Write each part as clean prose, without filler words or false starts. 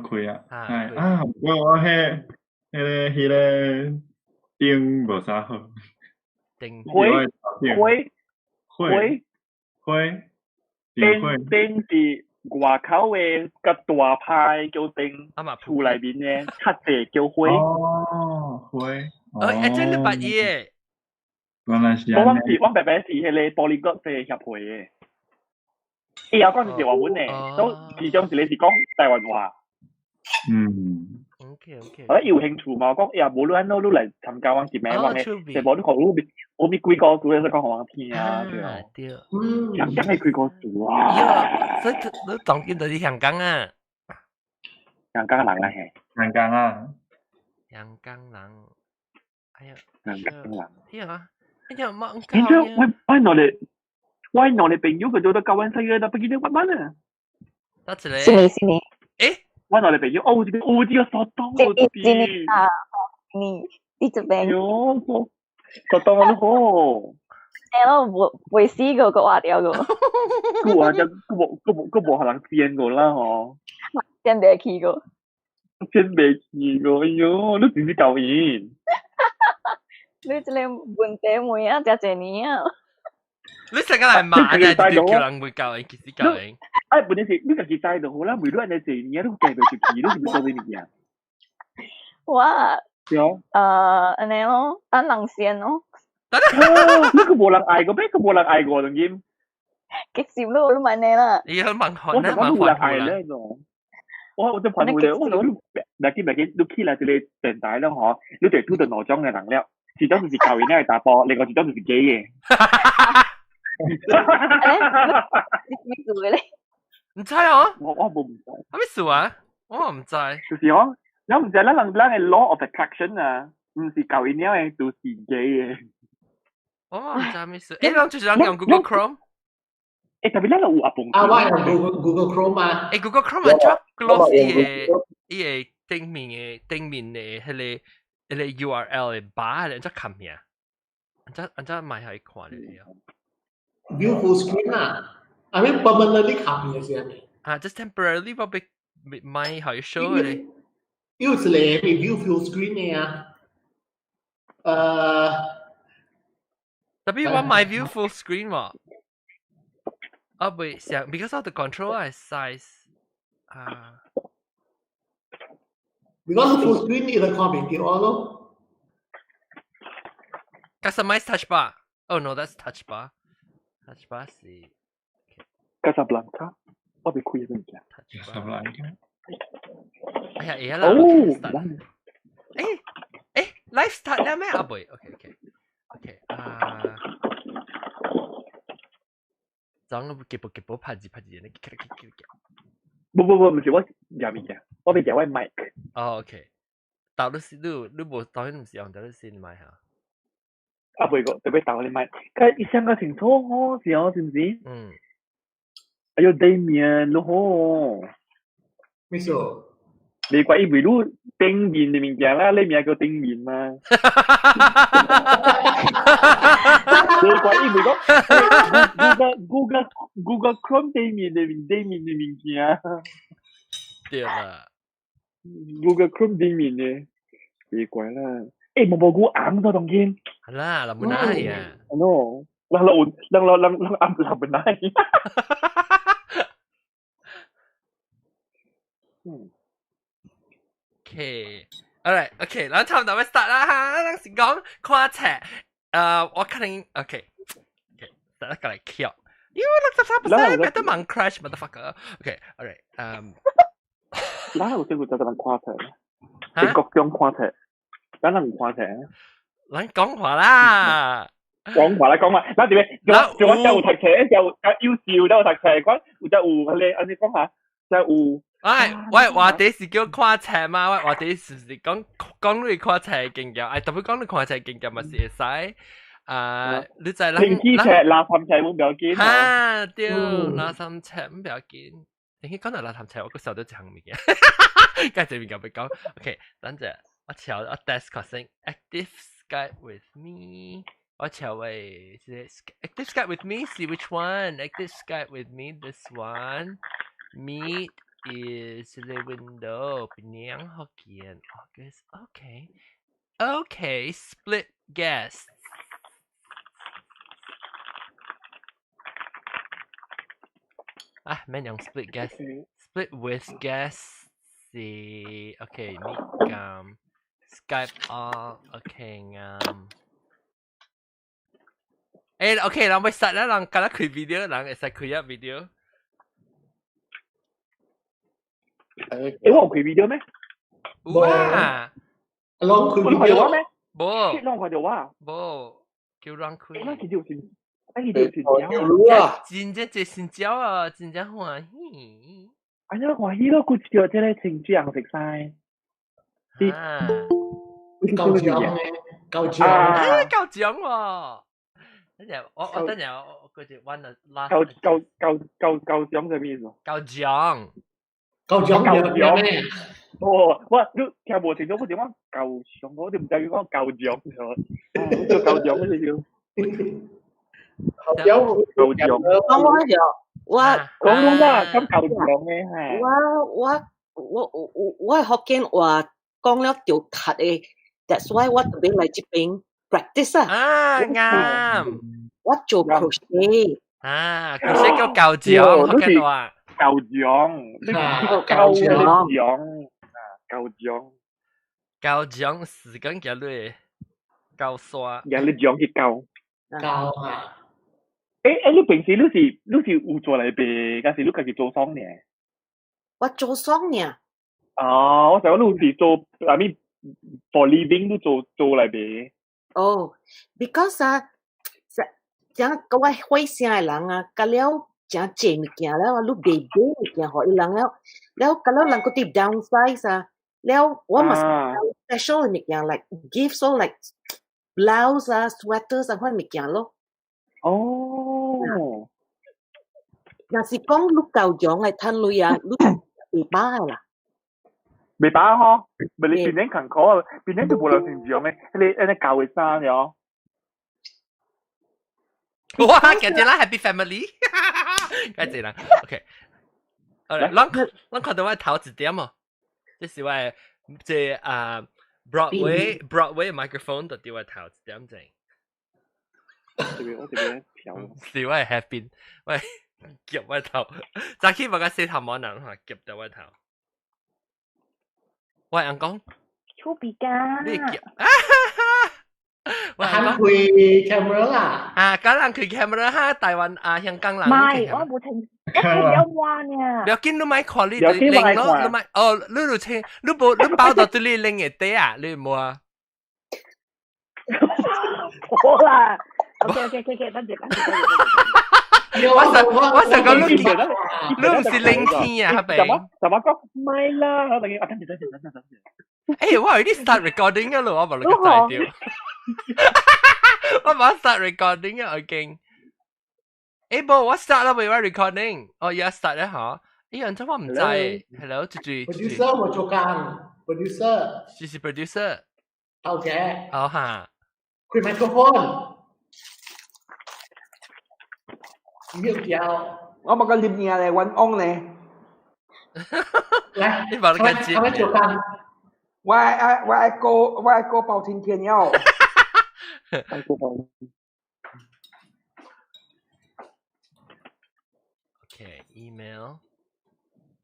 開啊！哎啊，我彼個燈無啥好。燈火火火火燈燈是外口的較大派叫燈，厝內面的較細叫火。哦，火。哦，欸，這你捌伊的？原來是我是阮伯伯是彼個玻璃國際協會的。伊也講是台灣文的，都其中一個是講台灣話。OK。我有興趣嘛？我講哎呀，無論按怎你來參加阮一暝，阮的節目你看有咪有咪幾個字會使講予阮聽啊？對。對。香港的幾個字啊！所以你當今就是香港啊？香港人啊嘿。香港啊。香港人。哎呀。香港人。哎呀，哎呀，冇。你知我兩個朋友佢做得教阮細個，但不記得我乜啦。得一個。是你是你。欸？我兩個朋友，哦，這個所當我啲。啊，你這邊。喲，所當我都好。欸，我無未試過，閣活掉個。閣話就閣無予人見過啦吼。見袂起過。見袂起過，哎喲，你真是夠閒。你這個問題問啊，誠濟年啊。你成日來罵啊，就叫人會教人，其實教人。哎，問題是你家己知就好啦，袂論按呢濟年，你計袂入去，你是欲做啥物件？我對啊。按呢咯，等人先咯。你閣無人愛過咩？閣無人愛過當今。激心咯，你問你啦。你去問韓我想講有人愛咧，我就問佢，我講你袂緊袂緊，你起來一個電台了吼，你就拄著兩種的人了，一種就是教伊的查埔，另外一種就是假的。你咩做嘅咧？毋知哦，我無毋知。啥物事啊？我毋知。就是講，你毋知咱的 law of attraction 啊，毋是教伊的，就是假的。我毋知啥物事。欸，人就是人用 Google Chrome。欸，特別咱有阿公。啊，我用 Google Chrome 啊。欸，Google Chrome 按怎 close 伊个頂面的彼個 URL 的 bar 按怎冚名？按怎買予伊看咧？ View full screen 啊，I mean permanently 冚嘅是咪？啊，just temporarily 我欲莫予伊 show 咧。有一個 view full screen 的啊。特別我買 view full screen 喎。啊，袂想，because of the control 係 size 啊。 Because full screen 你就看袂到咯。 Customize touch bar. Oh no, that's touch bar. Touch bar 是 Casablanca，我未開物件。 Casablanca。哎呀，會啦。哦。欸欸，live start 了咩？啊，袂，OK 啊。怎個結步結步拍字拍字，你結結結結。不不不，毋是我舉物件，我欲舉我 mic。哦，OK。到你是你無當然毋是用，到你先麥嚇。啊，袂個特別鬥你麥，佢一想個清楚哦，是哦，是毋是？嗯。哎喲，對面咯吼。咩事？你怪伊為你頂面的物件啦，你名叫頂面嘛。你怪伊為講 Google Chrome 頂面的物件。對啦。 Google Chrome 頂面的，別怪啦。欸，無無久紅咗當今。係啦，林本來啊。喏，人老人老人人暗林本來。嗯。 OK，alright OK，咱差不多欲 start 啦哈，咱是講看冊，我可能 OK，OK，等下過來跳。喲，63%，別得猛 crash，motherfucker。OK，alright，咱有這個就人看冊，是各種看冊，咱人有看冊。咱講話啦，講話啦，講話，咱點樣？就我有讀冊，有優秀，有讀冊，講有只有彼個，按呢講下，只有。哎，我話題是叫看冊嘛，我話題是是講講你看冊經驗，哎，特別講你看冊經驗嘛是會使。啊，你知咱停機冊、垃圾冊毋要緊。哈，對，垃圾冊毋要緊。你講到垃圾冊，我閣想著一項物件，該這物件欲講。OK，等陣我敲我 desk 先，Active Skype with me。我敲喂，這個 Active Skype with me 是 which one？Active Skype with me this one。Meet is 這個 window 檳城福建 August OK OK split guests 啊，免用 split guest split with guests 是 OK 你撳 Skype on OK 啱。誒 OK，人欲實啦，人敢若開 video，人會使開啊 video。誒，我有開 video 咩？有啊，攏開我看到我咩？無，攏看到我。無，叫人開。那其實有是，那其實有是有啊，真正這新招啊，真正歡喜。哎呀，歡喜咯，佢叫這個清醬食晒。啊，夠獎嘅，夠獎。啊，夠獎喎！等陣我我等陣我我佢就揾個 last。夠夠夠夠夠獎係咩意思？夠獎。夠獎夠獎咩？哦，我你聽無清楚，我點講夠獎？我哋唔知佢講夠獎，叫夠獎嗰隻叫。夠獎，夠獎。我我就我講講啦，咁夠獎嘅係。我我我我我福建話講了就咳的，that's why 我特別來這邊 practice 啊。啊啱。我做 crochet。啊，crochet 叫夠獎，福建話。夠獎，呢個夠獎啊，夠獎。夠獎時間幾耐？夠刷。人你獎去夠。夠啊！誒誒，你平時你是你是有做嚟賣，還是你家己做爽呢？我做爽呢。哦，我想講你是做，I mean for living 你做做嚟賣。哦，because 啊，講各位會聲的人啊，甲了誠濟物件了，你賣買物件予伊人了，了甲了人閣佇 downsize 啊，了我嘛 special 的物件，like gifts 咯，like blouse 啊、sweaters 啊，款物件咯。哦。若是講你夠用的趁鐳啊，你袂飽的啦。袂飽吼，咪你變成勤苦，變成就無人成樣的，彼个彼个舊的衫了。哇，今日啦 Happy Family，該這人，OK。好啦，咱咱看到我頭一點哦，這是我的這啊 Broadway Broadway microphone 就佇我頭一點鐘。這邊我這邊調。是我的 happy，我夾我頭，早起我個洗頭毛人嚇夾到我頭。喂，阿公。出鼻㗎。你夾。我開 camera 啦。啊，敢人開 camera 哈，台灣啊，香港人。唔係，我無聽，我聽了話呢。不要緊，你莫看你拎咯，你莫哦，你就聽，你無你包到這裡拎會底啊，你無啊？好啦，OK OK OK，等陣等陣。我實我實講你你唔是拎天啊，阿怎麼怎麼講？唔係啦，我等陣，等陣等陣等陣等陣。誒，我有啲 start recording 啊咯，我無你個大掉。我冇 start recording 啊，已經。誒，無，我 start 啦，未我 recording。哦，而家 start 咧嚇。誒，人真我唔知。Hello，住住。 Producer 我做工，producer。是 producer。頭家。哦哈。開 microphone。mute 掉。我冇個念嘢咧，揾安咧。來，你把你個接。他們做工。我愛我愛過我愛過包青天了。愛過包。 Okay, email.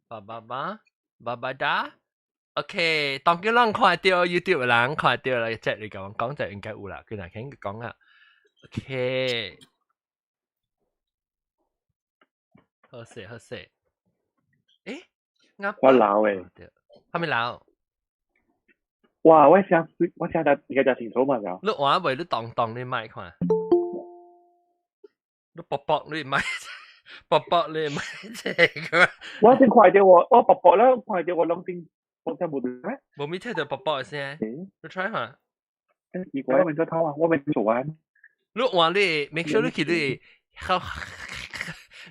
叭叭叭，叭叭哒。OK，當叫人看到 YouTube 人看到啦，即你講講就應該有啦，佢若肯講啊。OK，好勢好勢。誒，我老誒，係咪老？哇！我聲我聲得而家就清楚嘛就。你換未？你當當你麥看，你薄薄你麥，薄薄你麥這個。我先看到我我薄薄啦，看到我攏先我聽無對咩？無咪聽到薄薄的聲，你 try 下。奇怪，我變咗偷啊！我未做完。你換你 make sure 你去你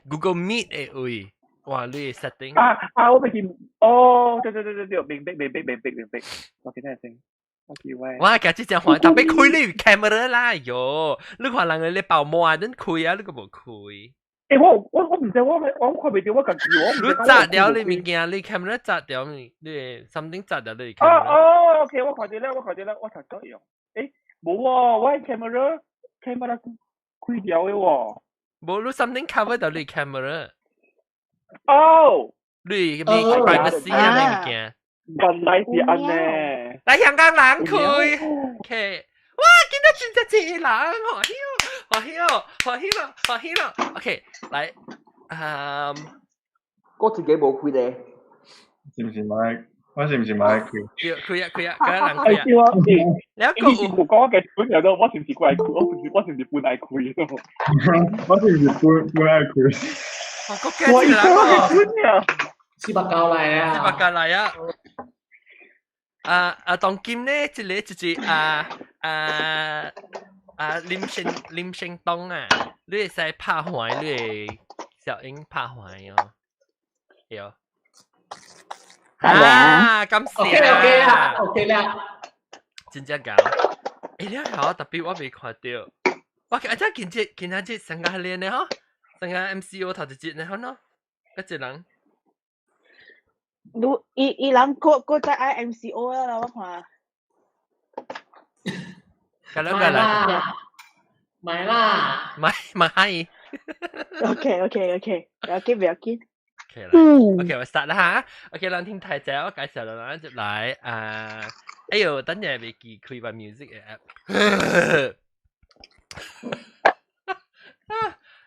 Google Meet 的位，換你 setting。啊啊！我未見哦，對對對對對，明白明白明白明白。我記得先，我記喂。我今日真歡，特別開你 camera 啦喲！你看人哋咧包膜啊，恁開啊，你個無開。欸，我毋知我看袂著我家己，我你砸掉你物件，你 camera 砸掉你，你 something 砸掉你 camera。哦哦，OK，我看著了，我看著了，我頭先用。欸，無喎，我 camera 開掉的喎。無，你 something cover 到你 camera。哦。你咩 privacy 啊？你物件。原來是按呢。來香港人開，OK。哇！見到真正濟人，歡喜哦，歡喜哦，歡喜咯，歡喜咯。OK，來，嗯，我自己無開咧。是毋是買？我是毋是買開？對，開啊，開啊，嗰人開啊。你一個有講我嘅本來都，我是毋是過來開？我是毋是本來開？我是毋是本來開？我一個啊！ 490來啊！490來啊！啊啊！當今呢，這個就是啊啊啊林勝東啊，你會使拍橫，你會小英拍橫哦，對。啊，感謝 OK OK 啦，OK 啦，真正搞。欸，你好，特別我未看到，我啊，這今日今仔日上個練的吼，上個 MCO 頭一節呢，好喏，一個人。你伊伊人個個在 IMCO 啦，我看。咁樣個啦，買啦，買買。 OK OK OK，不要緊不要緊。 OK 啦，OK 我 start 啦嚇。OK，咱聽太濟，我介紹啦，咱入來啊。哎呦，等陣未記開個 music 嘅 app。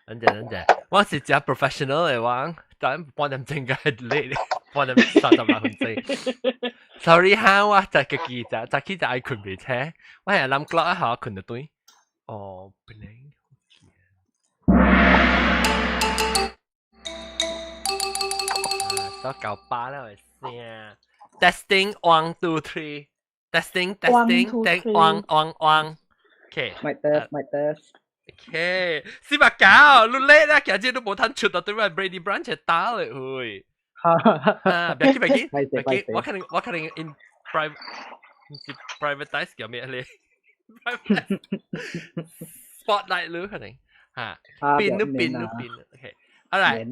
等陣等陣，我是真 professional 嘅我，等半點鐘嘅 late，半點38分鐘。Sorry 哈，我就個記者，早起就愛睏袂醒，我係諗 clock 一下睏得對。哦，本來。到98啦，我聲。Testing one two three. Testing testing test one one one. Okay. Mic test, mic test. Okay，490，你叻啦，今日都無通出到對外 Brady Branch 打咧，喂。啊，別緊別緊，別緊，我可能 in private，唔是 privatize 叫咩咧？Spotlight 你可能嚇，變都變都變，OK，好來。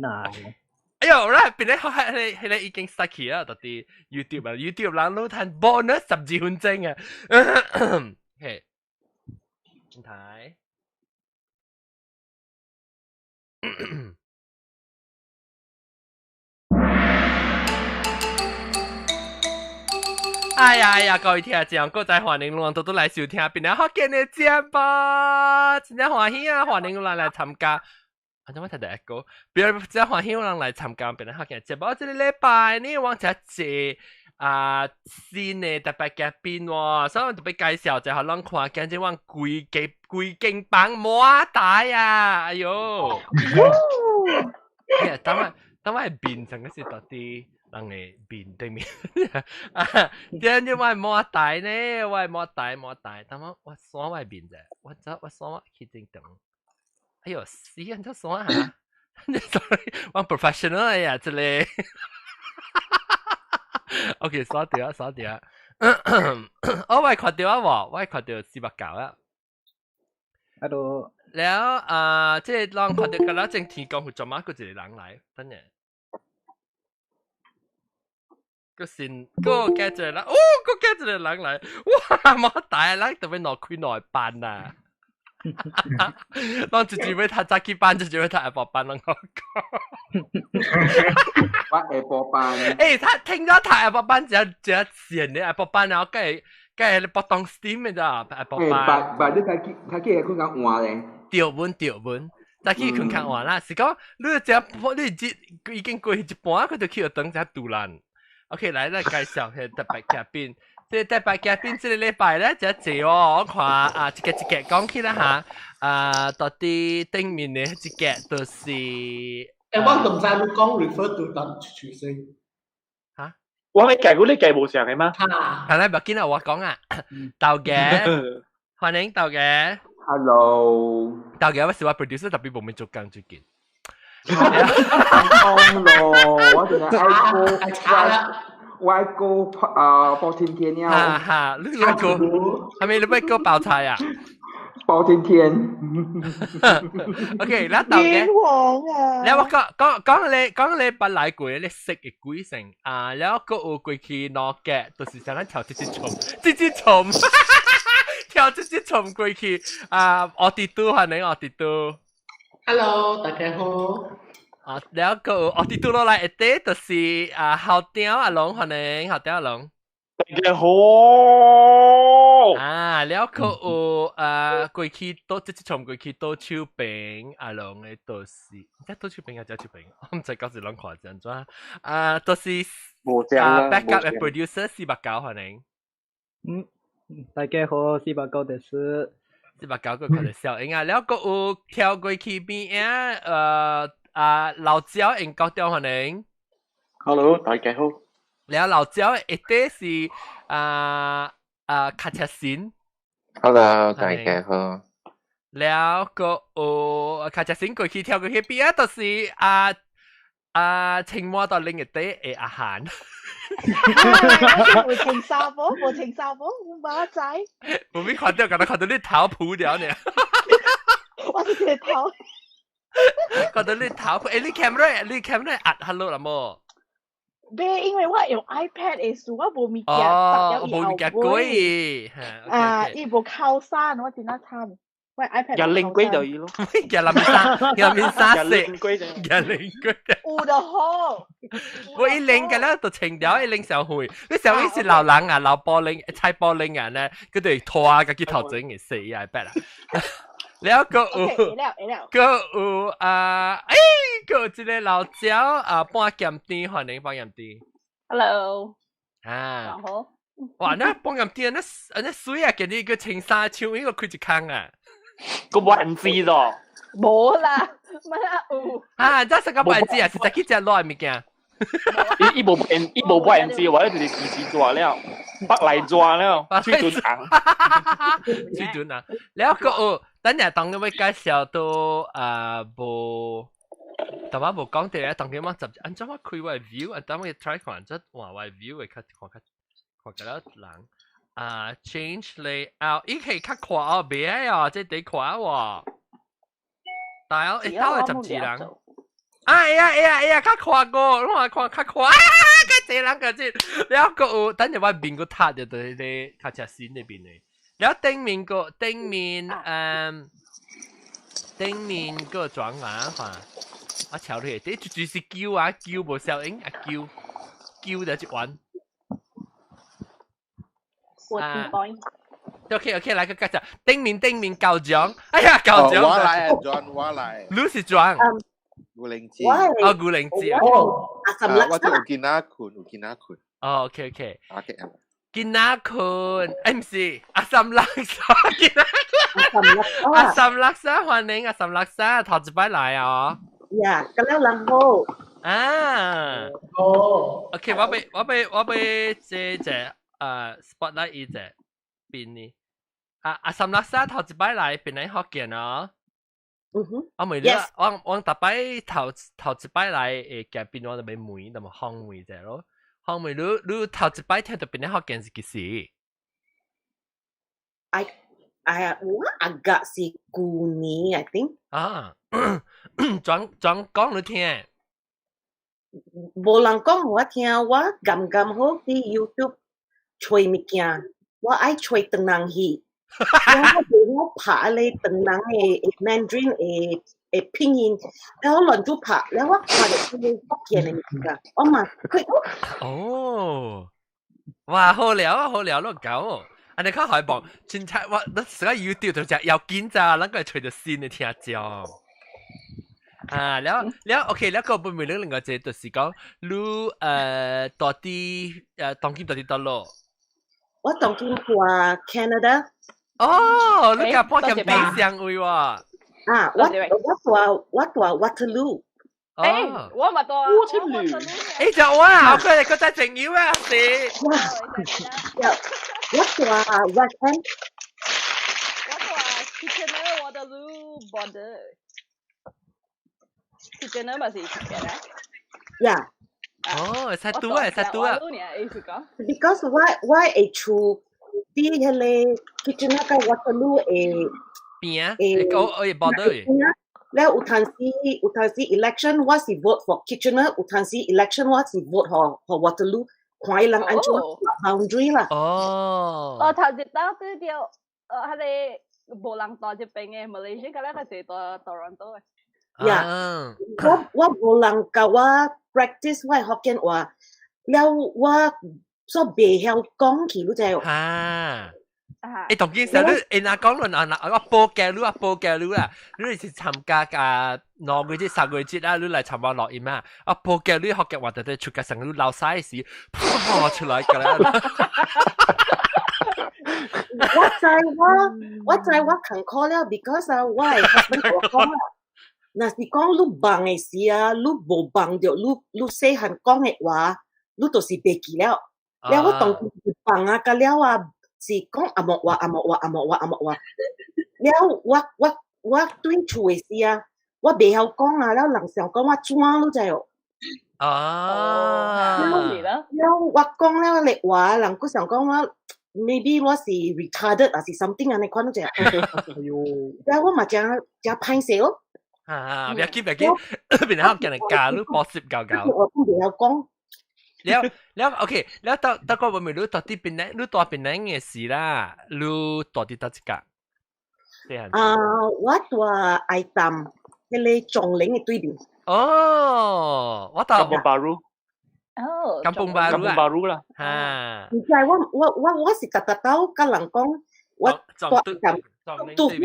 哎呦，啦，變咧，係咧已經 stuck 起啦，到底 YouTube 啊，YouTube 人攏趁 bonus 12分鐘啊，嘿，你睇。哎呀哎呀，各位聽眾，閣再歡迎攏拄拄來收聽，變了福建的節目，真正歡喜啊！歡迎攏來參加。啊，怎麼睇到一個？比如真歡喜有人來參加變了福建節目，這個禮拜呢，我真濟啊新的特別嘉賓喎，所以我特別介紹就予咱看，今日我規間規間房滿台啊！哎喲，哎呀，等我等我面上個是到底人的面對面啊？點解我滿台呢？我滿台滿台，等我我刷我面者，我走我刷我去正當。哎喲，死人就刷嚇！Sorry，我 professional 呀，這裡。OK，刷掉啊，刷掉啊！我看到啊，無，我看到490啊。 Hello。了啊，這個人看到敢若正天公有做乜？閣一個人來，等下。閣先，閣加一個人，哦，閣加一個人來，哇！無大人特別攞開內班啊！攏直接欲讀早起班，直接欲讀下晡班，攏我講。我下晡班。欸，他聽到讀下晡班真真閒的下晡班，然後計計咧搏動 steam 的咋下晡班。欸，白你較去睏較晚咧。對阮對阮，早起睏較晚啦。是講你這你這已經過去一半，佢就去學堂才突然。OK，來來介紹下特別嘉賓。這特別嘉賓這個禮拜咧，真濟哦！我看啊，一個一個講起來嚇，啊，到底頂面的一個就是。欸，我唔知你講 refer to 當廚師。嚇？我咪計過你計無上的嗎？係啦，唔要緊啊，我講啊，豆家，歡迎豆家。 Hello。豆家，我是我 producer，特別無咩做工最近。講咯，我淨係愛過。我愛過啊，包天天了。哈哈，你愛過？係咪你欲過包菜啊？包青天。 OK，咱到嘅。冤枉啊！你我講講講你講你捌來過，你識嘅鬼成啊，了閣有過去兩個，就是像咱跳這隻蟲，這隻蟲，跳這隻蟲過去啊，我哋都係你我哋都。 Hello，大家好。啊，了閣有我哋都落來一塊，就是啊，校長阿龍，歡迎校長阿龍。大家好。啊，了閣有啊，過去倒這隻蟲過去倒手邊阿龍的，就是，唔知倒手邊還是手邊，我毋知到時攏看是按怎。啊，就是啊，backup 的 producer 四百九歡迎。嗯，大家好，四百九です。四百九個看著笑應啊，了閣有跳過去邊仔，啊老焦應高調歡迎。 Hello，大家好。了老焦一塊是啊卡車線。 Hello，大家好。了閣有卡車線過去跳過去邊仔，就是啊啊青蛙到另一塊的阿韓。無穿衫無，無穿衫無，我馬仔。無咪看到，剛才看到你頭鋪了呢。我是這個頭。看到你頭鋪，欸，你 camera，你 camera 壓下落啦無？袂，因為我用 iPad 的時，我無物件，哦，無物件過。啊，伊無靠山，我真係慘。我 iPad 日零龜就伊咯，日林沙，日林沙色，日零龜就，日零龜。有就好。我一拎嘅咧就清掉，一拎上去。你上去是老人啊，老玻璃、菜玻璃啊咧，佢哋拖啊，個頭整嘅死啊，白啦。了閣有，閣有啊，哎，閣有一個老焦啊，半鹹甜，歡迎半鹹甜。 Hello。啊。好。哇，那半鹹甜那那水啊，今日個穿衫唱呢個開一空啊。個冇人知咗。無啦，乜啊有。啊，這是個冇人知啊，是在去食落的物件。伊伊無人，伊無冇人知，或者就是其實做了，北來做了，水準紅。水準啊，了閣有，等下當我介紹到啊無，但我無講到啊，當我十按怎我開我 view，按怎我 try 看，這換我 view 會較看較看較了人。啊，change layout，伊可以較快哦，袂愛哦，這得快喎。大佬，一兜係十二人。哎呀哎呀哎呀，較快過，我看較快，啊，較濟人個這，了閣有，等下我面閣塌著佇彼個較車身那邊的，了頂面個頂面，嗯，頂面個裝啊，看，我瞧你，這絕對是叫啊，叫無效應啊，叫，叫就一彎。 40 point。 OK OK，來個介紹，頂面頂面高獎，哎呀高獎。我來轉，我來。你是轉？牛靈芝。哦，牛靈芝。哦，阿什我做有見仔困，有見仔困。哦，OK OK。 OK。見仔困，哎，毋是，阿三拉沙，見仔困。阿三拉沙，歡迎阿三拉沙，頭一擺來哦。呀，咁樣人好。啊。哦。 OK，我欲我欲我欲這隻spotlight 伊隻邊呢？啊阿三拉沙頭一擺來邊來福建哦。嗯哼。我問你，我我逐擺頭頭一擺來會行邊我就欲問，那麼訪問者咯。訪問你你頭一擺聽到邊來福建是幾時？ I I 我 agak 是舊年，I think。啊，轉轉講你聽。無人講予我聽，我剛剛好佇 YouTube 揣物件，我愛揣唐人戲，我我拍咧唐人的 Mandarin 的的拼音，然後亂做拍，然後我看著這个福建的物件，我嘛佢哦，哇，好料啊，好料，攏搞哦！啊，你看海報，凊彩我你成個 YouTube 就食要緊咋，咱個揣著新的聽講。啊，了了，OK，了個不問你另外一個就是講，你到底當今到底佗落？我當今住 Canada。哦，你共半鹹甜相位喎。啊，我我住我住 Waterloo。欸，我嘛住。欸，就我啊，我佢哋個朋友啊，是。哇，我住 West End。我住 Kitchener Waterloo border。Kitchener 嘛是 Kitchener。 Yeah。哦，會使拄啊，會使拄啊。 Because 我我會厝佇彼个 Kitchener 佮 Waterloo 的邊啊？我我會報到嘅。了有陣時有陣時 election 我是 vote for Kitchener，有陣時 election 我是 vote for Waterloo，看伊人按怎 boundary 啦。哦。我頭一道對著，彼个無人蹛這邊的 Malaysia，佮咱較濟蹛 Toronto 的。呀，我我無人教我 practice 我的福建話，了我所袂曉講去，你知無？啊！欸，當今時你欸若講論啊，若我報價你啊，報價你啊，你是參加啊2個月3個月啊，你來參加錄音啊，啊報價你福建話就佇出個聲，你流屎時，噗出來個啦。我知我我知我艱苦了，because 啊，我的 husband 我講啊，若是講你忙的時啊，你無忙著，你你細漢講的話，你就是袂記了。了我當時忙啊，甲了啊，是講紅毛話、紅毛話、紅毛話、紅毛話。了我我我對厝的時啊，我袂曉講啊，了人想講我怎，你知無？啊！了我講了咧話，人閣想講我 maybe 我是 retarded 還是 something 按呢款，你知？哎喲！了我嘛誠誠歹勢咯。啊！別緊別緊，邊下叫人教你補習教教。我袂曉講。了了，OK，了到到個問你到底邊呢？你蹛檳城的時啦，你蹛佇佗一角？啊，我蹛愛淡，彼个樟林的對面。哦，我蹛 Kampung Baru。哦 Kampung Baru Kampung Baru 啦。哈。毋知我我我我是逐逐兜佮人講，我蹛愛淡，拄好樟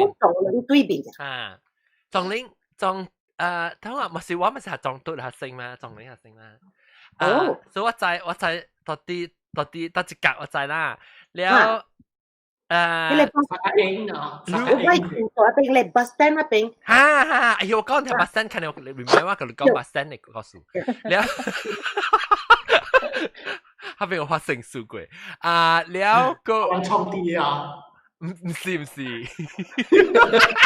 林對面。啊，樟林樟誒，等下，毋是我咪是係樟都學生嘛，樟林學生嘛。哦，所以我知我知到底到底佗一角我知啦。了彼个沙英啊，我嗰邊咧 bus stand 那邊。哈哈，哎呦，我講聽 bus stand，看你明我佮你講 bus stand 的故事。了，後邊有發生事過。啊，了個。人創地啊？毋毋是毋是。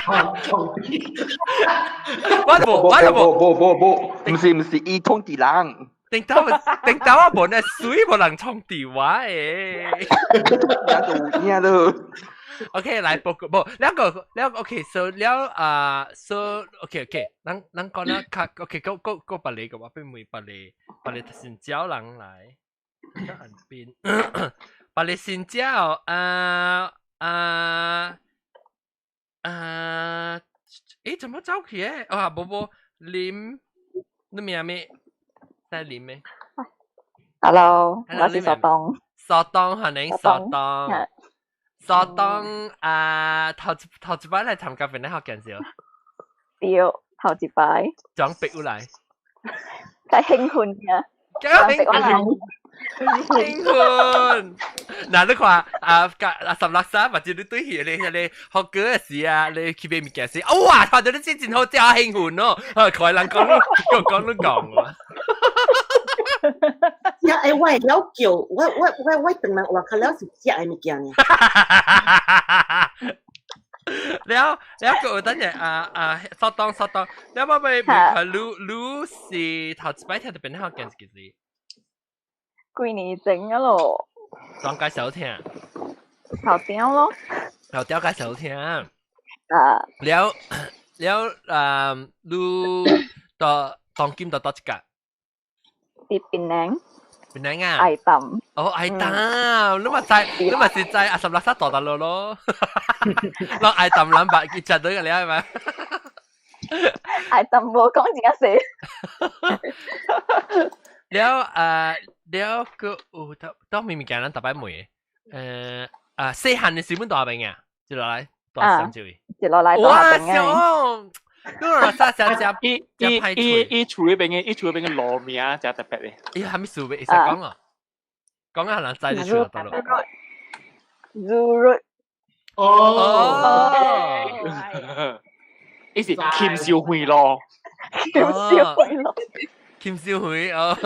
創地。我無我無無無無，毋是毋是，伊創地人。頂頭頂頭我無呢水無人創地我的。有影咯。 OK，來報告，無兩個兩個 OK，so 了啊，so OK OK，咱咱講啦，較 OK，閣閣閣別个，我欲問別个別个新招人來，岸邊，別个新招啊啊啊，誒，怎麼走去的？啊，無無林，你名咩？在林咩？Hello，我是蘇東。蘇東，歡迎蘇東。蘇東啊，頭頭一擺來參加檳城福建少？對，頭一擺。裝逼有來。較興奮嘅。較興奮。興奮。嗱，你看啊，啊十六三或者你對彼个彼个學歌的時啊，你去買物件時，哇！看到你這真好，真興奮哦！啊，看人講你講講你講喎。食的我會曉叫，我我我我當人話較了是食的物件爾。了了個等陣啊啊，稍等稍等，了我欲問看你你是頭一擺聽著檳城福建是幾時？幾年前啊咯。怎介紹聽？頭頂咯。頭頂介紹聽。啊。了了啊，你到當今到佗一角？佇檳城。檳城啊？愛淡。哦，愛淡，你嘛知，你嘛是知阿十六沙大大路咯。攞愛淡兩百佢食到個了係咪？愛淡無講真正細。了啊，了個有當當物件咱逐擺問的，啊，細漢的時本蹛邊啊，一落來蹛啥位？一落來哇，小，你落啥啥食？伊伊伊伊厝彼邊的，伊厝彼邊的路名誠特別的。伊啥物事會使講啊？講啊，人知你厝佗落。 Zoo Road。哦。伊是金秀慧路。金秀慧路。金秀慧哦。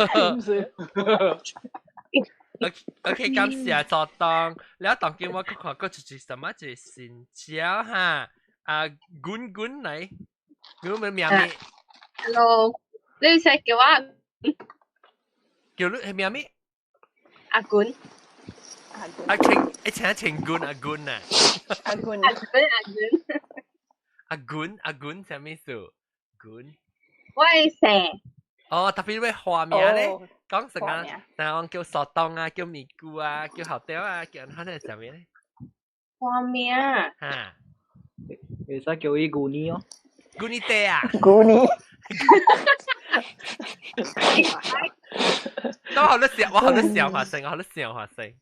OK，感謝作當。了當今我閣看閣一隻什麼一個新招哈？啊，滾滾來，阮們名咩？Hello，你使叫我？叫你名咩？阿滾。阿清，一請清滾阿滾啊。阿滾。阿滾阿滾。阿管阿管啥物事？管。我係姓。哦，特別你花名咧，講成啊，但係我叫索當啊，叫咪姑啊，叫後雕啊，叫人睇係啥物咧？花名。嚇。會使叫伊古尼哦。古尼爹啊！古尼。都好多笑，我好多笑話聲，我好多笑話聲。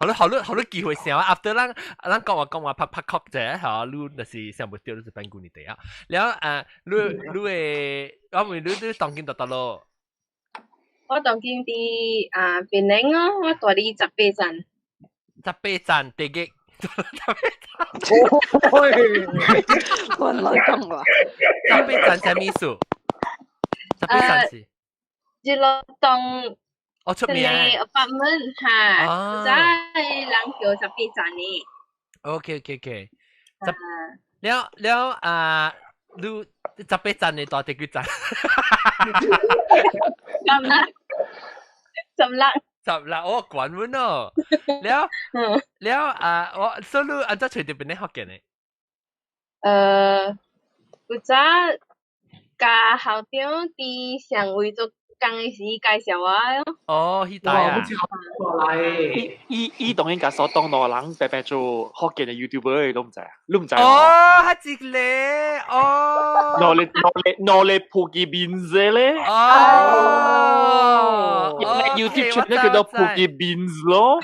好多好多好多機會笑啊！after 咱咱講話講話拍拍曲啫，嚇，你就是想唔到，你就變古尼爹啊。然後啊，你你會，我問你你當今到倒咯？我當今佇啊檳城哦，我住佇18站。 18站地極。我來講啦。 18站啥物意思？十八站是？日落當。哦，出名。 apartment 嚇，在人叫十八站呢。 OK。十了了啊，你十八站你到底幾站？十六，十六。十六，我管阮咯。了了啊，我所以你按怎揣著邊咧學嘅呢？有早甲校長佇上位做工的時介紹我咯。哦，彼代啊。伊伊當然甲所當兩人白白做福建的 YouTuber 都毋知啊，你毋知哦，彼一个哦。攞嚟普及面子咧。哦。 YouTube channel 叫做普及面子咯。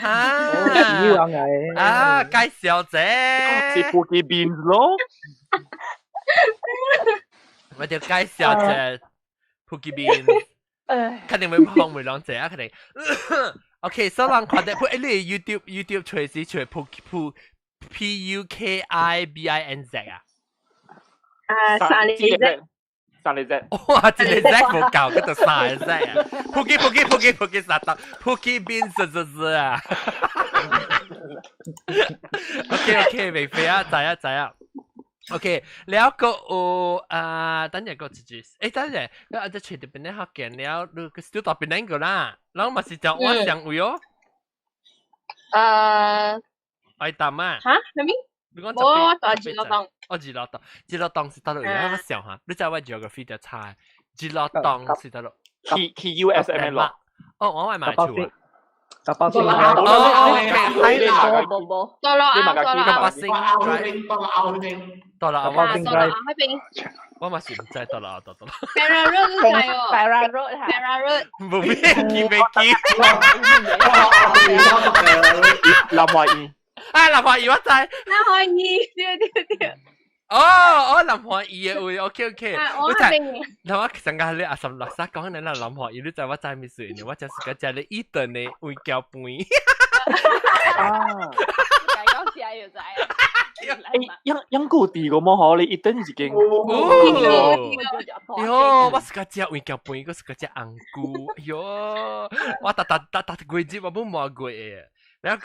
啊，介紹者。是普及面子咯。我就介紹者普及面。肯定會碰袂兩隻啊，肯定。OK，所以人看到，你 YouTube 隨時隨普普 PUKIBINZ 啊？啊，三個 Z，三個 Z。哇，一個 Z 無夠，叫做三個 Z 啊！普及普及普及普及啥當？普及變z z z 啊！OK，明白啊，知啊知啊。OK，了個有啊，等陣個一句，誒，等陣，你啊，這揣著邊咧學見了，你個小到邊兩個啦，然後嘛是講我上位哦。愛答啊？嚇？啥物？我大自樂當。哦，自樂當，自樂當是倒落去？我想下，你知我 geography 就差，自樂當是倒落？K K U S M L。哦，我係買厝啊。十八星。哦，OK，無無。多落啊，多落十八星。多落後邊。多落後邊。多落後邊。我嘛是毋知多落後多落。 Farrer Road 知哦。 Farrer Road 嚇。 Farrer Road。無咩記未記。南華醫。啊，南華醫我知。南華醫，對對對。哦哦，南華醫的位，OK OK。我知。那我上個你阿十六三講你那南華醫，你知我知咩事？我就是個食咧伊頓的雲橋飯。啊！講食就知。欸，養過地個麼？嗬，你一頓一間。哦。喲，我是個食雲橋飯，我是個食紅菇。喲，我逐逐逐逐幾日我冇磨過的。然後。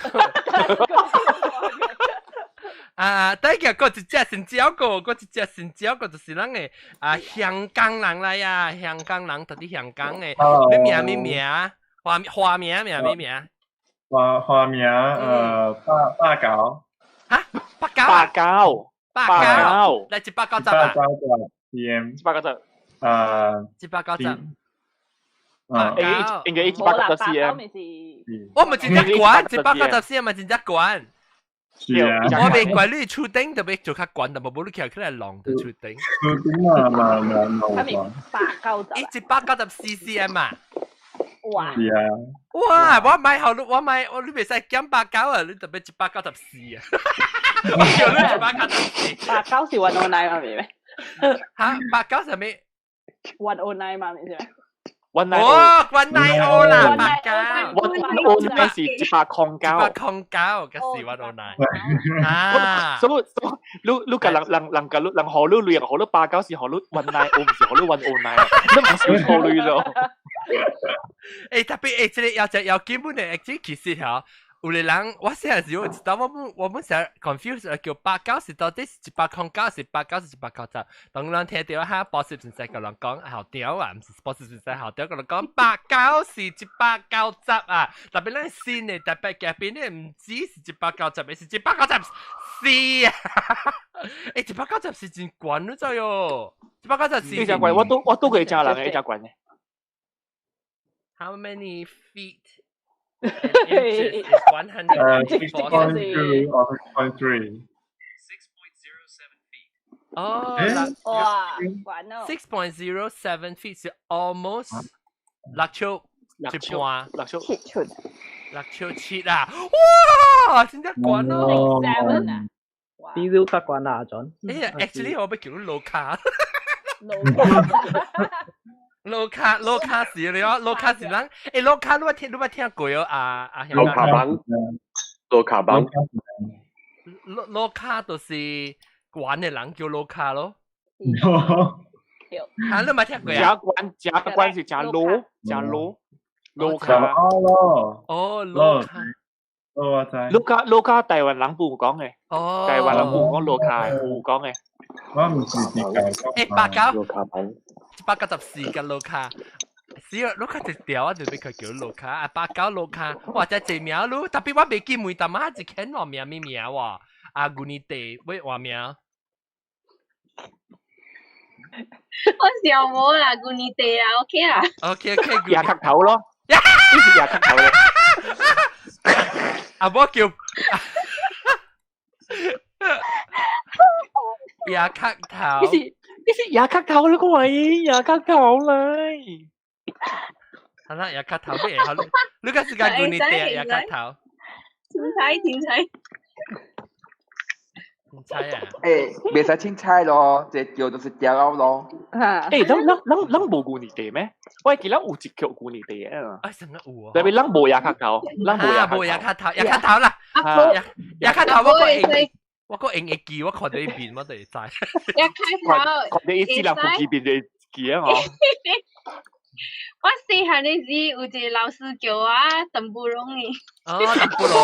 啊，第一個閣一隻新椒個，閣一隻新椒個就是咱的啊香港人來啊，香港人到佇香港的，咩名咩名？花花名名咩名？花花名八八九。嚇？八九？八九。八九。來190啊。190 cm。190。啊。190。啊，應該190 cm。我咪真正懸，190 cm 咪真正懸。是啊，我袂怪你厝頂特別做較懸，但無你徛起來浪佇厝頂。厝頂嘛嘛嘛嘛懸。890。伊194 cm 啊！哇！是啊。哇！我買好你，我買我你袂使減八九啊！你特別194啊！我叫你194。八九是 109嘛，咪咩？嚇！八九係咩？109嘛，咪是咩？ 190。哦，190啦，八九。 109是109。 109，嗰是109。啊！所以所以，你你甲人人人甲你人學你類，學你八九是學你190，唔是學你109，你唔少錯類咗。欸，特別欸，這個要只要基本的，這其實嚇，有個人，我細陣時我知道，我本成日 confuse 叫八九是到底是109是八九是190。當人聽到哈，補習先生個人講校長啊，毋是補習先生校長個人講八九是190啊，特別咱新的特別隔壁呢，毋止是一百九十，是194啊！欸，194真懸，你知喲？194真懸，我拄過正人嘅，真懸嘅。 How many feet and inches is 140? 6.2 or 6.3. 哦，哇，懸哦！6.07 feet 是 almost 六尺一半，六尺七寸，6尺7啊！哇，真正懸哦！Seven 啊！比如較懸啊，陣。欸，actually 我欲叫你路卡。路卡路卡是了，路卡是人，欸，路卡你捌聽過哦？啊啊，路卡幫，路卡幫，路卡就是懸的人叫路卡咯。啊，你捌聽過啊？假關假關是假路，假路，路卡。哦，路卡。哦，我知。路卡路卡，台灣人無講的。哦。台灣人無講路卡的，有講的。我毋是自家。欸，八九。路卡幫。194個路卡，是啊，路卡一條我就欲佢叫路卡啊，八九路卡，哇！這濟名囉，特別我袂記每淡仔一肯換名咩名喎，啊，舊年地欲換名。我笑無啦，舊年地啊，OK 啊。 OK OK，牙殼頭咯，呢是牙殼頭咯。啊，我叫牙殼頭。你是牙殼頭啦，各位，牙殼頭嚟。好啦，牙殼頭咩？好，你個時間舊年地牙殼頭。凊彩凊彩。凊彩啊！欸，袂使凊彩咯，這叫就是掉咯。欸，咱無舊年地咩？我記得有一曲舊年地啊。啊，什麼有啊？特別咱無牙殼頭，咱無牙無牙殼頭，牙殼頭啦。牙殼頭我個用，我個用會記，我看到伊面我就會知。牙殼頭，看到伊四人夫妻面就會記啊！嗬。我細漢的時有一個老師叫我鄧布龍呢。哦，鄧布龍。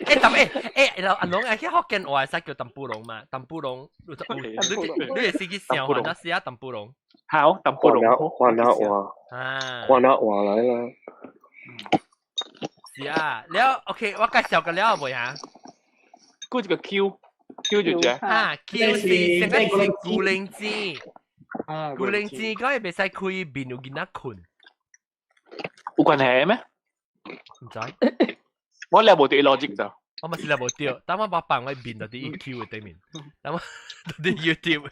欸，鄧欸欸，老阿龍啊，去福建話會使叫鄧布龍嘛？鄧布龍，你會使去想換咗試下鄧布龍。好，鄧布龍。換下話。啊。換下話來啦。是啊，了 OK，我介紹過了未啊？過一個 Q，Q 就這。啊，Q 是成個是古靈精。啊，古靈精講伊袂使開面有囡仔睏。有關係咩？毋知。我掠無對 logic 就。我嘛是掠無對，等我把放我面到佇 EQ 的對面，等我到佇 YouTube。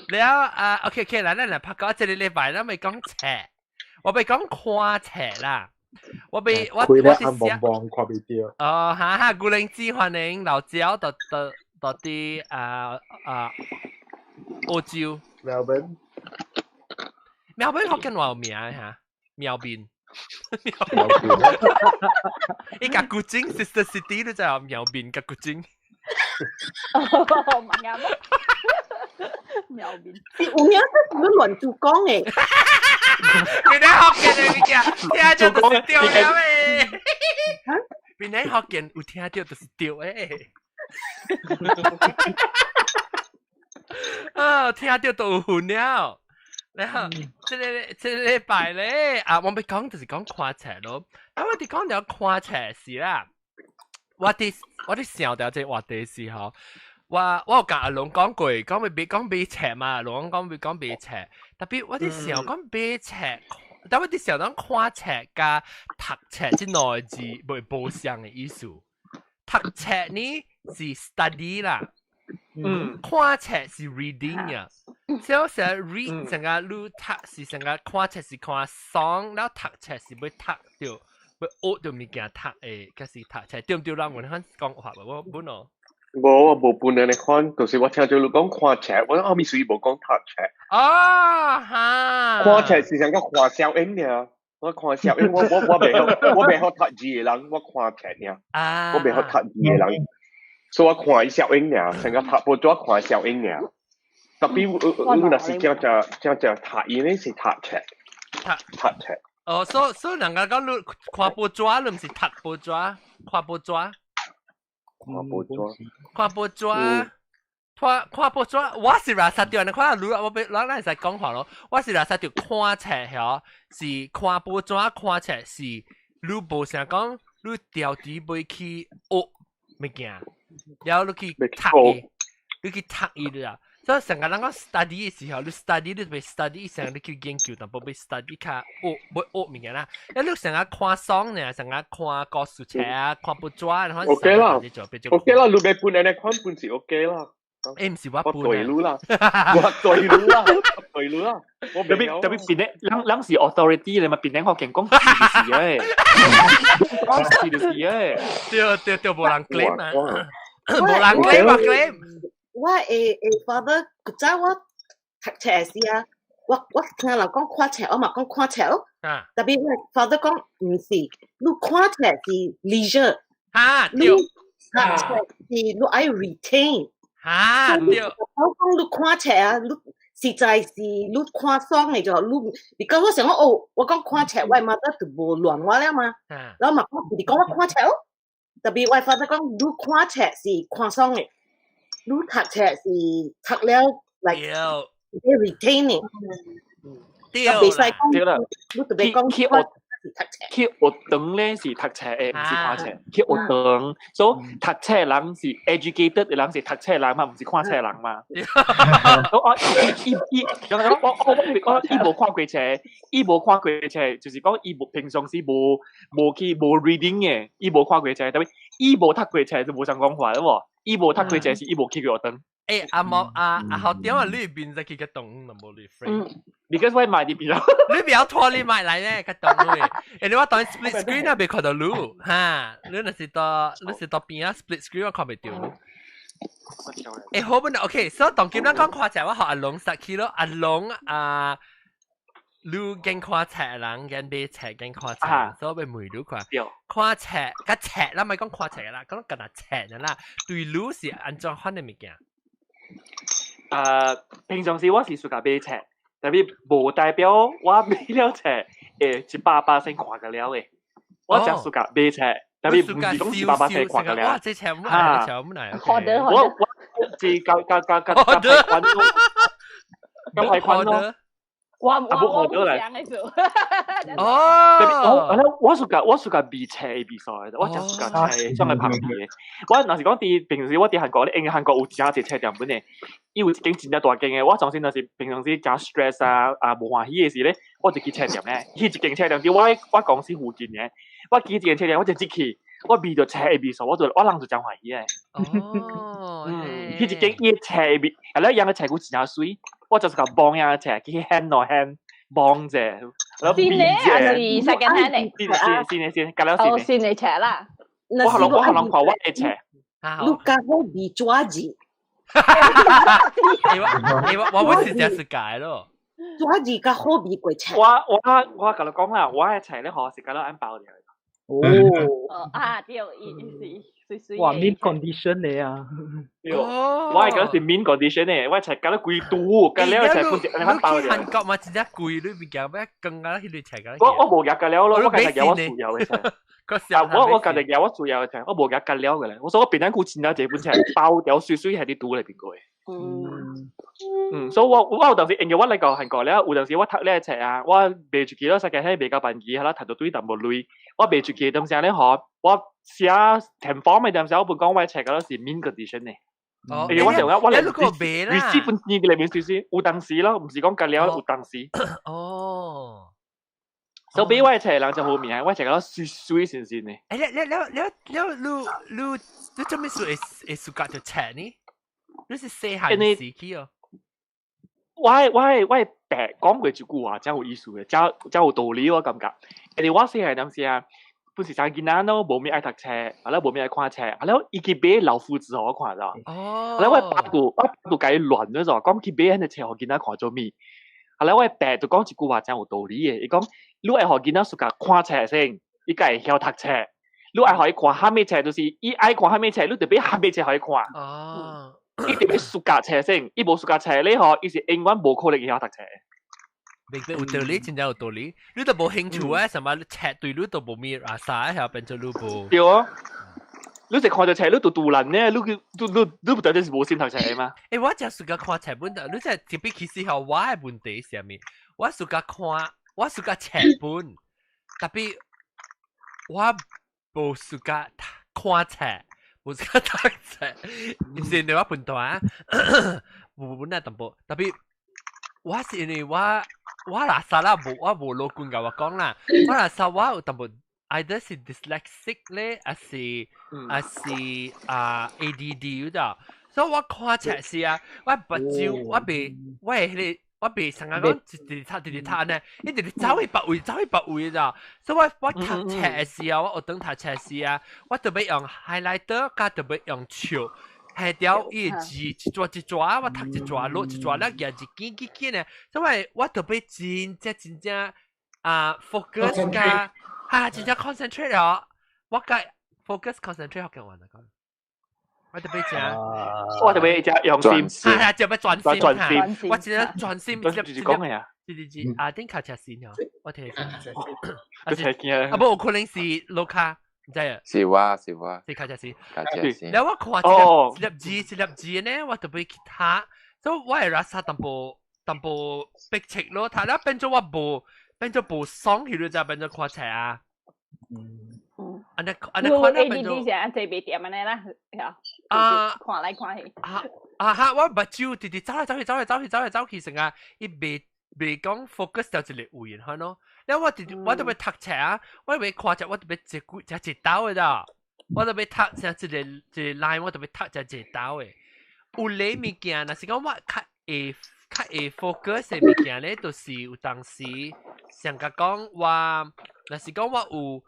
了啊，OK OK，來咱來拍講，這個禮拜咱欲講冊，我欲講看冊啦。我欲我開了暗濛濛看袂著。哦，哈哈，古靈精歡迎老焦到佇啊啊澳洲。苗邊。苗邊福建話有名嚇，苗邊。伊共古晉 Sister City 你知影苗邊佮古晉。哦，嘛啱。苗邊。是有影是你亂做講的。你咧福建的物件，聽著就是對了的。邊咧福建有聽著就是對的。啊，聽著都有份了。然後，這個禮拜咧，啊，我欲講就是講看冊咯。啊，我佇講著看冊時啦，我佇想著這個話題時吼，我有共阿龍講過，講欲買講買冊嘛，阿龍講欲講買冊，特別我佇想講買冊，但我佇想講看冊佮讀冊這兩個字袂無相的意思。讀冊呢是 study 啦。看冊是 reading 啊，所以成 read 成個你讀是成個看冊是看書，了讀冊是欲讀著，欲學著物件讀的，才是讀冊對毋對？人有番講話無？我本哦。無，我無本按呢款，就是我聽著你講看冊，我講後面屬於無講讀冊。啊哈！看冊是像個看小影爾，我看小影，我袂曉讀字的人，我看冊爾。啊！我袂曉讀字的人。所以我看伊小影爾，成個讀報紙我看小影爾。特別我若是正正正正讀伊呢是讀冊，讀冊。哦，所以人家講你看報紙，你毋是讀報紙，看報紙。看報紙。看報紙。看看報紙，我是垃圾掉，你看你我俾我咱會使講話咯。我是垃圾掉看冊嗬，是看報紙看冊是，你無想講你調啲買去學物件，然後你去讀伊，你去讀伊啦。所以成個人講 study 嘅時候，你 study 你欲 study 成你去研究，但無欲 study 較學欲學物件啦。因你成日看爽呢，成日看故事冊啊，看報紙，然後 OK 啦，OK 啦，你欲分按呢款分是 OK 啦。誒，毋是我我對路啦，我對路啦，對路啦。我特別特別變咧，人人是 authority 你嘛，變咧學勁講是就是誒，講是就是誒。對對對，無人 claim 啊，無人 claim 啊 claim。我會會 father 古早我讀冊時啊，我我聽人講看冊，我嘛講看冊咯。特別我 father 講毋是，你看冊是 leisure。哈，對。讀冊是你愛 retain。哈，對。我講你看冊啊，你實在是你看爽的就你，你講我想講哦，我講看冊，我媽媽就無亂我了嘛。然後嘛講，你講我看冊哦，特別我 father 講你看冊是看爽的。你讀冊是讀了，like retaining。對啦，對啦，你特別講去學去學堂咧是讀冊的，毋是看冊。去學堂，所以讀冊人是 educated 的人是讀冊人嘛，毋是看冊人嘛。我伊伊，我我我我伊無看過冊，伊無看過冊，就是講伊無平常時無無去無 reading 的，伊無看過冊，特別伊無讀過冊就無相講話了無。伊無讀過冊是伊無去過學堂。誒，阿毛阿阿校長啊，你邊只去個動物無你 friend？ Because 我買啲邊你不要拖你買來咧，個動物。誒，你我當 split screen 啊，袂看到你，哈？你若是到你是到邊啊 split screen 我看袂到你。誒，好本 OK，所以當今咱講看冊，我學阿龍實去咯，阿龍啊。你驚看冊人，驚買冊，驚看冊，所以欲問你看。看冊，佮冊啦，莫講看冊啦，講干焦冊啦。對你是按怎款的物件？平常時我是 suka 買冊，特別無代表我買了冊會100%看個了的。我真 suka 買冊，特別毋是講100%看個了。哇，這冊毋來，這冊毋來。好的，好的。我我是較較較較較歹款咯，較歹款咯。我我我唔想哦，我我 suka 我 suka 味冊的味素的，我真 suka 冊種的香味的。我若是講佇平時我佇韓國咧，因為韓國有真濟冊店本的，伊有一間真正大間的。我從前若是平常時真 stress 啊啊無歡喜的時咧，我就去冊店咧。去一間冊店佇我我公司附近的，我去一間冊店，我就入去，我聞著冊的味素，我就我人就真歡喜的。哦，嗯，彼一間伊的冊的味，啊咧樣的冊閣真媠，我就是共摸遐冊，去掀咯掀，摸者，新的還是 second hand 的？新的新的新的，較了新的。哦，新的冊啦。我予人我予人看我的冊。你較好味紙字。我我我是真是解咯。紙字較好味過冊。我我我共你講啦，我的冊咧嗬是較了按包掉。哦。哦啊，對，伊是媠媠。哇，mint condition 的啊！我係講是 mint condition 的，我冊較了規櫥，較了冊本是按包掉。韓國嘛真正貴，你物件欲更加彼類冊較。我我無夾較了咯，我家己夾我需要的冊。啊！我我家己夾我需要的冊，我無夾較了嘅咧。我所以我平常久真正這本冊包掉媠媠係佇櫥內邊過的。嗯。嗯，所以我我有當時因為我來到韓國了，有當時我讀咧冊啊，我賣出去咯，世界迄賣到便宜，啦，讀到對淡薄鐳。我賣出去當時咧嗬，我寫填 form 的當時，我本講我冊個是 mint condition 的。哦，因為我想講我嚟receipt 本錢裏面少少，有當時咯，毋是講較了有當時。哦。所以我的冊人就好名，我冊個媠媠新新的。誒，你你你你你你你做咩事會會 suka 著冊呢？你是細漢時期哦。我我我爸講過一句話，真有意思的，真真有道理我感覺。因為我細漢當時啊，本是啥囡仔咯，無咩愛讀冊，啊咧無咩愛看冊，啊咧伊去買老夫子予我看咗。哦。啊咧我爸就我爸就共伊亂咗咗，講去買彼個冊予囡仔看做咩？啊咧我爸就講一句話真有道理的，伊講你愛予囡仔 suka 看冊先，伊才會曉讀冊。你愛予伊看啥物冊，就是伊愛看啥物冊，你就買啥物冊予伊看。哦。伊特別 suka 冊先，伊無 suka 冊咧吼，伊是永遠無可能會曉讀冊。明白有道理，真正有道理。你都無興趣啊，什麼冊對你都無咩啊啥，係變做你無。對啊，你一看著冊，你就杜爛呢，你你你你不得是無心讀冊嘛？欸，我真喜歡看冊本，你這特別其實吼，我的問題是啥物？我喜歡看，我喜歡冊本，tapi 我無喜歡看冊，無喜歡讀冊，毋是因為我笨蛋，無本來淡薄，tapi 我是因為我垃圾啦，無我無老君共我講啦，我垃圾我有淡薄，either 是 dyslexic 咧，還是啊 ADD 有咋？所以我看冊時啊，我目睭我袂我會彼個我袂成日講一直讀一直讀呢，一直走去別位走去別位咋？所以我讀冊的時候，我學堂讀冊時啊，我特別用 highlighter，佮特別用手。下掉伊個字一撮一撮，我讀一撮落一撮，了舉一卷幾卷呢，所以我特別真正真正啊 focus 佮啊真正 concentrate 哦，我佮 focus concentrate 福建話來講，我特別正，我特別正用心，啊，特別專心，專心，我真正專心，就是講的啊，是是是，啊頂卡車線哦，我聽啊車鏡，啊無有可能是盧卡。唔知啊，是我是我，是卡車線，卡車線。了我看一粒一粒字一粒字呢，我特別去讀，所以我會垃圾淡薄淡薄逼切咯，讀了變做我無變做無爽去，你知變做看冊啊。嗯。按呢按呢看咧變做。 ADD 是按這袂掂按呢啦，啊，看來看去。啊啊哈！我目睭直直走來走去走來走去走來走去，成啊，伊袂袂講 focus 到一個位款咯。了我直我特別讀冊啊，我特別看冊，我特別一幾只一兜的咋，我特別讀成一個一個 line，我特別讀成一兜的。有咧物件，若是講我較會 focus 的物件咧，就是有當時上甲講我，若是講我有，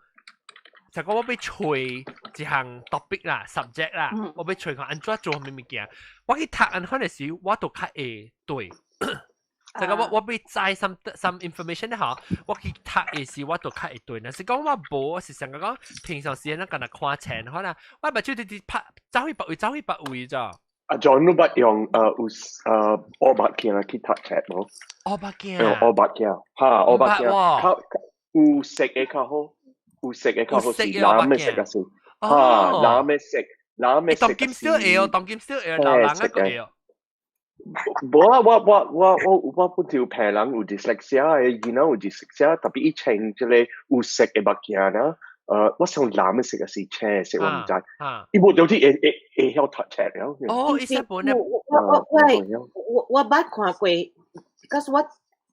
就講我欲揣一項 topic 啦，subject 啦，我欲揣看按怎做啥物物件，我去讀按款的時，我都較會對。就講我欲知 some information 咧吼，我去讀的時我都較會對。若是講我無，我是想講平常時咱干焦看冊，可能我目睭直直拍走去別位，走去別位咋。阿 John 你捌用有烏目鏡去讀冊無？烏目鏡。用烏目鏡，哈烏目鏡，較有色的較好，有色的較好是藍的色還是？哈藍的色，藍的色。當今少會哦，當今少會，老人啊個會哦。無啊！我本就病人有 dyslexia 的，囡仔有 dyslexia，tapi 伊穿這個有色的目鏡呢，我想藍的色還是青色，我毋知。伊無就啲會曉讀冊了。哦，伊說本我我捌看過，because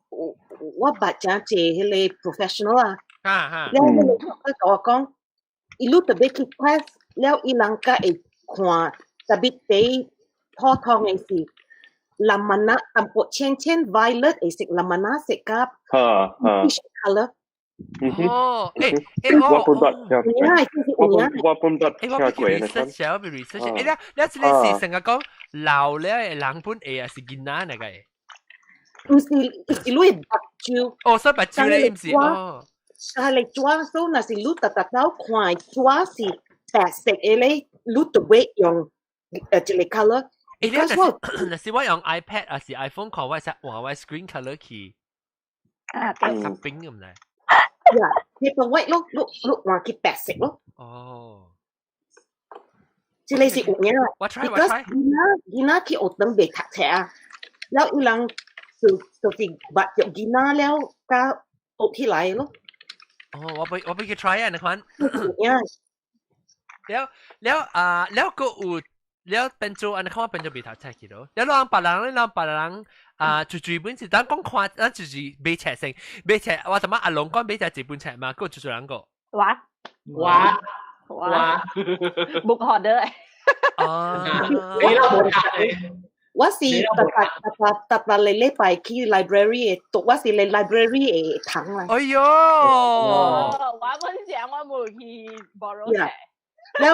我捌誠濟彼個 professional 啊，了佢共我講，伊汝特別去 test，了伊人較會看，特別第普通的是。藍物仔淡薄淺淺 violet 會色藍物仔色佮 fish color。哦，欸欸我我本捌聽過，我本捌聽過。我 research，我 research。欸，你你這個是成日講老了的人本會，還是囡仔那個？毋是，是你的目睭。哦，所以目睭咧，毋是哦。啊，你紙，所以若是你逐逐走看紙是白色的咧，你就會用一個 color。欸，你若是我用 iPad 還是 iPhone 看，我會使換我 screen color 去。啊，對。較平咁咧。呀，paper white 咯，你換去白色咯。哦。這個是有影。我 try 我 try。囡仔去學堂袂讀冊啊，了伊人就是捌著囡仔了，佮學起來咯。哦，我欲去 try 啊，你看。有影。了了啊，了閣有。了變做按呢看我變做袂讀冊去咯。了人別人咧，人別人啊，就最本是咱講看，咱就是買冊先，買冊。我怎麼阿龍講買冊這本冊嘛？閣有幾人個？我我我 book holder 哦，你都無讀的。我是逐逐逐逐逐逐禮拜去 library 的，讀我是咧 library 的堂啦。哎喲！我本想我無去 borrow 冊。了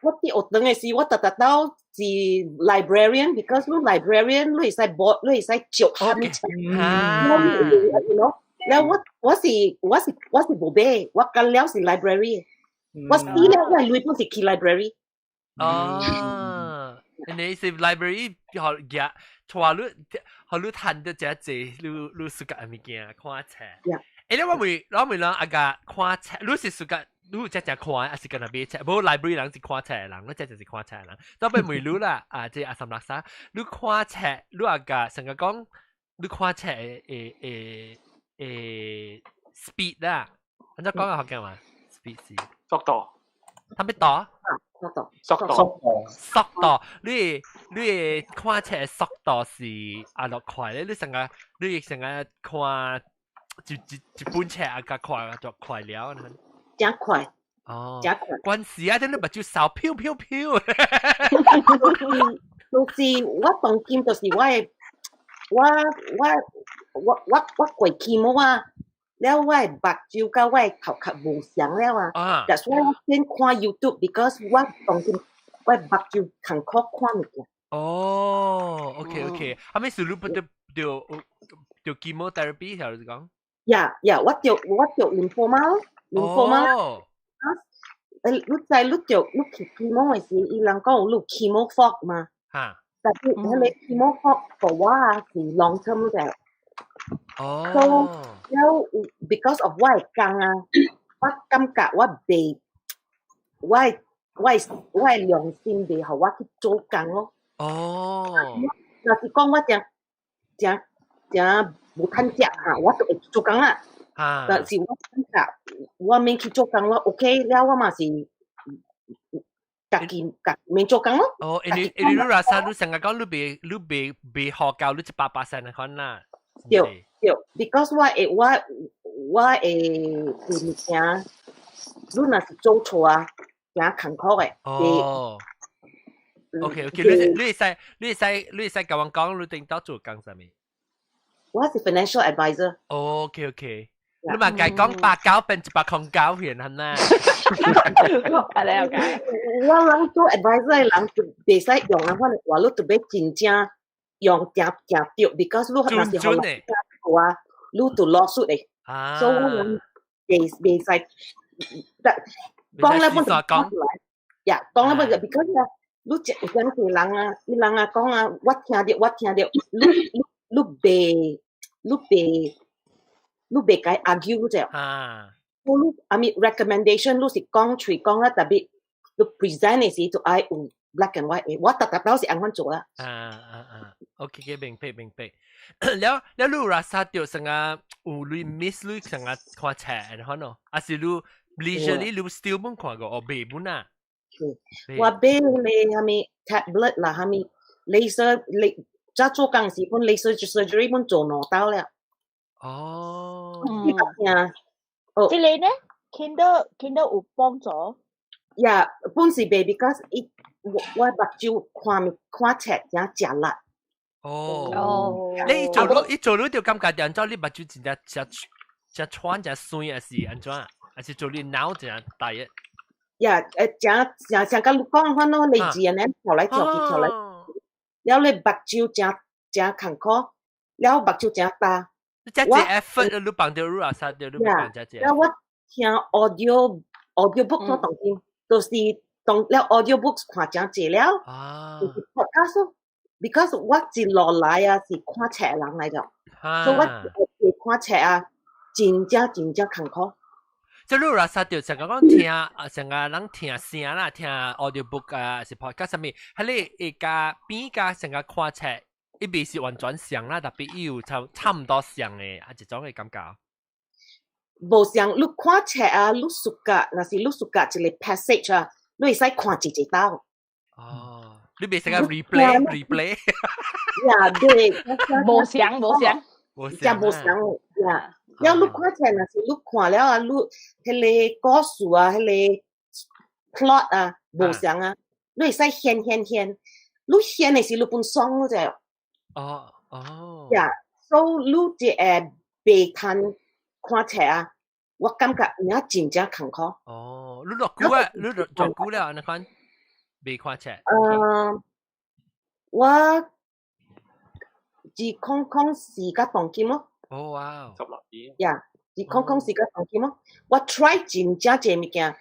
我佇學堂的時，我逐逐到是 librarian，because 你 librarian 你會使 borrow，你會使借啥物冊。了我是無買，我幹了是 library。我死了我的鐳本是去 library。哦。你是 library 學嘢，帶你學你趁到這濟，你你 suka 物件看冊。欸，你我問人阿個看冊，你是 suka 你有只只看，還是干焦買冊？無 library 人是看冊的人，你這就是看冊的人。特別問你啦，啊，這阿三六三，你看冊，你阿個成個講，你看冊的的的的 speed 啦，按怎講啊？福建話 speed 是速度，啥物度？速度，速度，速度，你看冊的速度是啊落快咧？你成個看一本冊啊，較快就快了。真快。哦，真快。關事啊！等你目睭掃飄飄飄。就是我當今就是我的，我我我我我過去無啊，了我的目睭佮我的頭殼無相了啊。但所以我先看 YouTube，because 我當今我的目睭艱苦看物件。哦，OK OK，後尾是你不著著著 chemotherapy 條是講？ Yeah，我著 lymphoma，lymphoma。哦。你知你著你去 chemo 的時，伊人講有你 chemo fog 嘛？哈。但是彼个 chemo fog for 我啊是 long term 的。哦。 So 了，because of 我的工啊，我感覺我袂，我的良心袂予我去做工咯。哦。若是講我誠誠誠無趁食哈，我就會去做工啦。但是我感覺我免去做工，我 OK 了，我嘛是家己免做工咯。哦，因為你 rasa 你成日講你袂你袂袂學教你100%的款啦。對對，because 我會物件，你若是做錯啊，誠艱苦的。哦。OK OK，你會使共我講，你頂到做工啥物？我是 financial advisor。 OK OK，你嘛計講89變109片係咪？係你有解。我人做 advisor 的人就袂使用啊，反正話你特別真正用誠誠對，because 你若是予人話，你就落術的。所以我人袂使，講咧本就講出來，呀，講咧本就 because 啊，你有真濟人啊，伊人啊講啊，我聽著，你袂共伊 argue 者。我你 I mean recommendation 你是講喙講啦，特別你 present 的時就愛有 black and white 我逐逐都是按款做啦。啊啊啊！OK，明白明白。了了，你有 rasa 著成個有你 miss 你成個看冊然後喏，還是你 leisurely 你 still 冇看過？哦，未本啊？我買彼个啥物 tablet 啦，啥物 laser 你早做工時本 laser surgery 本做兩刀了。哦。你聽。哦。這個呢？Kindle 有幫助？呀，本是袂，because 伊我目睭看物看冊誠食力。哦。你一做你就感覺按怎你目睭真正誠誠喘誠酸，還是按怎？還是做你腦誠大嘅？呀，誠誠像佮你講款咯，類似按呢跳來跳去跳來，了你目睭誠誠艱苦，了目睭誠焦。這這 effort 你幫到你啊，啥掉你幫這這。了我聽 audio book 我當聽，就是當了 audio books 看誠濟了，就是 podcast because 我一路來啊是看冊的人來著，所以我看冊啊，真正真正艱苦。即你 rasa 著成個講聽啊，成個人聽聲啦，聽 audio book 啊，是 podcast 啥物，彼个會佮比較成個看冊，伊袂是完全像啦，特別伊有差唔多像的啊，一種的感覺。無像你看冊啊，你 suka，若是你 suka 一個 passage 啊，你會使看一一道。哦，你袂使個 replay replay。呀，對。無像無像。無像。無像呀。了你看冊若是你看了啊，你彼个故事啊，彼个 plot 啊，無像啊，你會使現現現，你現的時你本爽你知無？哦哦。呀，所以你這個袂趁看冊啊，我感覺有影真正艱苦。哦，你落久啊？你落做久了按呢款袂看冊？我2004佮當今咯。哦哇！ 16年。呀，2004佮當今咯。我 try 真正濟物件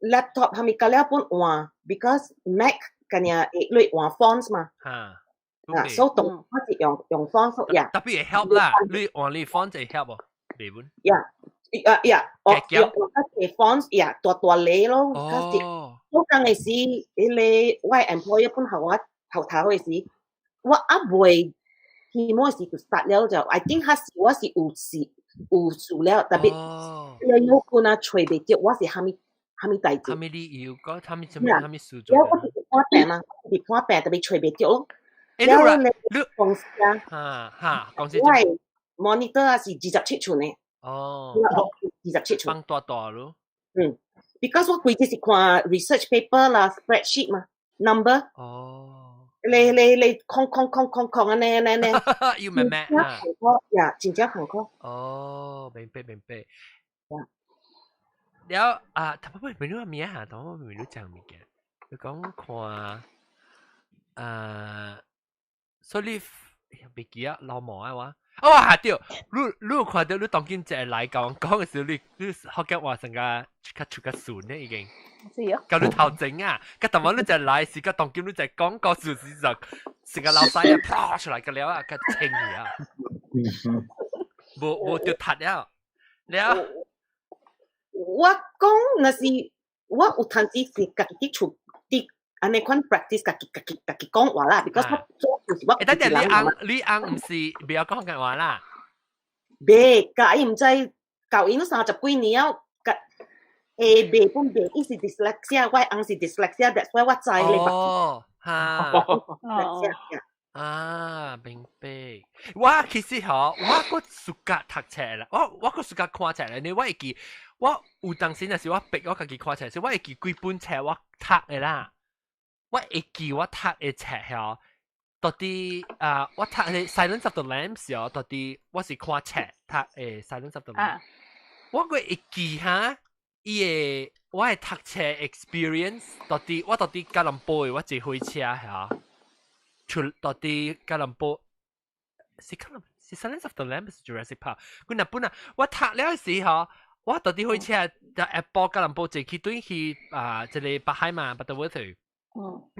，laptop 啥物佮了本換，because Mac 佮今日會你換 fonts 嘛。嚇。啊，所以動我是用 font 呀。特別會 help 啦，你換你 font 就會 help 哦，未本。呀，啊呀，我用我個 font 呀，大大粒咯。哦。我講嘅是，彼個我 employer 本予我頭頭嘅時，我還未希望是就 start 了就，I think 他是我是有事有事了，特別你有可能揣袂著，我是蝦米蝦米代誌。蝦米理由？講蝦米什麼蝦米事做？我是看病嘛，是看病特別揣袂著咯。欸，你你公司啊？哈哈，公司。我 monitor 啊是27寸的。哦。27寸。放大大咯。嗯，because 我規日是看 research paper 啦，spreadsheet 嘛，number。哦。你你你空空空空空按呢按呢按呢。要明咩啊？呀，真正艱苦。哦，明白明白。了啊，頭先明你咩啊？頭先明你講物件，你講看啊，所以袂記啊，老毛啊我。哦，嚇對，你你有看到你當今一個來共我講嘅時候，你你福建話成個較出較順咧已經。是啊。佮你頭前啊，佮當晚你就來時，佮當今你就講個事實就成個老細啊，啪出來個了啊，較清去啊。無無就讀了，了。我講若是我有趁時是家己佇厝佇按呢款 practice 家己家己家己講話啦，because 我做就是我。欸，等陣你翁你翁毋是袂曉講福建話啦？袂，佮伊毋知教𪜶都30幾年了，佮會袂本袂，伊是 dyslexia，我翁是 dyslexia，that's why 我知你。哦，哈。啊，明白。我其實嗬，我閣 suka 讀冊啦，我我閣 suka 看冊啦，你我會記，我有當時若是我逼我家己看冊，是我會記幾本冊我讀的啦。我會記我讀的冊嗬，到底啊，我讀的 Silence of the Lambs 哦，到底我是看冊讀的 Silence of the Lambs。我閣會記哈，伊的我的讀冊 experience 到底我到底吉隆坡的我坐火車嚇。出到底吉隆坡是吉隆是 Silence of the Lambs Jurassic Park。佢若本啊，我讀了時吼，我到底火車就 airport 吉隆坡坐去轉去啊，這个北海嘛，Butterworth。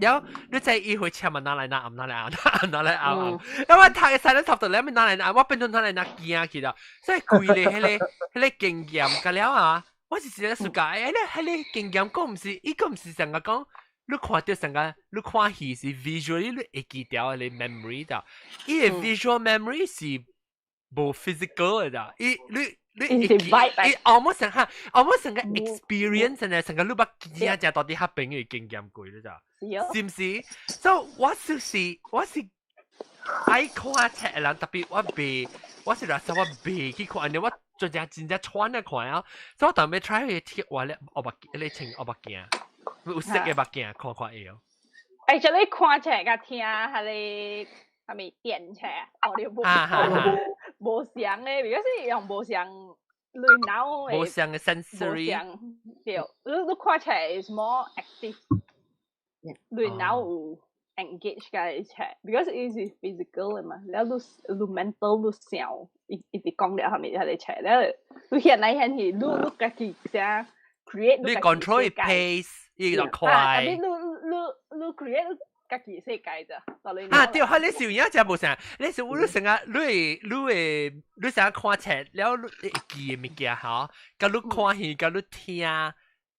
然後你知伊火車嘛，拿來拿暗，拿來暗，拿來暗暗。然後我讀嘅 Silence of the Lambs 拿來拿，我變做拿來拿驚去了。所以規個彼个彼个經驗，甲了啊，我是實在 suka，欸，彼个經驗，閣毋是，伊閣毋是成個講。你看著成個，你看戲是 visually 你會記著的 memory 的，伊個 visual memory 是無 physical 的，伊你你會記，伊 almost 成下，almost 成個 experience 呢，成個你捌見只到底較朋友經驗過你知？是毋是？所以我就是我是愛看冊的人，特別我袂，我是來說我袂去看，我真正真正穿來看啊，所以我特別 try 去貼我咧，烏目鏡，你穿烏目鏡。有色嘅目鏡看看會哦。 Actually 看冊佮聽彼個啥物電冊，哦你無無相的，because 是用無相類腦的。無相的 sensory。無相對，你你看冊 is more active，類腦有 engage 佮冊，because 伊是 physical 的嘛，了你你 mental 你想，伊一直講了啥物彼个冊，了你現來現去，你你家己啥 create 你 control pace。伊就快。啊，特別你你你 create 家己世界咋？啊，對，你是有影真無啥，你是你成日你會你會你成日看冊了，你會記的物件吼，佮你看戲，佮你聽，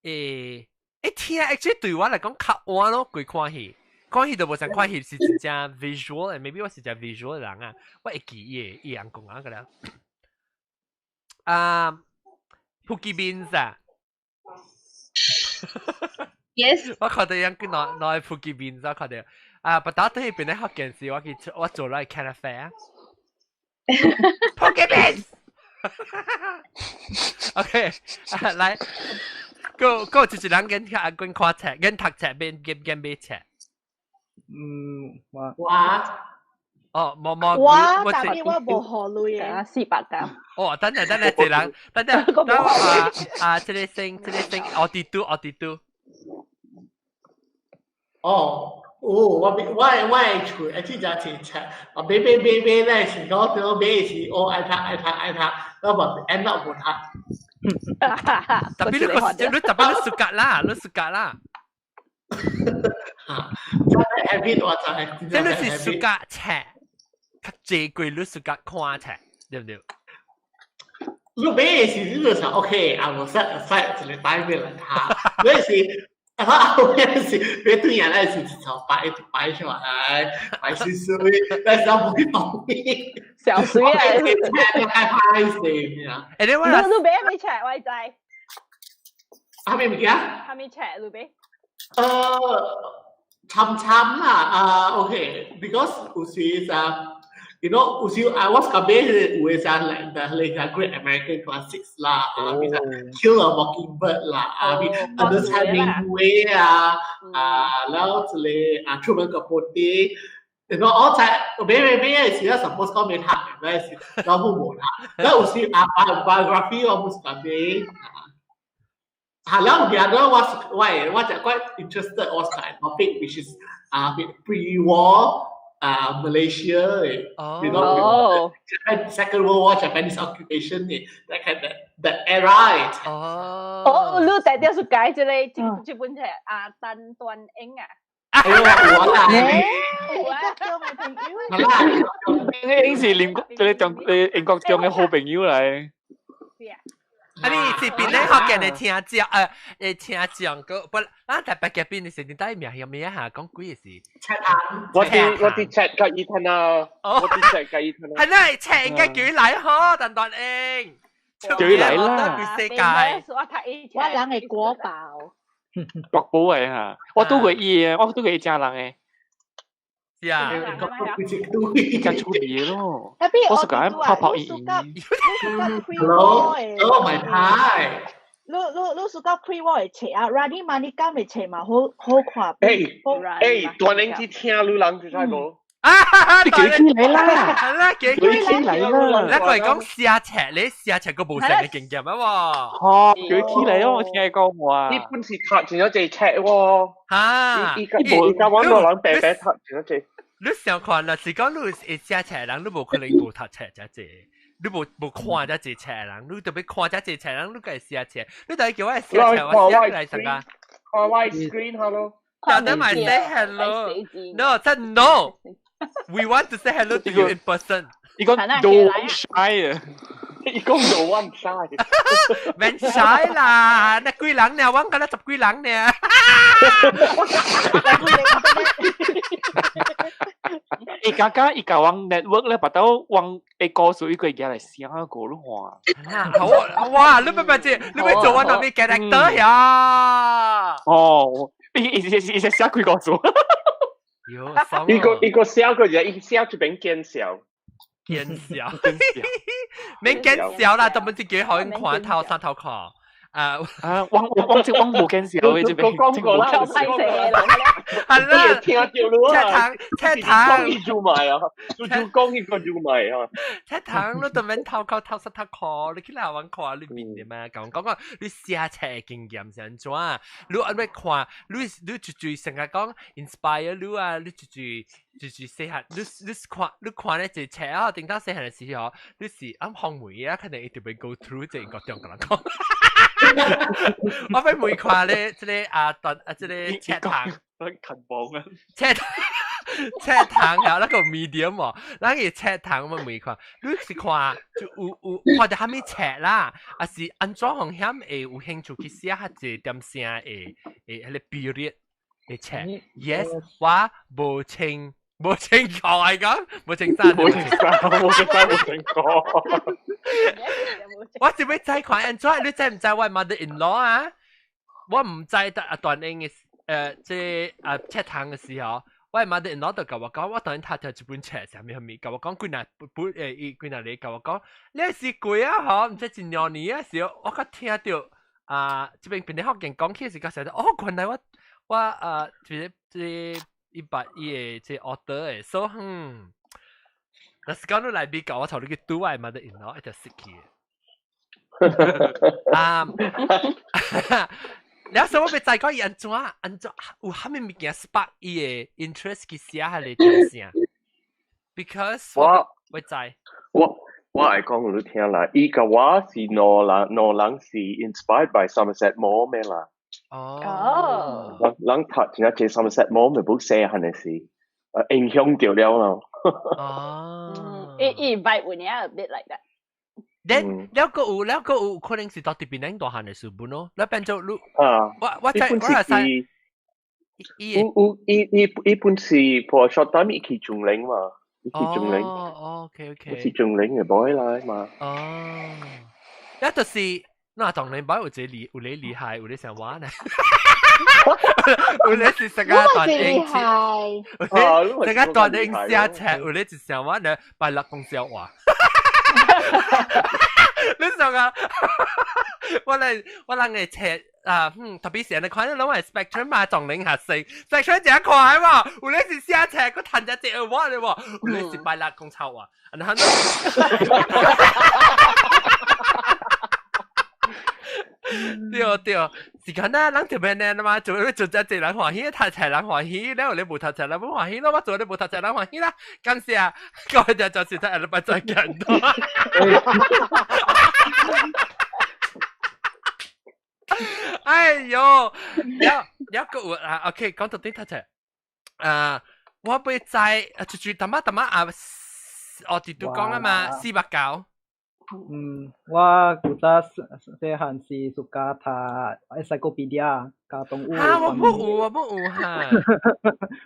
會會聽，actually 對我來講較晚咯，過看戲，看戲就無啥看戲是真正 visual，maybe 我是真 visual 的人啊，我會記伊的伊人講啊個了。啊，Pookie Beans 啊。 Yes。我看到人佢拿拿去 Pookie Beans 我看到啊，不打對邊咧學件事，我去我做來咖啡啊。Pookie Beans。OK，來，閣閣一一人緊緊看冊，緊讀冊，免緊緊買冊。嗯，我我哦，無無我特別我無予鐳的，400間。哦，等陣等陣，一人，等陣，等啊啊，這个先，這个先，奧迪都，奧迪都。哦，有我我我的厝一直就是冊，我買買買買咧是講對我買是我愛讀愛讀愛讀，我無 end up 無讀。特別你個你特別你 suka 啦，你 suka 啦。嚇，真係 habit 我就係。這你是暑假冊，較濟過你暑假看冊，對唔對？你買的時你就想 OK，啊，我 set aside 一個 time 來讀，嗰時。啊！我嗰時買對眼那時就擺擺出來，擺水水，但是我冇去動。小水啊！太歹勢啊！誒，你我你買未冊？我知。啥物物件？啥物冊你買？參參啦，啊，OK，because 有時就。 有時啊，我較買有的啥 like the Great American Classics 啦，啊，比如 Kill a Mockingbird 啦，啊，比 Ernest Hemingway 啊，啊，然後一個啊，出門個波啲，然後我在買買買的時候，suppose 講沒讀的，那時老母無讀，然後有時啊，biography 我毋是較買。啊，然後其他我我我就 quite interested 我係 topic which is 啊 pre-war 啊 Malaysia Japan Second World War Japanese occupation that kind of that era 哦，哦，你代表是解這個這這本冊啊，陳段英啊。哎呦，我啦，有啊，好啦，英是英國你中你英國中嘅好朋友嚟。啊！你是邊咧學嘅？你聽講誒誒聽講個不，咱台北嘅邊你是你帶名係咩啊？講鬼事。我啲 chat 甲伊聽啊，我啲 chat 甲伊聽啊。係啦，chat 應該叫伊來嗬，陳段英。叫伊來啦。世界。我人係國寶。國寶嚟嚇，我拄過伊嘅，我拄過伊家人嘅。是啊，伊較出名咯。我是講泡泡伊。 Hello，哦，咪派。你你你暑假 pre-war 的冊啊，Rani Manicka 的冊嘛，好好看。誒誒，段英去聽你人知無？啊！你叫起來啦！係啦，叫起來啦！你個係講寫冊，你寫冊個無成嘅經驗啊喎。吼，叫起來哦！我聽伊講話。伊本是讀真咗濟冊喎。嚇！伊伊伊甲阮老人白白讀真咗濟。你想看啦，是講你會寫冊人，你無可能無讀冊遮濟。你無無看遮濟冊人，你特別看遮濟冊人，你該寫冊。你大叫我寫冊，我寫來啥個？看我 screen 好咯。叫他們 say hello。No，真 no。We want to say hello to you in person。伊講 don't shy 啊，伊講 no one shy。免 shy 啦，那幾人呢？我敢若十幾人呢。伊剛剛伊甲阮 network 咧，把到阮會告訴伊個嘢來寫個你看。好哇！你別別這，你別做我那邊 character 呀。哦，伊伊伊伊寫幾個字。伊個伊個寫個嘢，伊寫這邊見笑，見笑，免見笑啦，都唔知幾好看頭三頭看。啊啊！我我我我無見笑嘅，這邊講過啦，係啦，聽到咯，車糖車糖，講伊就買啊，就就講伊個就買啊。車糖你都免頭靠頭實頭看，你去哪揾看你面的嘛？講講講，你寫冊經驗是按怎？你按咩看？你你就就成日講 inspire 你啊！你就就就就細漢，你你看你看咧一冊啊，頂到細漢的時候，你是按方梅啊，肯定一定會 go through 這個中國人講。我欲問看咧，這個啊段啊，這個冊糖，近網啊，冊冊糖啊，那個 medium 哦，咱個冊糖我問看，你是看就有有看著啥物冊啦，還是按怎風險會有興趣去寫較濟點聲的的彼個 period 的冊？Yes，我無清無清楚來講，無清啥，無清啥，無清啥，無清楚。我就欲知看按怎，你知毋知我 mother in law 啊？我毋知得啊，段英的這啊冊糖的時候，我 mother in law 就共我講，我當然讀著這本冊啥物啥物，共我講幾若本誒，伊幾若日共我講，你是過啊吼，毋知一兩年啊時候，我閣聽著啊，這邊邊咧福建講起時，閣想哦，原來我我啊，這個這伊捌伊的這 author 的，所以嗯，若是講你來美國，我帶你去拄我 mother in law 一定識去。啊！你所以我欲知講伊按怎按怎有啥物物件 spark 伊的 interest 去寫彼个點聲？Because 我我知，我我會講予你聽啦，伊共我是兩人兩人是 inspired by Somerset Maugham 啦。哦。人人讀真正 Somerset Maugham 的 book 細漢的時，影響著了咯。哦。伊伊 vibe 有影 a bit like that。 Then 了個有了個有可能是到佇檳城大漢的書本咯，你變做你啊，我知我係使。有有伊伊伊本是 for a short time 伊去中嶺嘛，伊去中嶺。哦，OK OK。是中嶺的 boy 來嘛。哦，一就是那當然擺有一個厲有咧厲害，有咧想玩呢。有咧是成個大英，有咧成個大英寫冊，有咧是想玩呢，拜六講笑話。你想啊？我嚟我人嘅冊啊，特別是你看到攏係 spectrum 嘛，撞零下四，spectrum 真快喎，有咧是寫冊，佢彈只隻話咧喎，有咧是拜六講臭話，然後對對，是咁啦，人特別呢嘛，做做只隻人歡喜，讀冊人歡喜，了後你無讀冊人不歡喜咯，我做你無讀冊人歡喜啦，感謝各位就就是睇下禮拜再見多。哎喲，了了個有啊，OK，講到啲讀冊，啊，我會知啊，就就淡仔淡仔啊，我直都講啊嘛，489。嗯，我古早細漢時 suka 讀 encyclopedia 佮動物。哈，我無有，我無有哈。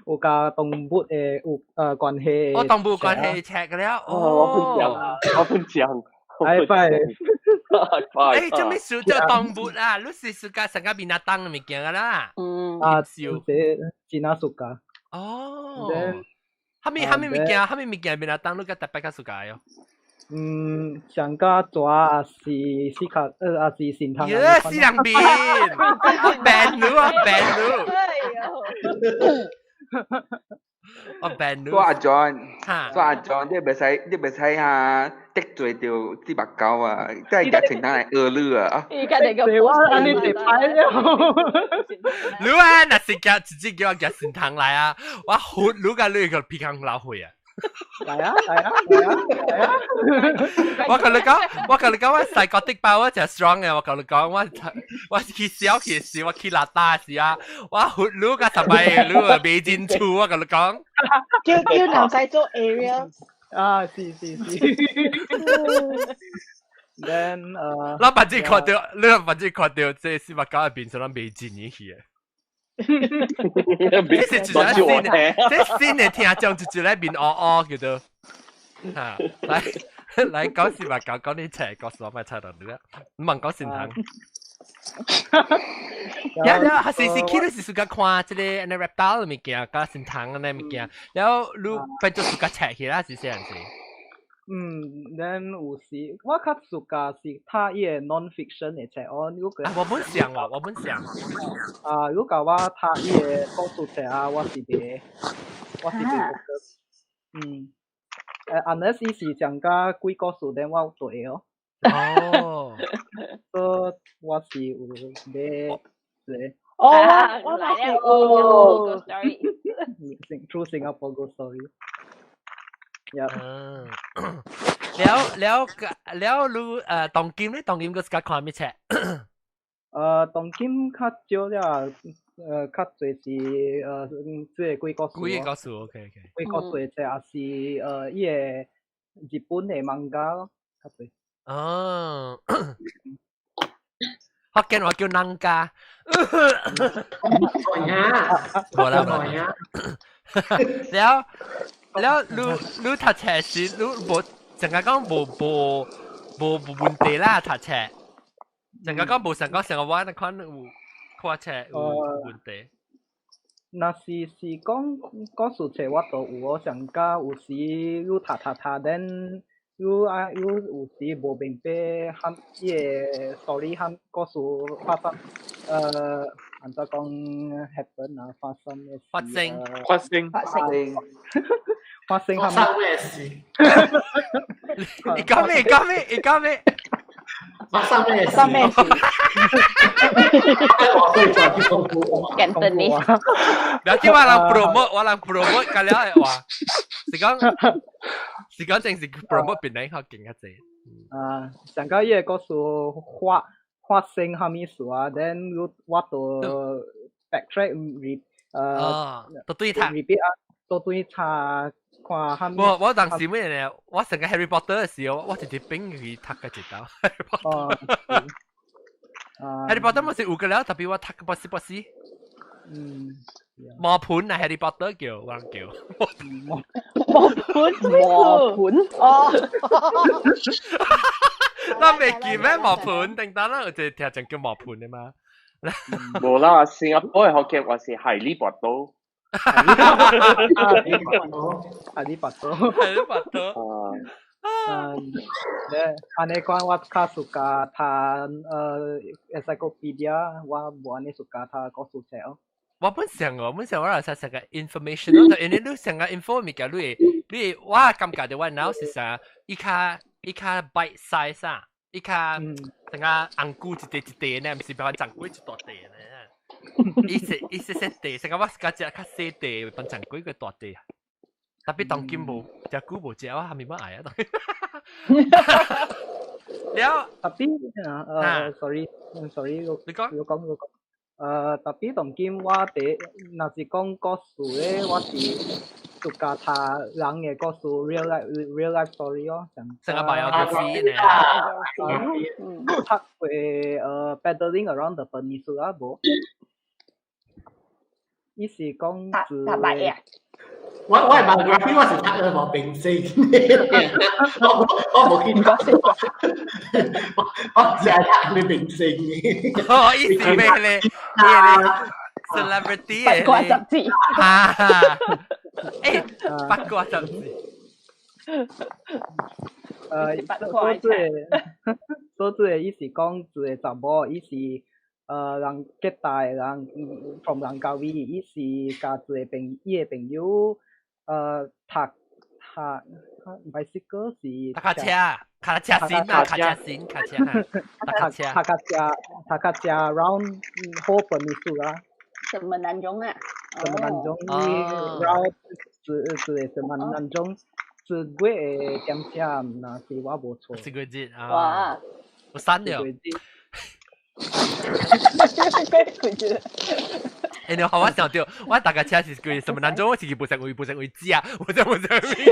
有佮動物的有關係。我動物關係冊了。哦，我分享，我分享。哎，拜。哎，做咩事做動物啊？你是 suka 成個 binatang 的物件啦。嗯。啊，這真正 suka。哦。蝦米蝦米物件？蝦米物件 binatang 你較特別較 suka 喲？嗯，上加蛇也是四卡，也是神通。耶，死人面，我病你，我病你。我病你。我阿 John，我阿 John，你袂使，你袂使哈得罪著489啊，即係日情單來惡你啊。伊家己個我按呢一擺了。你啊，若是叫直接叫我夾神通來啊，我活你甲你個鼻孔流血啊！來啊來啊來啊來啊！我同你講，我同你講，我細個的包我真 strong 嘅。我同你講，我我去小學時，我去拉大時啊，我活擼個十擺擼啊，未進厝。我同你講，叫叫男仔做 area 啊，是是是。Then 老闆子看到，你老闆子看到，這489入邊就諗未進去嘅。這是一個新的，這新的聽眾就就咧面烏烏叫做，嚇來來講489，講你冊，講什麼冊到你啊？唔問講神通。呀呀，還是是去你是 suka 看這個按呢 reptile 的物件，佮神通按呢物件，然後你變做 suka 冊起來是啥樣子？嗯，then 有時我較 suka 是讀伊個 non-fiction 的冊哦。如果啊，我本想哦，我本想。啊，如果我讀伊個故事冊啊，我是袂，我是袂 focus。嗯，unless 伊是講甲鬼故事，then 我就會哦。哦。所以我是有買這個。哦，我嘛是有。 True Singapore Ghost Story。嗯，了了了，你當今咧，當今閣 suka 看咩冊？當今較少了，較濟是這個鬼故事。鬼故事，OK OK。鬼故事的冊，也是伊個日本的漫畫咯，較濟。哦，福建話叫人家。無啦無啦。了了，你你讀冊時，你無成日講無無無無問題啦，讀冊。成日講無成講成個我那款有看冊有問題。若是是講故事冊，我都有哦。上加有時你讀讀讀，then 你啊你有時無明白含伊個 story 含故事發生，按怎講 happen 啊，發生的事。發生。發生。發生。發生。發生咩事？你講咩？講咩？你講咩？發生咩事？發生咩事？我會轉去中國。 Cantonese。不要緊，我人 promote，我人 promote 甲了的話，是講是講正是 promote 變得較勁較濟。啊，上個伊個故事發發生啥物事啊，then 我就 backtrack re 都對讀 repeat 啊，都對查看啥物。我當時咩咧？我成個 Harry Potter 嘅時候，我直接冰去讀個一道 Harry Potter。Harry Potter 咪是有個了，特別我讀個博士博士。磨盤啊，Harry Potter 叫我叫。磨盤磨盤哦。咱未記咩磨盤，定等啦，有一個聽眾叫磨盤的嘛。無啦，新加坡的福建話是海利波多。哈利波特，哈利波特。嗯，咧，按呢講我較 suka 讀encyclopedia，我無按呢 suka 讀故事冊哦。我本想哦，本想我來成個 information 咯，因為你成個 info 物件，你會我感覺到我腦是啥，伊較 bite size 啊，伊較成個紅菇一塊一塊呢，毋是比較長龜一大塊呢。伊是伊細細塊，成個我較食較細塊，比長龜個大塊。特別當今無，食久無食，我還未乜愛啊。了，特別sorry，sorry，你講，你講，你講。特別當今我佇，若是講故事咧，我是 suka 讀人的故事，real life story 哦，成個 biography 呢。你有讀過Paddling Around the Peninsula 無？伊是講一個。我係 biography，我是讀了無明星，我無去讀，我只係讀啲明星。哦，伊是咩咧？伊咧 celebrity 八卦雜誌。啊！欸，八卦雜誌。所做的伊是講一個查某，伊是人吉大的人，from 蘭卡威，伊是佮一個朋伊的朋友讀讀 bicycle 是踏跤車，跤車先啊，跤車先，跤車，踏車，踏跤車，踏跤車 round whole peninsula。 Semenanjung 啊？ Semenanjung round 一一個 Semenanjung 一月的點車，若是我無錯。一個月啊！哇！我刪了。一個月。欸，你好，我想到，我大家車是幾什麼難種，我是無想為無想為食，無想無想為食。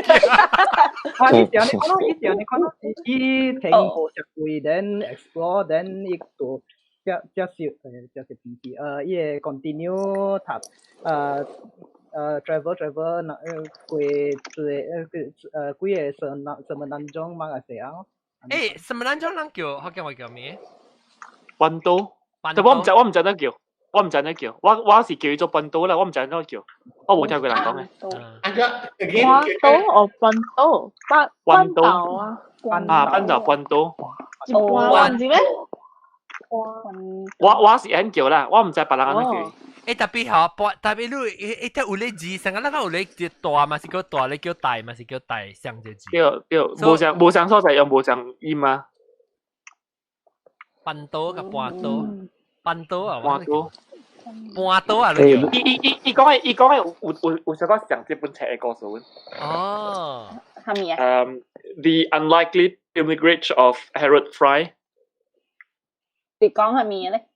啊，伊是按呢看咯，伊是按呢看咯，伊停無十幾，then explore，then 伊就這這是這是飛機，伊會 continue 讀travel travel 那過一個幾個 Semenanjung 馬來西亞。欸，Semenanjung 人叫福建話叫咩？半島。但我毋知，我毋知怎叫。我毋知怎叫，我是叫伊做半島啦，我毋知怎叫，我無聽過人講嘅。半島哦，半島，半島啊，啊，半島半島。一半是咩？我是按叫啦，我毋知別人按怎叫。欸，特別吼，特別你一啲有咧字，成個那個有咧字大嘛是叫大，咧叫大嘛是叫大，相隻字。對對，無相所在用無相音啊。半島佮半島。半島啊，半島，半島啊！伊講的有小可像這本冊的故事。哦，啥物啊？ The Unlikely Pilgrimage of Harold Fry。你講啥物咧？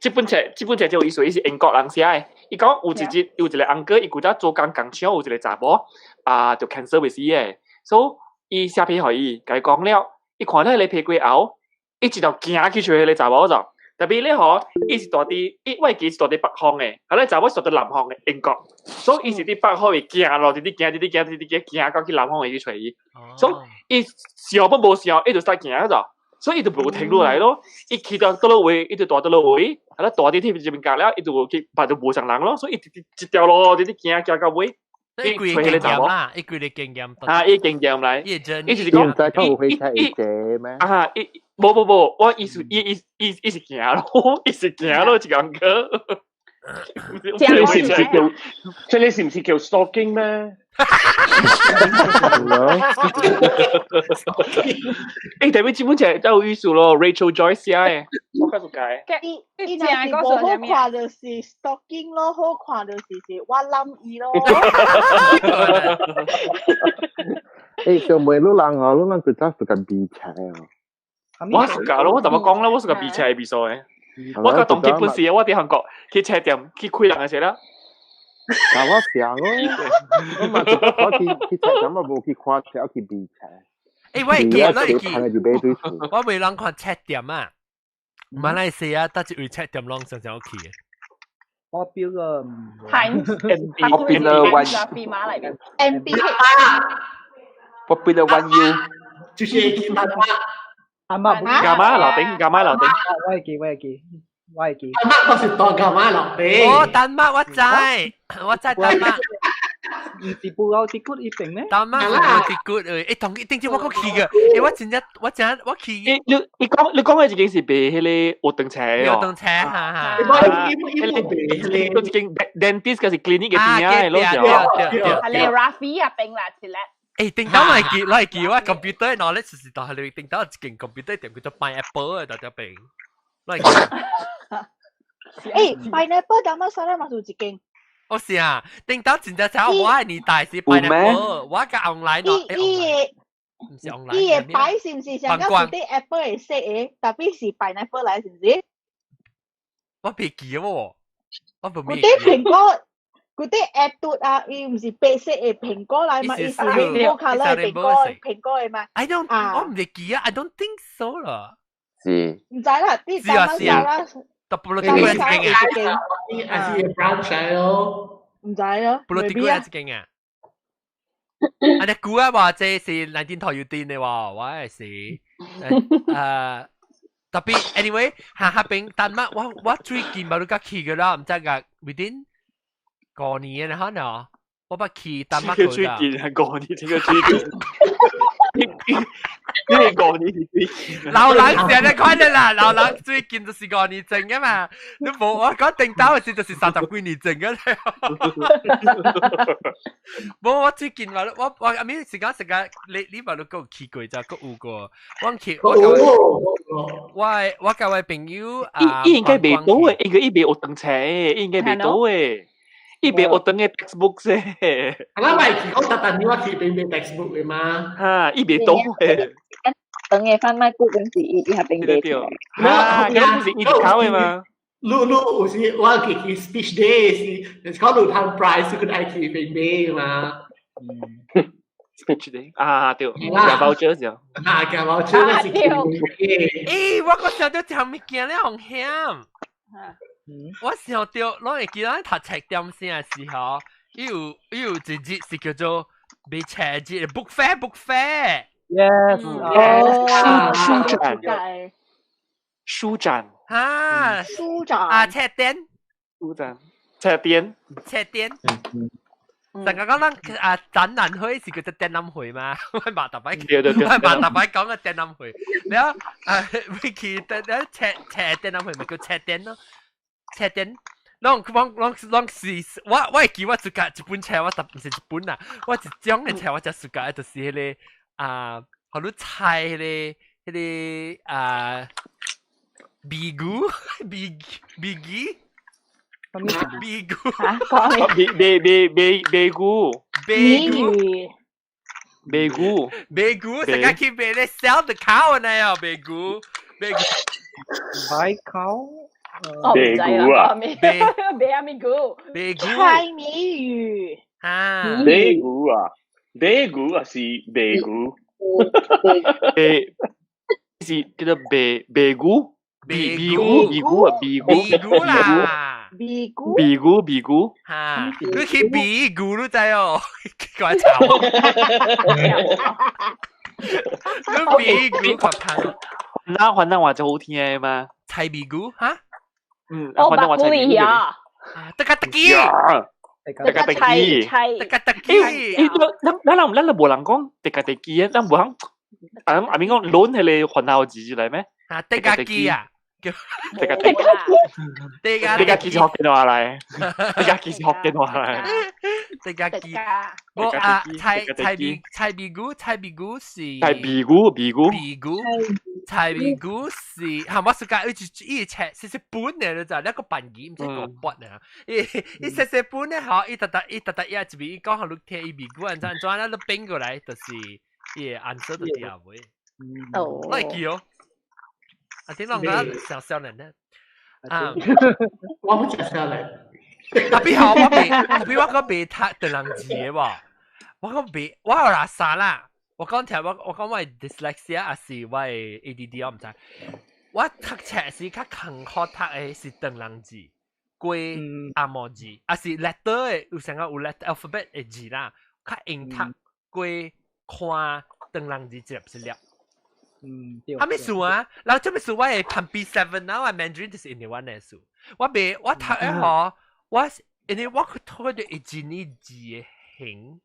這本冊就有意思，伊是英國人寫的。伊講有一日有一個 uncle，伊古早做工工廠有一個查某啊，就 cancer 未死的，所以伊寫批予伊，共伊講了，伊看到彼個批過後，伊一條行去揣彼個查某就。特別咧吼，伊是蹛佇，伊我會記是蹛佇北方的，啊咧查某是蹛佇南方的英國，所以伊是佇北方會行咯，直直行，直直行，直直行，行到去南方會去揣伊。所以伊想攏無想，伊就使行咗，所以伊就無停落來咯。伊去到佗落位，伊就蹛佗落位，啊咧蹛佇天這邊隔了，伊就去別就無啥人咯，所以伊一條路直直行行到尾。伊規個經驗啦，伊規個經驗。啊，伊經驗來，伊伊是講，伊伊啊，伊無無無，我意思伊伊伊伊是行咯，伊是行咯，一個哥。這個是毋是叫？這個是毋是叫 stalking 咩？欸，特別這本冊真有意思咯，Rachel Joyce 寫的，我較 suka。伊伊若是無好看就是 stalking 咯，好看就是是我諗伊咯。欸，就問你人哦，你人古早 suka 比冊哦。我 suka 咯，我怎麼講咧？我 suka 買冊的味素的。我個當基本時，我佇韓國去冊店去開人的時啦。但我想咯，我嘛一擺去冊店，我無去看冊，我去買冊。欸，我會記，我會記，看就買對厝。我袂人看冊店啊，馬來西亞佗一位冊店攏常常有去的。 Popular Times Popular One 飛馬嚟嘅 M B Popular One U，就是去丹麥。阿媽伽馬樓頂，伽馬樓頂。我會記，我會記，我會記。丹麥我是當伽馬樓頂。哦，丹麥我知，我知丹麥。毋是布歐迪骨一邊咩？丹麥是布歐迪骨誒，欸，同頂次我閣去個，欸，我真正我真正我去。你講的這間是賣彼個學堂冊的哦。學堂冊，哈哈。你講伊伊賣彼個，這間 dentist 還是 clinic 的邊仔的咯，對對對。係你 Rafi 啊，邊啦，一粒。欸，頂頭咪記，我會記我 computer knowledge 就是到係你頂頭一間 computer 店叫做 Pineapple 的，在這邊。我會記。欸，Pineapple Damansara 嘛是有一間。哦是啊，頂頭真正像我的年代是 Pineapple，我甲 online 咯，伊伊毋是 online。伊的牌是毋是上個是啲 Apple 的色的，特別是 Pineapple 來，是毋是？我袂記喎，我無嗰啲蘋果，嗰啲 Apple 啊，伊毋是白色的蘋果來嘛，伊是 rainbow colour 的蘋果，蘋果的嘛。 I don't，我毋會記啊，I don't think so 啦。是。毋知啦，啲是啊是啊。特布魯迪古一間啊，還是 branch 來咯。毋知咯。布魯迪古一間啊。啊！你估啊話這是南電台要電的喎，我係是特別 anyway 下下邊丹麥我最近冇得去嘅啦，毋知個 within 5年可能我捌去丹麥最近係5年，這個最近。因為5年是最近。老人成日快樂啦，老人最近就是5年前嘅嘛。你無我講定到嘅時就是30幾年前嘅啦。無我最近話我阿咪時間時間你話你閣去過就閣有過，我去我我我佮我朋友啊，伊應該袂倒的，應該伊袂學堂冊，應該袂倒的。伊袂學堂的 textbook 啫。啊，我咪去講特特你我去邊買 textbook 的嘛？哈，伊袂倒的。等嘅販賣機嗰時，伊佇遐邊買對。啊，嗰是伊考的嘛？你你有時我去 speech day 是，就是講你通 prize 佢愛去邊買嘛？speech day 啊，對，夾 voucher 就。啊，夾 voucher 那是去買。欸，我閣想著一項物件咧，紅險。我想到，攏會記得讀冊點聲的時候，伊有一日是叫做買冊日，book fair，book fair。 Yes。書展。書展。啊。書展。啊，冊店。書展。冊店。冊店。上個講咱啊展覽會是叫做展覽會嘛，我嘛逐擺，我嘛逐擺講個展覽會，然後啊，會去等等冊冊展覽會咪叫冊店咯。冊店，攏攏攏攏是，我會記我自家一本冊，我特毋是一本啦，我一種的冊我才自家就是彼個啊，予你猜彼個啊，米糊米米記米糊，米米米米米糊，米糊米糊米糊，成日去賣咧 sell the cow 呢哦，米糊米糊，買 cow。我唔知啊，咩啊咪糊，米糊，猜謎語啊，米糊啊，米糊還是米糊？米是叫做米米糊，米米糊米糊啊，米糊米糊啦，米糊米糊米糊，哈，你去米糊你知哦，怪吵，你米糊較香，那雲南話就好聽的嘛，猜米糊哈？嗯，我白古里啊，得個得記，得個得記，得個得記。欸，咱咱咱咱無人講得個得記啊，咱無人，啊阿明講攏彼个雲南字來咩？啊，得個記啊，得個得記，得個記是福建話來，得個記是福建話來，得個記。無啊，菜菜米菜米糊菜米糊是菜米糊米糊米糊。菜米糊是，嚇我暑假伊一伊冊細細本的，你知，兩個半字，毋是個筆啊。伊伊細細本的吼，伊特特伊特特伊一邊伊講予你聽，伊米糊按怎按怎，咱你變過來，就是伊的 answer 就對尾。哦，我會記哦。阿頂攏講小少年咧。啊，我唔食少年。特別好，我未，特別我講未讀唐人字嘅喎，我講未，我有垃圾啦。我講聽我講我係 dyslexia 還是我係 ADD 我唔知。我讀冊時較艱苦讀的是唐人字，過紅毛字，還是 letter 的有成個有 letter alphabet 的字啦，較用讀過看唐人字一粒一粒。對。啥物事啊？然後這物事我會旁邊 seven 啊，我 Mandarin 就是因為我的事。我袂我讀的吼，我因為我去睇到一字呢字的形，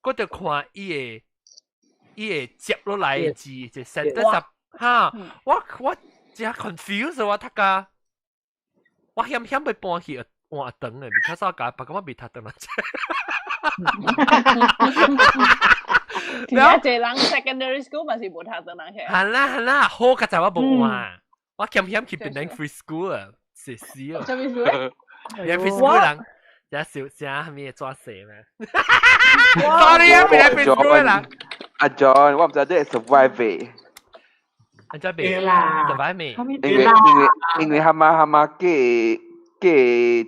我就看伊會接落來的字，就 sentence 哈，我真 confuse 我讀甲，我險險欲搬去換長的，because 我甲別個我未讀唐人冊。而家這人 secondary school 嘛是無讀唐人冊。係啦係啦，好佳在我無換，我險險去檳城 free school 啊，是死啊！啥物事？連 free school 人，這小這啥物抓蛇咩？Sorry 啊，檳城 free school 人。阿 John，我毋知你會 survive 未？阿 John 未？survive 未？因為他媽他媽嫁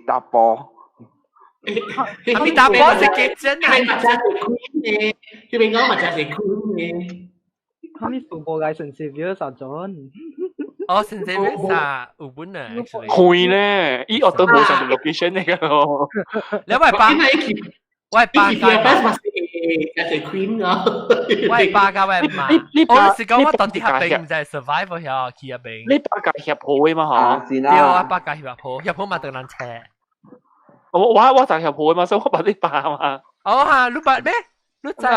查埔。啥物查埔是結真啊？嘛真是虧呢，這邊講嘛真是虧呢。哈咪數無來聖 Xavier 啥 John？哦，聖 Xavier 啥有本啊？會咧，伊學都無上 location 嚟個咯。你我係爸，我係爸家。嘛是真是虧啊！我係爸家，我係媽。我是講我當地合併唔知 survive 遐去入邊。你爸家協會嘛嗬？對啊，爸家協會，協會嘛當人車。我就協會嘛，所以我捌你爸嘛。哦哈，你捌咩？你知？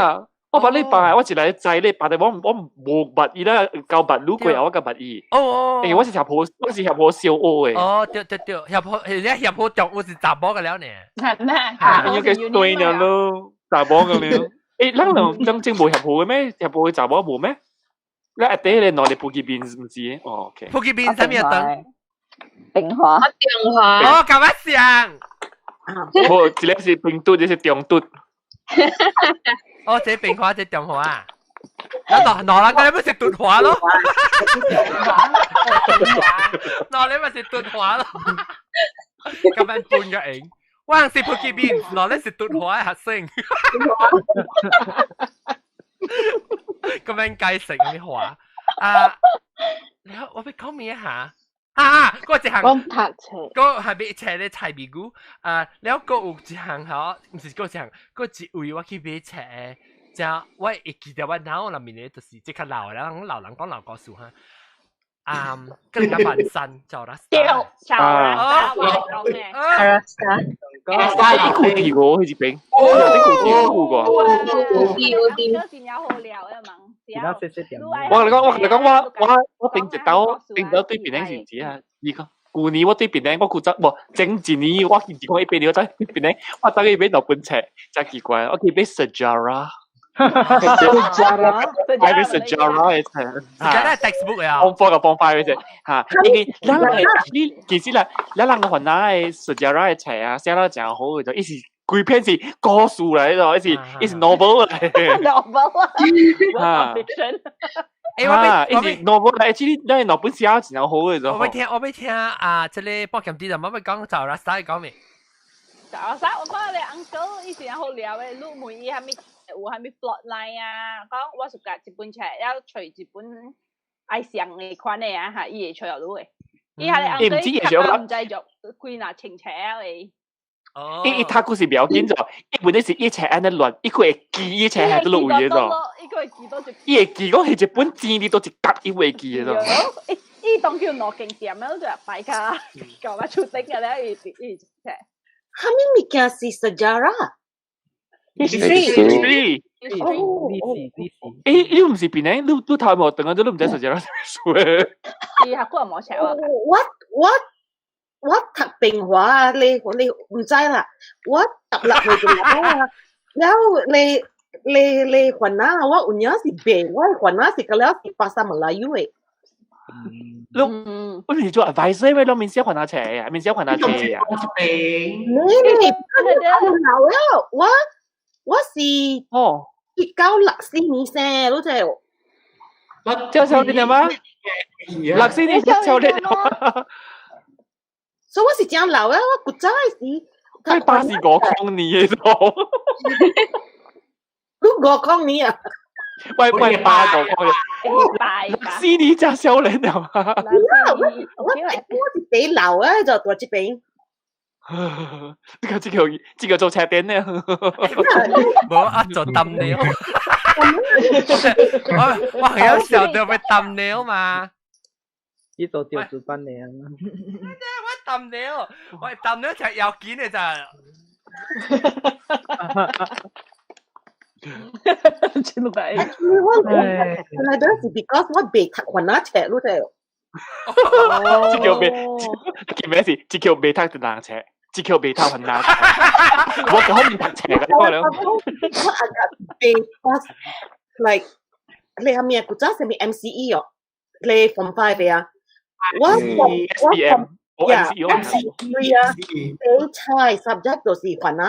我捌你爸，我一來知你爸，但我無捌伊啦，交捌愈過後我較捌伊。哦哦。因為我是協會，我是協會小學的。哦，對對對，協會，而且協會中我是查某個了呢。係咩？應該對了咯，查某個了。誒，咱兩真正無協會咩？協會查某無咩？你阿弟咧，攞嚟普吉邊唔知？哦，OK。普吉邊啥物燈？平華。中華。哦，甲我像。無，一個是平嘟，一個是中嘟。哦，這平華，這中華啊！嗱，嗱，嗱，你咪是敦華咯？嗱，你咪是敦華咯？咁樣半個影，我是普吉邊，嗱，你是敦華嘅學生。咁樣解釋啲話啊？你我俾講咩下？啊！嗰一項，講讀冊，嗰係買冊咧菜味菇啊，了閣有一項吼，毋是閣一項，閣一位我去買冊，就我會記得我腦內面咧，就是這較老的人，老人講老故事哈。啊，更加萬山叫拉斯。對，叫拉斯，我講嘅。拉斯。你古提過彼一邊？你古提過？有啲。真好料的嘛。我同你講，我同你講，我頂一刀，頂一刀對檳城是毋是啊？你講，舊年我對檳城，我負責無前一年我記講一邊，我走對檳城，我走去買兩本冊，真奇怪，我去買 Sejarah。Sejarah，買 Sejarah 的冊。 Sejarah textbook 啊。方法個方法嗰隻嚇，因為咱人你其實啦，咱人雲南的 Sejarah 的冊啊，寫得誠好嘅，就伊是規篇是故事來的，伊是 novel 來。 novel 啊。欸，我欲伊是 novel 來，其實咱兩本寫得誠好嘅。我欲聽，我欲聽啊！這個保險啲人，我欲講就拉斯講未？就拉斯，我講你 uncle 以前好料的，你問伊啥物有啥物 plot line 啊？講我是共一本冊，了揣一本愛上的款的啊，哈，伊會揣予你的。伊下個 uncle 毋知做幾若千冊的。伊伊讀故事袂要緊咗，伊本來是一冊按呢亂，伊閣會記伊冊喺佗落位的咗。伊閣會記佗一。伊會記講係一本錢你佗一角，伊會記的咗。伊伊當叫兩間店了，就擺較搞我出頂個了，伊伊冊。啥物物件是 sejarah？ History。哦，欸，你毋是檳城，你頭毛長啊，你毋知 sejarah 啥物事？伊學過無冊我。我讀平華啊，你毋知啦，我讀落去就啊，了你雲南我有影是白，我雲南是個了是巴沙馬來語的。你我是做 advisor 咩？你面寫雲南冊啊，面寫雲南冊啊。你你老了，我是哦， 1964年生，你知？這時候你嗎？六四年少年，所以我是真老啊！我古早時，佢85年嘅都，你50年啊？喂喂，85年，六四年真少年啊！我是第老啊，就住這邊。這個做車店呢？無啊，做thumbnail。我係有時候就會 thumbnail 嘛。呢做調主班嚟啊！我 thumbnail，我 thumbnail 就要緊嘅咋。真係。我原來都是 because 我未讀番仔冊，你知？這叫未，叫咩事？這叫未讀就難冊，這叫未讀很難冊。我講唔讀冊嘅，我兩。我阿個未 pass like 你係咩？古早係咪 MCE 哦？你 Form 5 啊？我我 Yeah MCE 啊，最差 subject 就是番仔。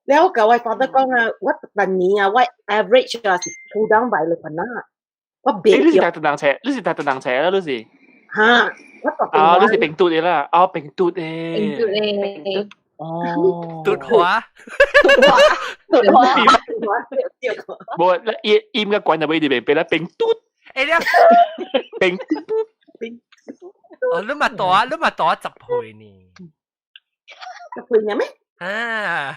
了我甲我 father 講啊，我逐年啊，我 average 啊是 pull down by 你番仔。我袂。你是讀難冊，你是讀難冊啦，你是。嚇！我讀啊，你是平嘟的啦，啊，平嘟的。平嘟的。哦。嘟花。嘟花。無，伊伊應該管入去入面，變啦平嘟。欸你。平嘟。哦，你嘛大，你嘛大10歲呢？10歲爾咩？啊。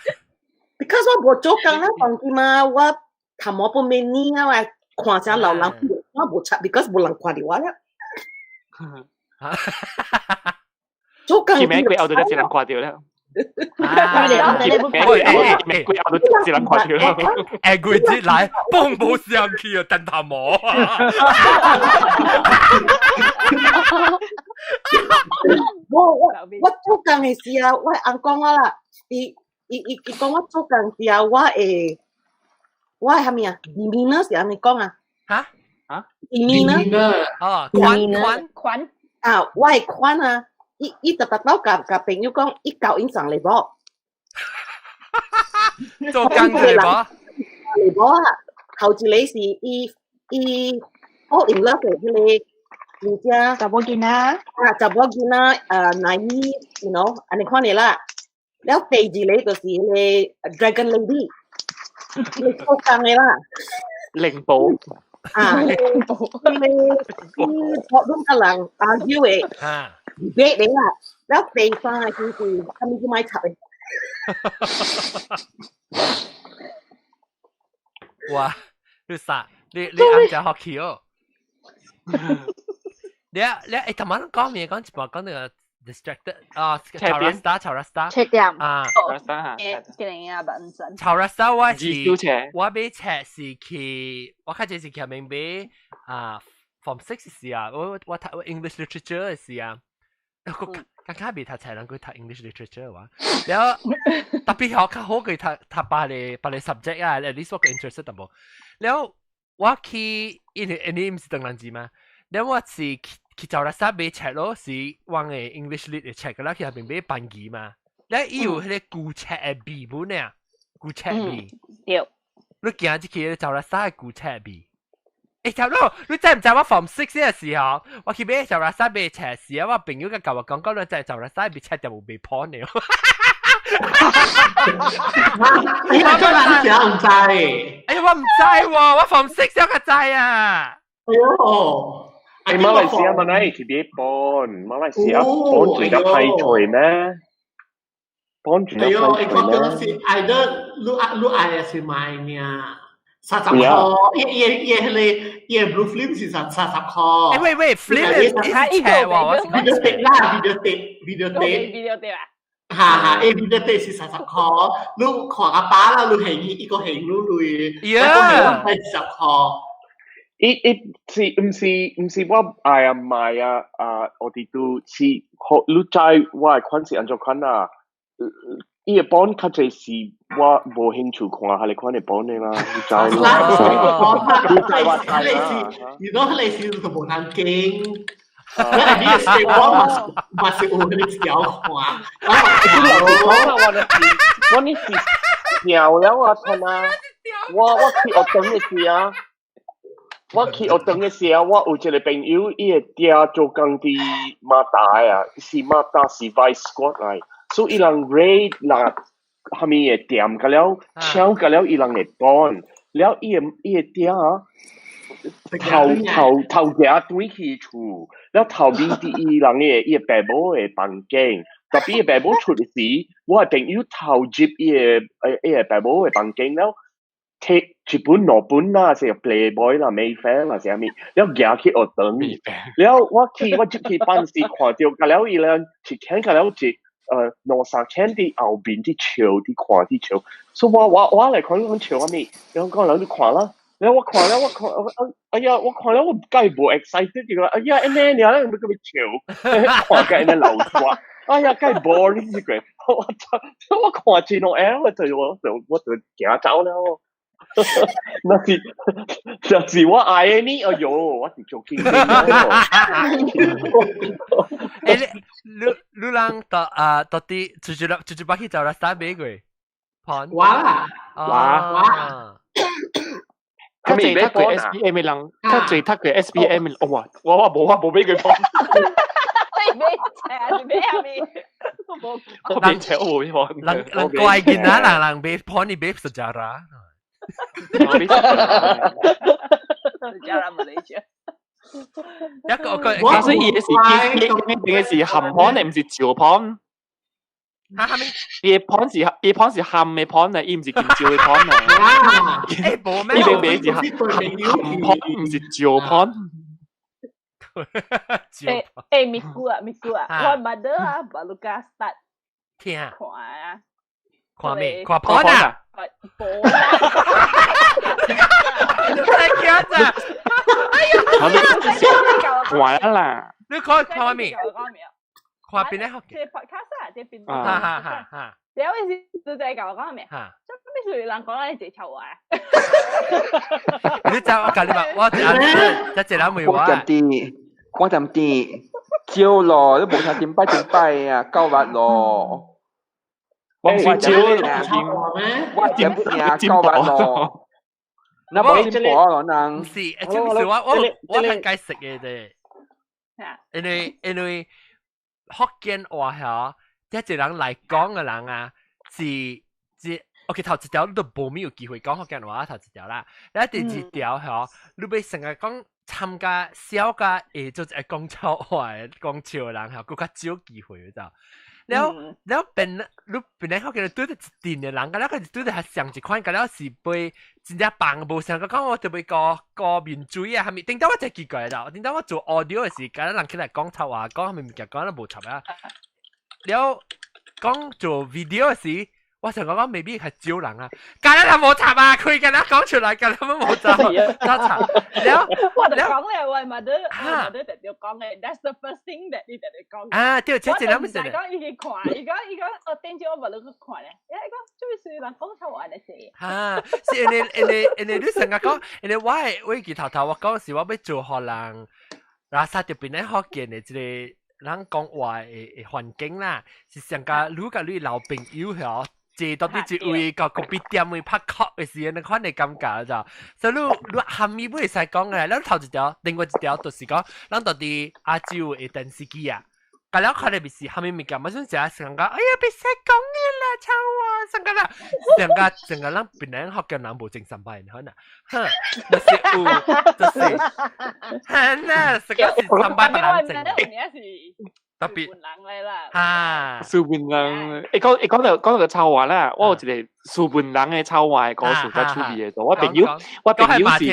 Because 我無做工啦，當時嘛，我頭毛本面年啊，我看啥老人，我無插，because 無人看著我啦。做工。前面佢後頭一人看著啦。喂，佢後頭一人看著啦。誒，佢節來，嘣無上去啊，等頭毛。我做工的時啊，我翁講我啦，伊講我做工時啊，我會我係啥物啊？demeanor 是按呢講啊？嚇嚇？demeanor 哦，款款啊，我的款啊，伊伊逐逐擺共朋友講，伊交𪜶送禮物。做工禮物？禮物啊，頭一個是伊伊 fall in love 的彼個女仔。查某囡仔。啊，查某囡仔，naive，you know，按呢款的啦。了第二個就是彼個 Dragon Lady，彼個做工的啦。靈寶。啊，彼個伊討論佮人 argue 的，debate 的啦。了第三個就是啥物都莫插的。哇！你啥？你暗食學去哦？你你欸，頭晚講咩？講一半講那個 distracted 啊，炒 rasta 炒 rasta 切點啊，嘅啊，笨真。炒 rasta 我是我買冊是去，我較濟是去明買啊，Form 6時啊，我讀 English literature 時啊，我剛剛未讀冊，人佢讀 English literature 話，然後特別學較好佢讀讀別個 subject 啊，at least 我個 interest 淡薄。然後我去，因為因為毋是唐人字嘛，然後我是去找垃圾買冊咯，是往個 English lit 的冊個啦，去那邊買班級嘛。咧伊有彼個舊冊的味本啊，舊冊味。對。你行入去找垃圾的舊冊味。欸，差不多，你知毋知我 Form 6的時候，我去買找垃圾買冊時啊，我朋友佮我講講，你知找垃圾買冊就無賣破呢。哎呀，這人真毋知。哎呀，我毋知喎，我 Form 6先較知啊。哎喲。欸，馬來西亞嘛，乃去買本，馬來西亞本最較歹揣咩？本最較歹揣咩？哎喲，伊講是 either 你你愛還是買爾，30箍，伊伊伊彼個伊個 blue film 是30箍。欸喂喂，film 是冊喎，video tape 啦，video tape，video tape。 video tape 啊。哈哈，欸 video tape 是30箍，你看阿爸啦，你還伊個還你鐳，我講係20箍。伊伊是毋是毋是我愛啊買啊啊！我佇拄是，你知我的款是按怎款啊？伊的本較濟是我無興趣看，彼个款的本的啦，你知啦？你知我知啦。你講彼個是就無通經，我係你是我嘛是有彼個一條看，我我就是我你是笑了啊，他媽！我去學堂的時啊。我去學堂嘅時候，我有一個朋友，伊的爹做工佇馬達啊，是馬達是 vice squad 來，所以伊人 raid 啦，蝦米的店，甲了搶甲了伊人的 bond，了伊的爹啊，頭頭頭家轉去厝，了頭面佇伊人的伊的爸母的房間，特別伊爸母出時，我的朋友頭入伊的爸母的房間了。摕一本兩本啦，是 Playboy 啦、Mayfair 啦，啥物，了行去學堂，了我去我入去辦事看著，甲了伊咧一牽甲了一兩三千佇後面佇笑，佇看佇笑，所以我來看講笑啥物，然後講人你看啦，然後我看了我看我哎呀，我看了我梗無 excited 就講，哎呀，按呢爾咧，欲閣欲笑，看甲按呢流出，哎呀，梗 boring 這個，我我看真兩下，我就行走了。若是我愛的你，哎喲，我是做經欸，你人到啊到底出去了，出去把去找了三買過？我啦，我較濟讀過 SPM 的人，較濟讀過 SPM 的，哇！我無買過 porn。你買冊，你買啥物？我買冊，我無買 porn。人人怪囡仔，人人買 porn，你買 sejarah。 Sejarah Malaysia。一個個，其實伊是伊伊是含 porn 的，毋是照 porn。哈哈咩？伊 porn 是含的 porn 呢，伊毋是金蕉的 porn 呢。欸，無咩？伊明明是含 porn，毋是照 porn。欸欸，咪姑啊，咪姑啊，我 mother 啊，baru start 聽看啊，看咩？看 porn 啊？無啦，太驚咋！哎呀，看啦！你看看咩？看邊咧？這 podcast 啊，這邊。哈哈哈！哈。有陣時就係教我講咩？哈。做咩事人講你這臭話？你知我教你嘛？我一一人問我。我踮佇少咯，你無聽頂擺頂擺啊，九月咯。我唔是少，我踮聽九月咯。那無進步咯，人。唔是，就是我很解釋嘅啫。因為福建話嚇，一個人來講嘅人啊，是是，OK 頭一條你都無咩有機會講福建話，頭一條啦。然後第二條嚇，你欲成日講參加小家會做一個講臭話的講笑的人嚇，閣較少機會就。了了變，你變來福建對著一陣的人，佮了佢對著較像一款，佮了是被真正放無像，講我特別過過面水啊，蝦米？頂到我真奇怪啦，頂到我做 audio 的時，佮人起來講臭話，講蝦米物件，講得無插啊。了講做 video 的時，我想講講 maybe 較少人啊，佮了他無插啊，佢佮了講出來，佮了無插，插。了我就講咧，我 mother 我 mother 特別講嘅，that's the first thing that 你特別講。啊，對，這這兩我唔使講伊去看，伊講哦，頂朝我無落去看咧，伊講做咩事人講臭話嚟死。哈，是因為你成日講，因為我係我記頭頭我講是我欲做予人，拉薩這邊咧福建的這個人講話的環境啦，是上加愈佮你老朋友嗬。坐到佇一位個咖啡店位拍殼的時陣，你款的感覺就，所以你含義不會使講嘅，咱頭一條，另外一條就是講，咱到佇亞洲的電視機啊，佮了看的不是蝦米物件，嘛算食上個，哎呀，袂使講的啦，臭啊，上個啦，上個上個咱檳榔福建人無精神歹，可能，哼，就是有，就是，係啦，這個是三擺別人整。特別啊，書本人，會講到個臭話啦，我有一個書本人的臭話的故事較趣味的。我朋友是，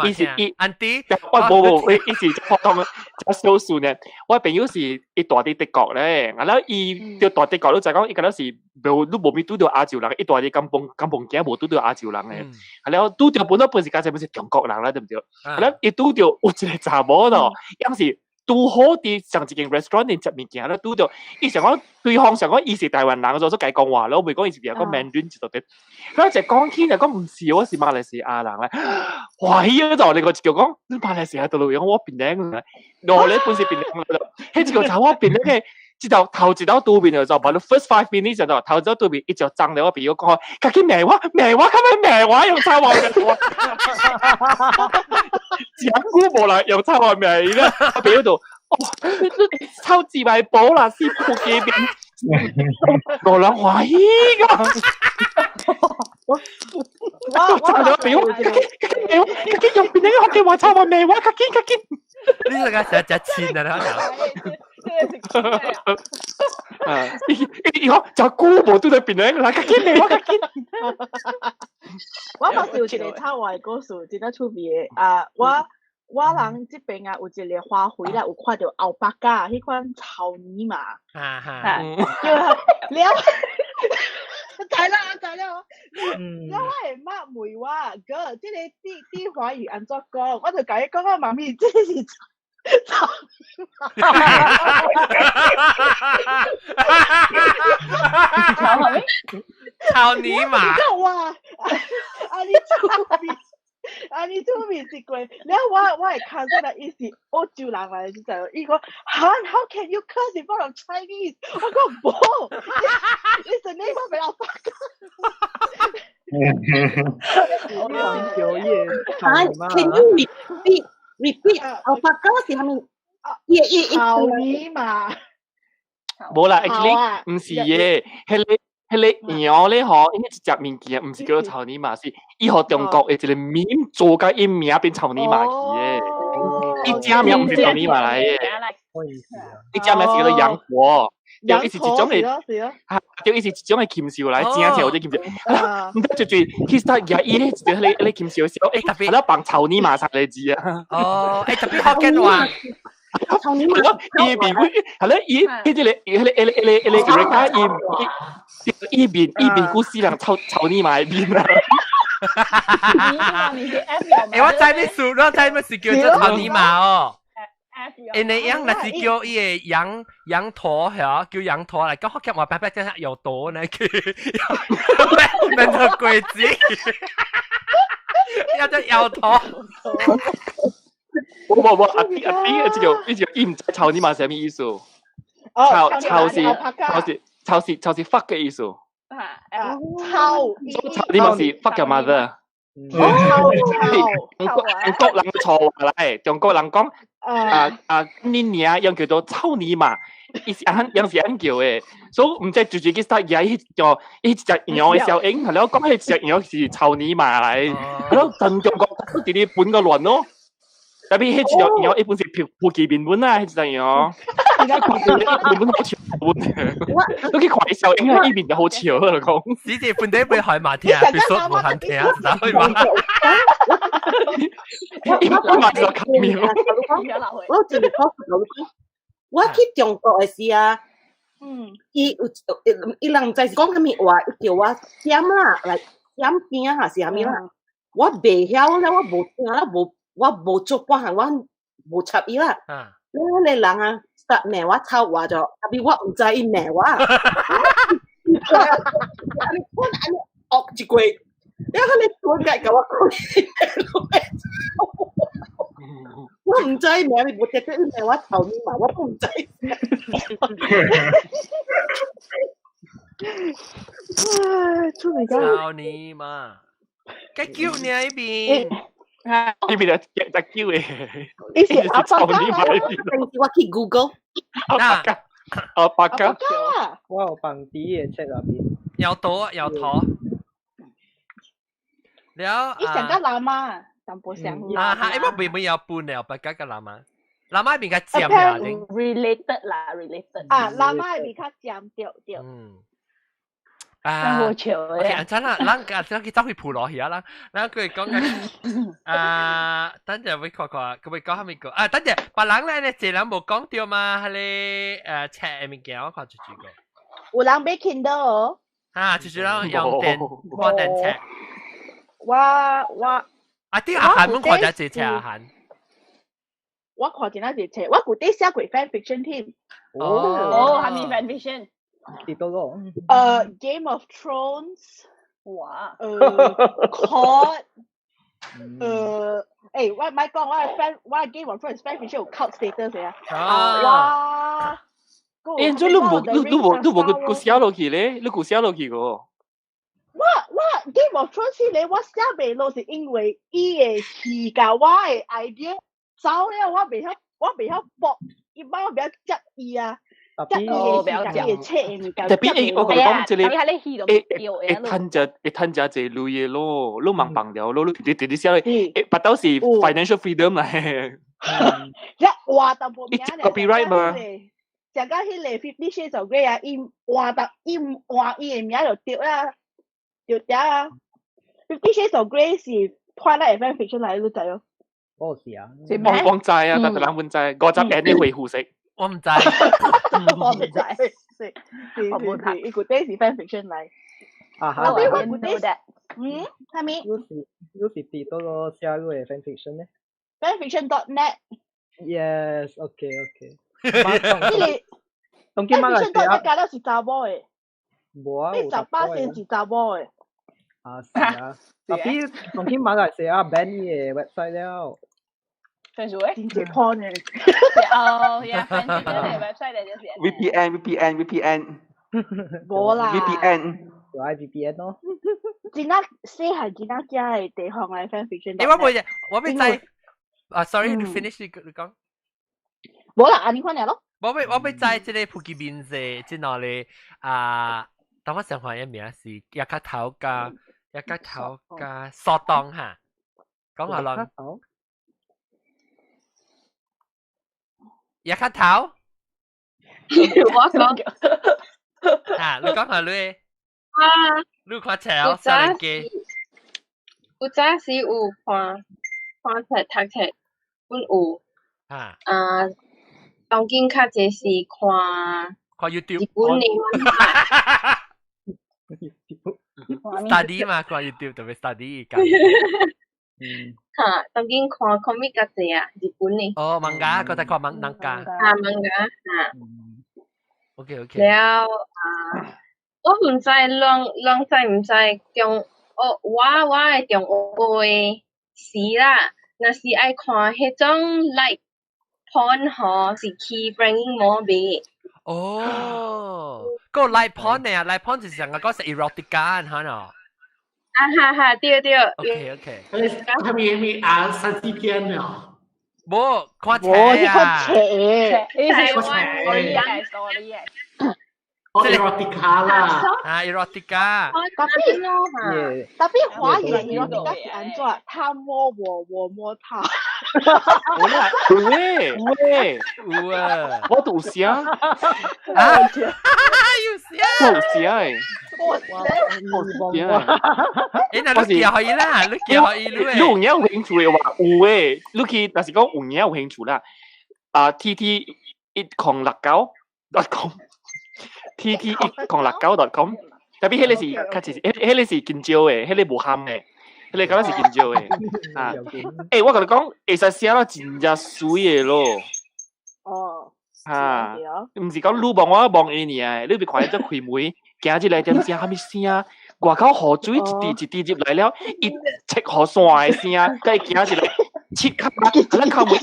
伊是伊，安迪，我無無，伊是普通的少數呢。我朋友是伊住佇德國咧，啊了伊著住德國，你知講伊敢若是無，你無咪拄著亞洲人，伊住佇甘榜囝無拄著亞洲人的。啊了拄著本來本是家己本是中國人啦，對毋對？啊了伊拄著有一個查某咯，伊是。拄好佇上一間 restaurant 裡食物件咧，拄著伊想講對方想講伊是台灣人，所以共伊講話咯，袂講伊是講 Mandarin 就對。佢就講起來講毋是，我是馬來西亞人咧。哇！彼個就你個就講你馬來西亞倒落用我檳城，我咧本是檳城，彼一個查某檳城的。這條頭一道拄面就做，把你 first 5 minutes 就做，頭一道拄面，伊就髒了我朋友講，較緊罵我，罵我，較緊罵我，用臭話罵我，真久無人用臭話罵伊啦，我朋友就，哦，你臭字咪寶啦，是仆街面，無人歡喜㗎。我我髒了朋友，較緊較緊罵我，較緊用邊個福建話臭話罵我，較緊較緊。你這個成隻親啊！啊！伊伊伊講就久無拄著邊個來，較緊罵我，較緊。我嘛是有一個臭話的故事，真正趣味的啊！我人這邊啊有一個花卉啦，有看著後北家彼款草泥馬，哈哈，叫了，知啦知了。了我的媽問我哥，這個佇華語按怎講？我就共伊講我媽咪，這個是草泥馬。草泥馬。哇！啊你趣味，啊你趣味一過，了我的 cousin 啊，伊是澳洲人來的，就伊講，哈，How can you curse in front of Chinese？我講無，It's the name of an alpaca。啊，can you repeat repeat alpaca 是啥物？伊伊伊草泥馬。無啦，actually 毋是的，彼個。彼個羊咧吼，伊一隻物件，毋是叫做草泥馬，是伊予中國的一個名做甲伊名變草泥馬去的。伊正名毋是草泥馬來的，伊正名是叫做羊駝。對，伊是一種的，哈，對，伊是一種的禽獸來，正正有這禽獸。毋知就其實他伊咧一個彼個彼個禽獸是，欸，特別放草泥馬三個字啊。哦，欸，特別福建話。伊面係咧，伊彼個伊彼個彼個彼個彼個伊伊面伊面古死人草草泥馬的面啊！欸，我知咩事，我知咩事叫做草泥馬哦。欸，你樣若是叫伊個羊羊駝嚇，叫羊駝來，講福建話白白真係有多呢，佢變做鬼子，要叫搖頭。無無無，阿弟阿弟，這個這個伊毋知草泥馬是啥物意思？草草是草是草是草是 fuck 的意思。草草泥馬是 fuck your mother。中國中國人錯話來，中國人講啊啊，你娘用叫做草泥馬，伊是按樣是按叫的，所以毋知就就去使伊彼叫伊隻羊的效應，係咯，講彼隻羊是草泥馬來，係咯，真中國都佇咧本個亂咯。特別彼隻羊一般是普及面本啊，彼隻羊，面本好笑本，都去看伊效應啊，伊面就好笑啦講。只是本地被海馬聽，別說無肯聽，知道嘛？伊嘛是卡面。我一個講，我去中國的時啊，伊有伊人毋知是講啥物話，伊叫我點啦，來點餅還是啥物啦，我袂曉啦，我無聽啦，無。我無做半項，我無插伊啦。了彼個人啊，實罵我臭話咗，特別我毋知伊罵我。按呢我按呢惡一過，了彼個轉來共我講，我毋知伊罵，伊無特別伊罵我臭你嘛，我毋知。唉，出嚟㗎。臭你媽！該叫你呢邊。呢邊就隻叫嘅，伊是阿臭伯泥馬我去 Google。阿伯家，阿伯家，我有放佇伊的冊內面。有朵有坨。了。伊上個喇嘛，淡薄像。啊哈，因為妹妹有半了，白家個喇嘛，喇嘛邊較尖呀，related 啦，related。啊，喇嘛邊較尖，對對。嗯。啊，好笑嘅。安怎啦？咱個咱去走去普羅去啊啦！咱佢講緊啊，等陣會看看，佢會講啥物個？啊，等陣，別人咧，你這人無講著嘛？彼個冊的物件，我看一句個。有人買 Kindle 哦。啊，就是人用電看電冊。我我。啊，啲阿韓，阮看一隻冊阿韓。我看一隻冊，我舊底寫過 fan fiction 添。哦，哦，係咪 fan fiction？幾多個？Game of Thrones。哇。COD。欸，我莫講，我的 fan，我的 Game of Thrones fan fiction 有 cult status 的啊。啊，我。欸，做你無你你無你無閣閣寫落去咧？你閣寫落去個？我 Game of Thrones 迄个我寫袂落，是因為伊的戲佮我的 idea 走了，我袂曉駁，伊擺我袂曉接伊啊，接伊的戲佮伊的冊的物件。 Tapi 欸，我共你講，這个會會會趁遮會趁遮濟鐳的咯，你茫放掉咯，你直直直寫落，欸，巴肚是 financial freedom 來。一換淡薄名 copyright 嘛。食到彼个 Fifty Shades of Grey 啊，伊換淡伊換伊的名就對啦，就對啊。Fifty Shades of Grey 是 Twilight 的 fan fiction 來，你知哦？哦是啊，我我知啊，但是人阮知，50N 的回復色。我毋知。我毋知，是是是，伊古底是 fan fiction 來。啊哈。我古底嗯，啥物？你是佇佗落寫你的 fan fiction 呢？fanfiction.net。 Yes, okay, okay。彼个當今馬來西亞加了是查某的。無啊，你18歲是查某的。啊是啊，tapi 當今馬來西亞 ban 伊的 website 了。分數誒？真濟破呢。哦，呀，反正個 website 就是。 VPN VPN VPN。無啦。 VPN。有 VPN 咯。真仔細漢囡仔遮的地方來 fan fiction。欸，我袂，我欲知。啊，sorry，你 finish 你你講。無啦，按呢款爾咯。我欲知這个普吉面子，這哪裡啊？當我想看的名是一卡頭加一卡頭加蘇東哈，講下啦。一卡頭。我講。啊，你講下你。啊。你看冊少年機。有早時有看看冊讀冊，阮有。啊。啊，當今較濟是看。看 YouTube。日本的。 study 嘛，看 YouTube 特別 study 講。嗯。哈，當今看 comic 較濟啊，日本的。哦，漫畫，閣在看漫漫畫。啊，漫畫哈。 OK OK。了啊，我毋知人人知毋知中，我我的中學的時啦，若是愛看彼種 light porn 吼，是去 Branding Mall 買。哦，個 light porn 呢？light porn 就是上個講是 erotica 嚇喏。啊哈哈，對對。 OK OK。啥物啥物啊？三級片了。無看冊啊。無，是看冊。台灣 story 哦，erotica 啦。啊，erotica。 Tapi tapi 華語的 erotica 是按怎？他摸我，我摸他。有誒，有誒，有啊！我都有寫。啊，有寫。我有寫誒。我寫。欸，那你寄予伊啦，你寄予伊你。你有影有興趣的話，有誒，你去，若是講有影有興趣啦。啊，TT 1069.com。TT1069.com， Tapi 彼个是較濟是，彼个是真少的，彼个無含的，彼个敢若是真少的。啊，欸，我共你講，會使寫到真正媠的咯。哦。哈，毋是講你望我望伊爾，你別看伊這開門，行入來點聲，啥物聲？外口雨水一滴一滴入來了，伊切雨傘的聲，佮伊行入來，切卡，咱敲門，砰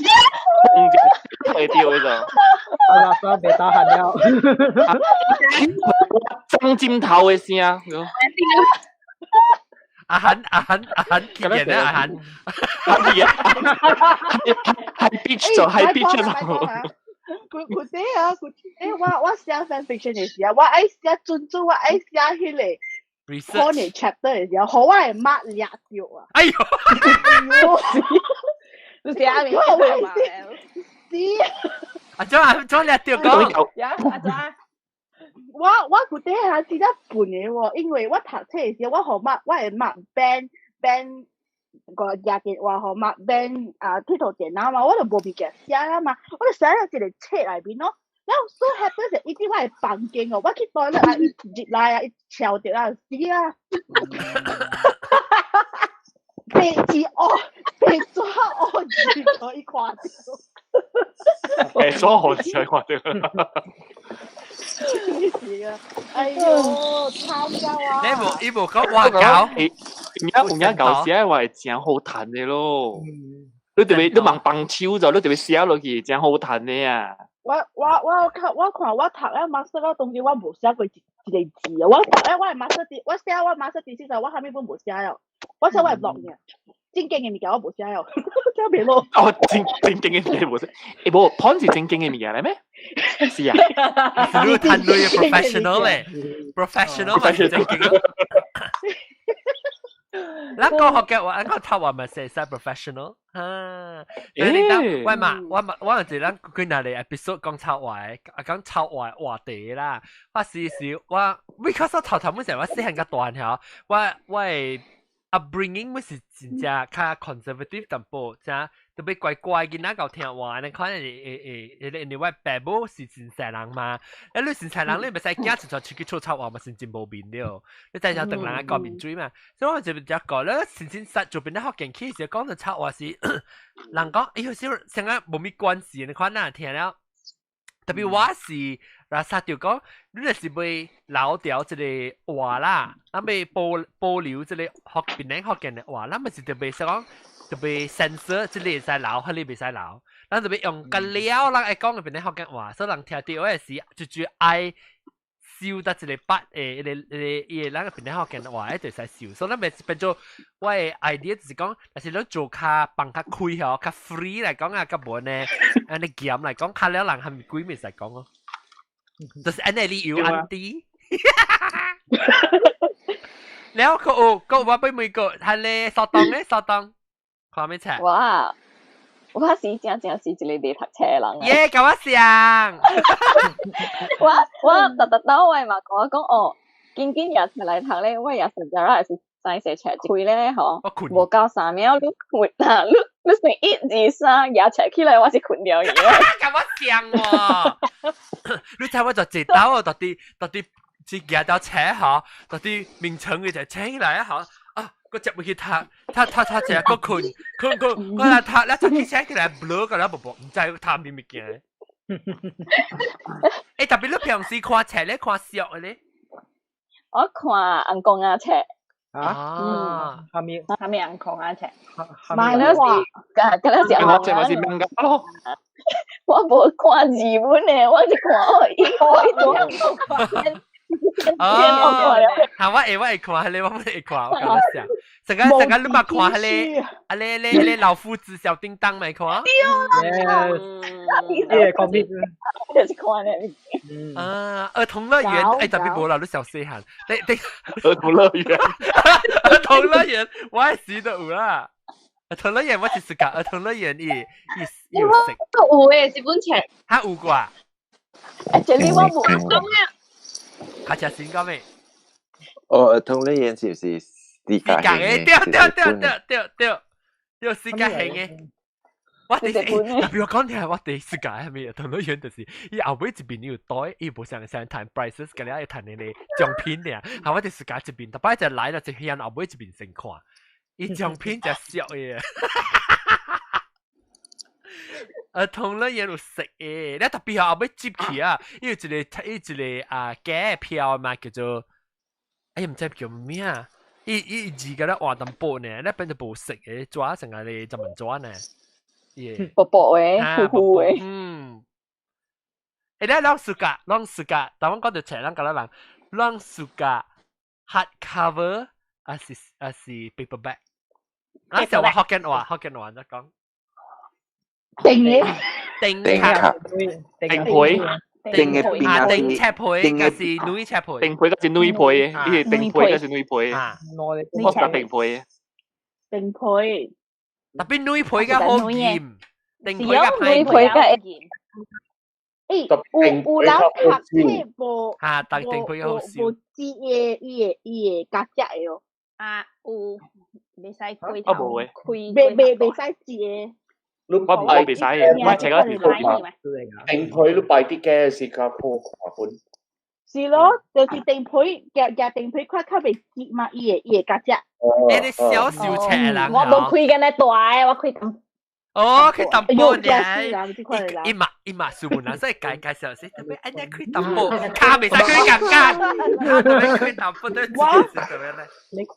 會著的就。阿拉莎袂打鼾了。裝針頭的聲。阿韓阿韓阿韓起來阿韓，係啊，係 bitch 就係 bitch 就。佢佢啲啊，佢誒我寫 fan fiction 的時候，我愛寫準準，我愛寫彼个 porn chapter 的時候，予我的媽掠著啊！哎喲，你寫咩？我是阿怎阿怎掠著講？呀，阿怎？我舊底下真正笨的喎，因為我讀冊的時候，我予媽我的媽 ban ban 個舉電話予媽 ban 啊鐵佗電腦嘛，我就無物件寫啦嘛，我就寫喺一個冊內面咯。然後 so happen 是伊佇我的房間哦，我去 toilet 啊，伊入來啊，伊撨著啊，死啊！白字哦，白紙哦字可以看著。白紙學字可以看著。黐線啊！哎喲，慘了啊！你無伊無講我搞，有影有影舊時話會誠好趁的咯。你特別你茫放手就，你特別寫落去，誠好趁的啊。我看我看我讀了 master 了，當時我無寫過一一個字啊！我讀了我的 master 啲，我寫我 master 啲時陣，我啥物本無寫了，我寫我的 blog 爾，正經的物件我無寫了，寫袂落。哦，正正經嘅物件無寫，欸無，porn 是正經嘅物件嚟咩？是啊，是你談論 professional 咧，professional 咪是正經咯。咱講學嘅話，咱講頭話咪寫晒 professional 啊。你等，我嘛，我嘛，我有一咱幾若個 episode 講臭話，啊講臭話話題啦。我時時我，because 我頭頭本時我細漢較大漢，我的 upbringing 咪是真正較 conservative 淡薄，真特別乖乖囡仔夠聽話，你看會會會，因為我爸母是真細人嘛，啊你真細人，你袂使驚出出去出臭話嘛，是真無面了。你知影當人愛講面水嘛，所以我就比較講，你真真實就變得福建起時講到臭話是，人講哎喲，小成個無咪關係，你看哪聽了。特別我是，拉薩就講，你若是欲留掉這個話啦，咱欲保留這個福檳城福建的話，咱咪是特別說講，特別 censor 這個會使留，彼個袂使留，咱特別用個了，咱愛講的檳城福建話，所以人聽著我時就愛收得一個筆的，一個一個伊個咱個檳城福建話，就會使收，所以咱咪變做我的 idea 就是講，若是你做較放較開吼，較 free 來講啊，較無呢，按呢嚴來講，較了人係咪鬼咪使講咯？就是按呢理由安迪。了個有個我俾每個，係咧掃檔咧掃檔，看咩冊？我我是真正是一個袂讀冊的人。耶，佮我相。我我特特到我嘛講我講哦，緊緊也出來讀咧，我也實在是知寫冊開咧吼，無夠3秒你困啊，你你算一二三，也冊起來我是困著去。佮我相喎，你知我就一刀哦，到底到底是舉到冊吼，到底名稱佢就請起來啊吼。啊！我接入去讀，讀讀讀者，閣困，困困，我來讀，咱就去請起來，blur 個啦，無無，毋知讀咩物件。欸，特別你平時看冊咧，看書的咧？我看紅光仔冊。啊，下面下面紅光仔冊。敢若是，敢若是我這嘛是漫畫咯。我無看日文的，我是看哦，英文。哦，嚇我會我會看彼個，我會看，我感覺想。成個成個你捌看彼個，啊咧咧咧老夫子小叮當沒看？對啦，耶，comic 就是看咧。啊，兒童樂園，欸，特別無啦，你小細漢，對對。兒童樂園，兒童樂園，我還時都有啦。兒童樂園我是自家，兒童樂園伊伊伊有識。有誒，這本冊。哈有掛。欸，這裡我無講啊。卡車先講咩？哦，兒童樂園是不是四角形的？對對對對對對對，四角形的。我第特別我講聽，我第世界係咪兒童樂園就是伊後尾一邊有袋，伊無像像談 prices，佮了會談那個獎品爾。哈，我第世界一邊，逐擺就來了就向後尾一邊先看，伊獎品就俗的。兒童樂園有食的，你特別後尾接起啊，伊有一個伊一個啊假票嘛，叫做哎毋知叫咩啊，伊伊字佮咧換淡薄呢，你變做無色的，紙成個咧怎麼紙呢？薄薄的，糊糊的。嗯。欸，你攏 suka，攏 suka，但我講到冊，咱甲咱人，攏 suka hard cover 還是還是 paperback？咱上話福建話，福建話怎講？定嘅，定卡，定皮，定嘅邊啊，定冊皮，還是軟冊皮？定皮嗰是軟皮，伊是定皮嗰是軟皮。我講定皮。定皮。特別軟皮較好鉗，定皮較軟皮較會。欸，有有人讀冊無？啊，但定皮較好燒。無紙的，伊會伊會加食的哦。啊，有，袂使開頭開。袂袂袂使折的。你我我袂使的，我冊個是定皮你擺啲嘅是較好看本。是咯，就是定皮，夾夾定皮較較袂折嘛，伊會伊會加食。欸，你小小冊人我無開緊咧大的，我開。哦，去淡薄呢？伊伊嘛伊嘛書本人，所以介介紹是特別按呢去淡薄，卡袂使去尷尬，卡特別去淡薄都自己是特別咧。你看，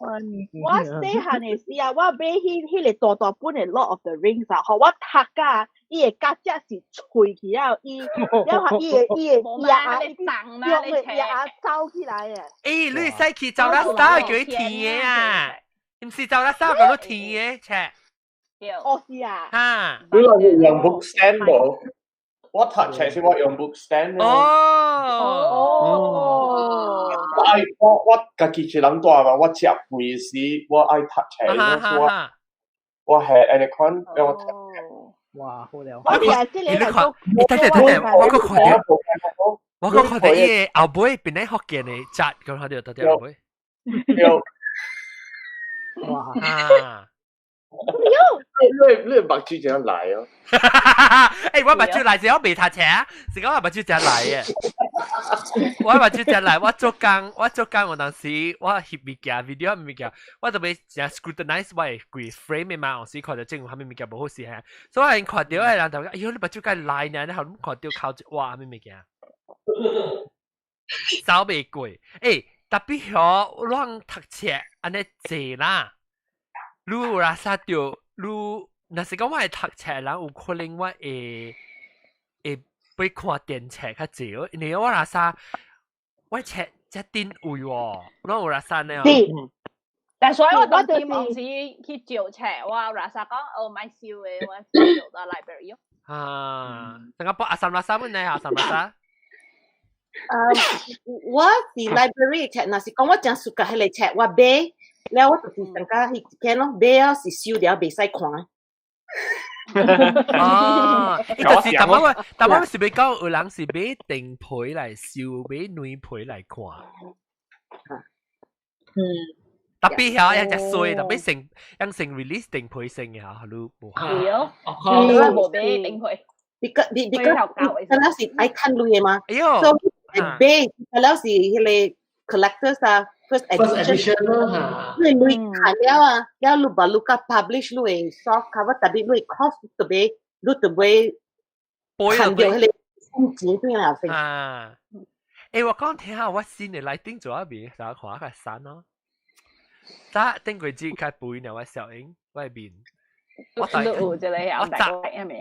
我細漢的時啊，我買彼個大大本的《Lord of the Rings》啊，予我讀甲，伊的角隻是脆去了，伊了後伊的牙用的牙走起來的。欸，你會使去走垃圾叫伊填的啊？毋是走垃圾叫你填的，切。哦是啊。哈。你若是用 book stand 無？我讀冊是我用 book stand 哦。哦。我愛我家己一人住嘛，我食飯時我愛讀冊，我我係按呢款讓我讀冊。哇，好了。我是這個你看，你等陣等陣，我閣看著，我閣看著伊个後尾變咧福建的節，閣看著到底後尾。對。哇！啊！你目睭怎樣來哦？欸，我目睭來時我未讀冊，是講我目睭真來的。我目睭真來，我做工，我做工有當時我翕物件，video 物件，我特別真 scrutinize 我的規 frame 的嘛，有時看著政府啥物物件無好勢嚇，所以我看著的人就講，哎喲，你目睭介來呢，你後看著哭一碗啥物物件，走袂過。欸，特別曉攏讀冊按呢濟啦。你有垃圾著，你若是講我會讀冊人，有可能我會會欲看電冊較濟哦，因為我垃圾我冊遮頂位哦，攏有垃圾呢。是，但所以我當時望是去借冊，我垃圾講哦買燒的，我借到 library 哦。啊，新加坡阿三垃圾問呢？阿三垃圾？我是 library 冊，若是講我真 suka 彼個冊，我買。了我就是感覺彼一間咯，買了是收了袂使看。哦，伊就是淡薄我，淡薄是欲講有人是買定皮來收，買軟皮來看。嗯。特別曉一隻衰，特別成樣成 release 定皮成嘅嚇，你無。對哦，無買定皮。 Because 嗰了是愛趁鐳的嘛。哎喲。所以買嗰了是彼個 collectors 啊。First edition 咯嚇，你鐳看了啊，了你把你甲 publish 你的 soft cover，特別你 cost 特別，你特別看著彼個錢對啦先。啊，欸，我講聽下我新的 lighting 做啊未，大家看下較散咯。早頂過節較肥呢，我小英我的面。我有一個我紮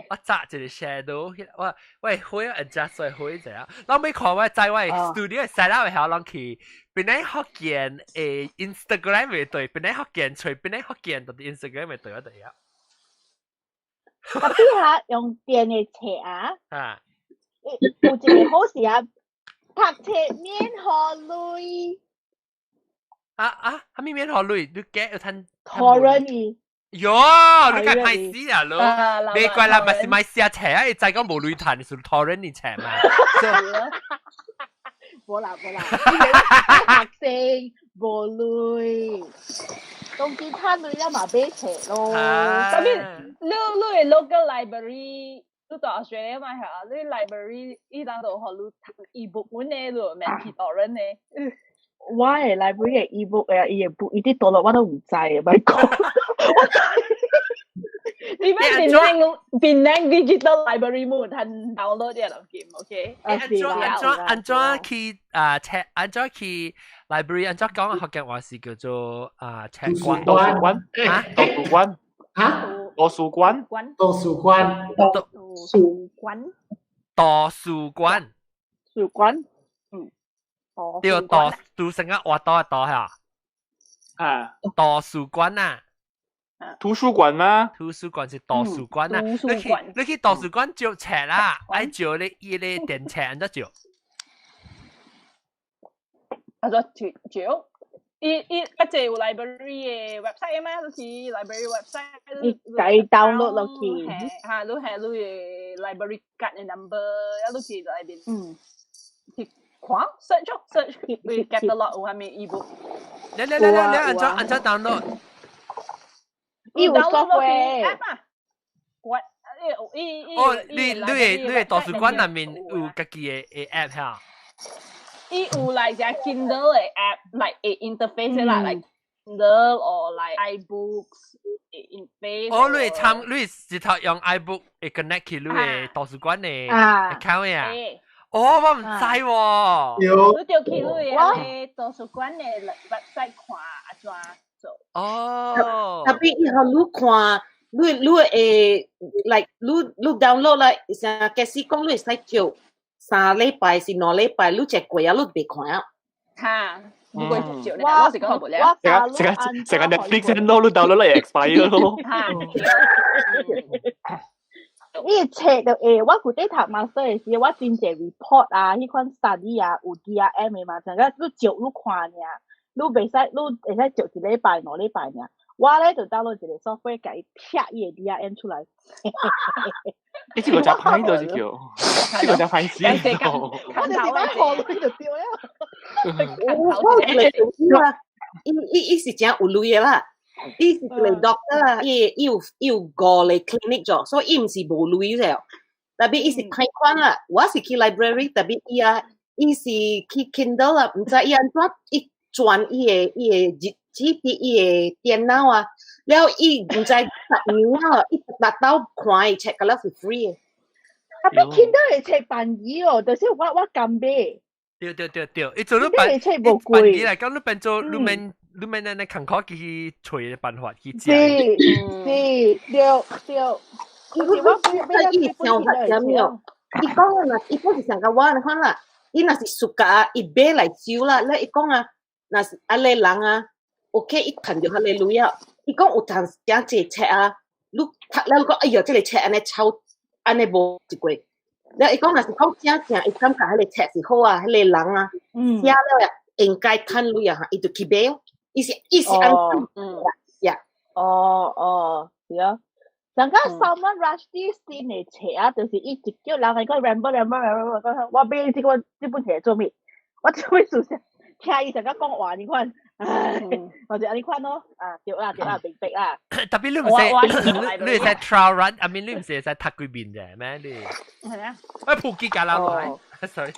我紮一個 shadow，我我火 adjust 所以火一下。攏欲看我知我 studio set up 曉攏去，本來福建的 Instagram 的對，本來福建揣，本來福建到 Instagram 的對我對啊。特別下用電的冊啊，啊，有一個好事啊，讀冊免予鐳。啊啊，啥物免予鐳？你假有趁？Torrent 伊。喲，你該歹死啊，你！別怪啦，嘛是買寫冊啊，伊知講無鐳趁，是 torrent 你冊嘛。無啦無啦，學生無鐳，當今趁鐳了嘛買冊咯。特別你 local library，你在 Australia 嘛嚇？你 library 伊當度予你讀 ebook 阮的，你免去 torrent 的。我的 library 的 ebook 的伊的 book 伊佇佗落我都毋知的，莫講。你們檳城 digital library 無通 download 這物件，OK？按怎按怎按怎去啊？冊按怎去 library？按怎講福建話是叫做啊冊館？圖書館啊？圖書館啊？圖書館？圖書館？圖書館？圖書館？書館？嗯。對，圖圖成個活多多嚇。啊？圖書館啊？圖書館嗎？圖書館是圖書館啊！你去圖書館借冊啦，愛借你伊個電冊按怎借？啊，就借借，伊伊一隻有 library 的 website 嘛，就是 library website。你家 download 落去。嚇，你係你的 library card 的 number，啊，你去內面。嗯。去看 search search 去 catalog 有啥物 ebook。你你你你按怎按怎 download？伊有 software app 啊，我伊伊哦，你的圖書館內面有家己的 app 嚇？伊有 like 只 Kindle 的 app，like 的 interface 啦，like Kindle or like like iBooks in face。哦，你會參，你直頭用 iBook 會 connect 去你的圖書館的 account 呀？哦，我毋知喎。你就去你的圖書館的 website 看按怎做。哦。 Tapi 以後你看，你會 like 你 download 啦，像假使講你會使叫3禮拜是2禮拜，你一過啊，你袂看啊。哈，唔過照咧，我是講無了。成個成個成個 Netflix 咯，你 download 嚟 expire 咯。哈。伊冊就會，我舊底讀 master 的時，我真濟 report 啊，彼款 study 啊，有 DRM 的嘛，成個你照你看爾，你袂使，你會使照一禮拜、2禮拜爾。我咧就 download 一個 software，共伊拆伊的 DRM 出來。你這個真歹就是叫，這個真歹死。我就是講好你就對了。我有一個朋友啊，伊是真有鐳的啦。伊是一個 doctor 啊，伊有五個 clinic 咗，所以伊毋是無鐳了。Tapi 伊是歹款啦，我是去 library，tapi 伊啊，伊是去 Kindle 啦，毋知伊按怎伊轉伊的日子佇伊的電腦啊，了伊毋知10年啊，伊達到看伊冊，個了是 free 的。 Tapi Kindle 的冊便宜哦，就是我敢買。對對對對，伊做你辦，辦起來講，你變做你免按呢艱苦去揣的辦法去食。是是，對對。伊伊想法啥物哦？伊講啊，若伊本是上甲我按呢款啦，伊若是暑假伊買來收啦，咧伊講啊，若是按呢人啊，OK，伊趁著彼个鐳啊，伊講有當時誠濟冊啊，你讀了你講哎喲，這個冊按呢臭，按呢無一過。了伊講若是講正正，伊感覺彼个冊是好啊，彼个人啊，寫了呀應該趁鐳啊，伊就去買哦。伊是按呀。哦哦，是啊。上個 Salman Rushdie 新的冊啊，就是伊一叫人來講 ramble ramble ramble，我買這個這本冊做咩？我做咩事聽伊成個講話呢款，唉，或者按呢款咯，啊對啦對啦，明白啦。 Tapi 你毋使，你會使 trial run，I mean 你毋是會使讀幾遍啫咩？你係啊。喂，普及㗎啦，sorry。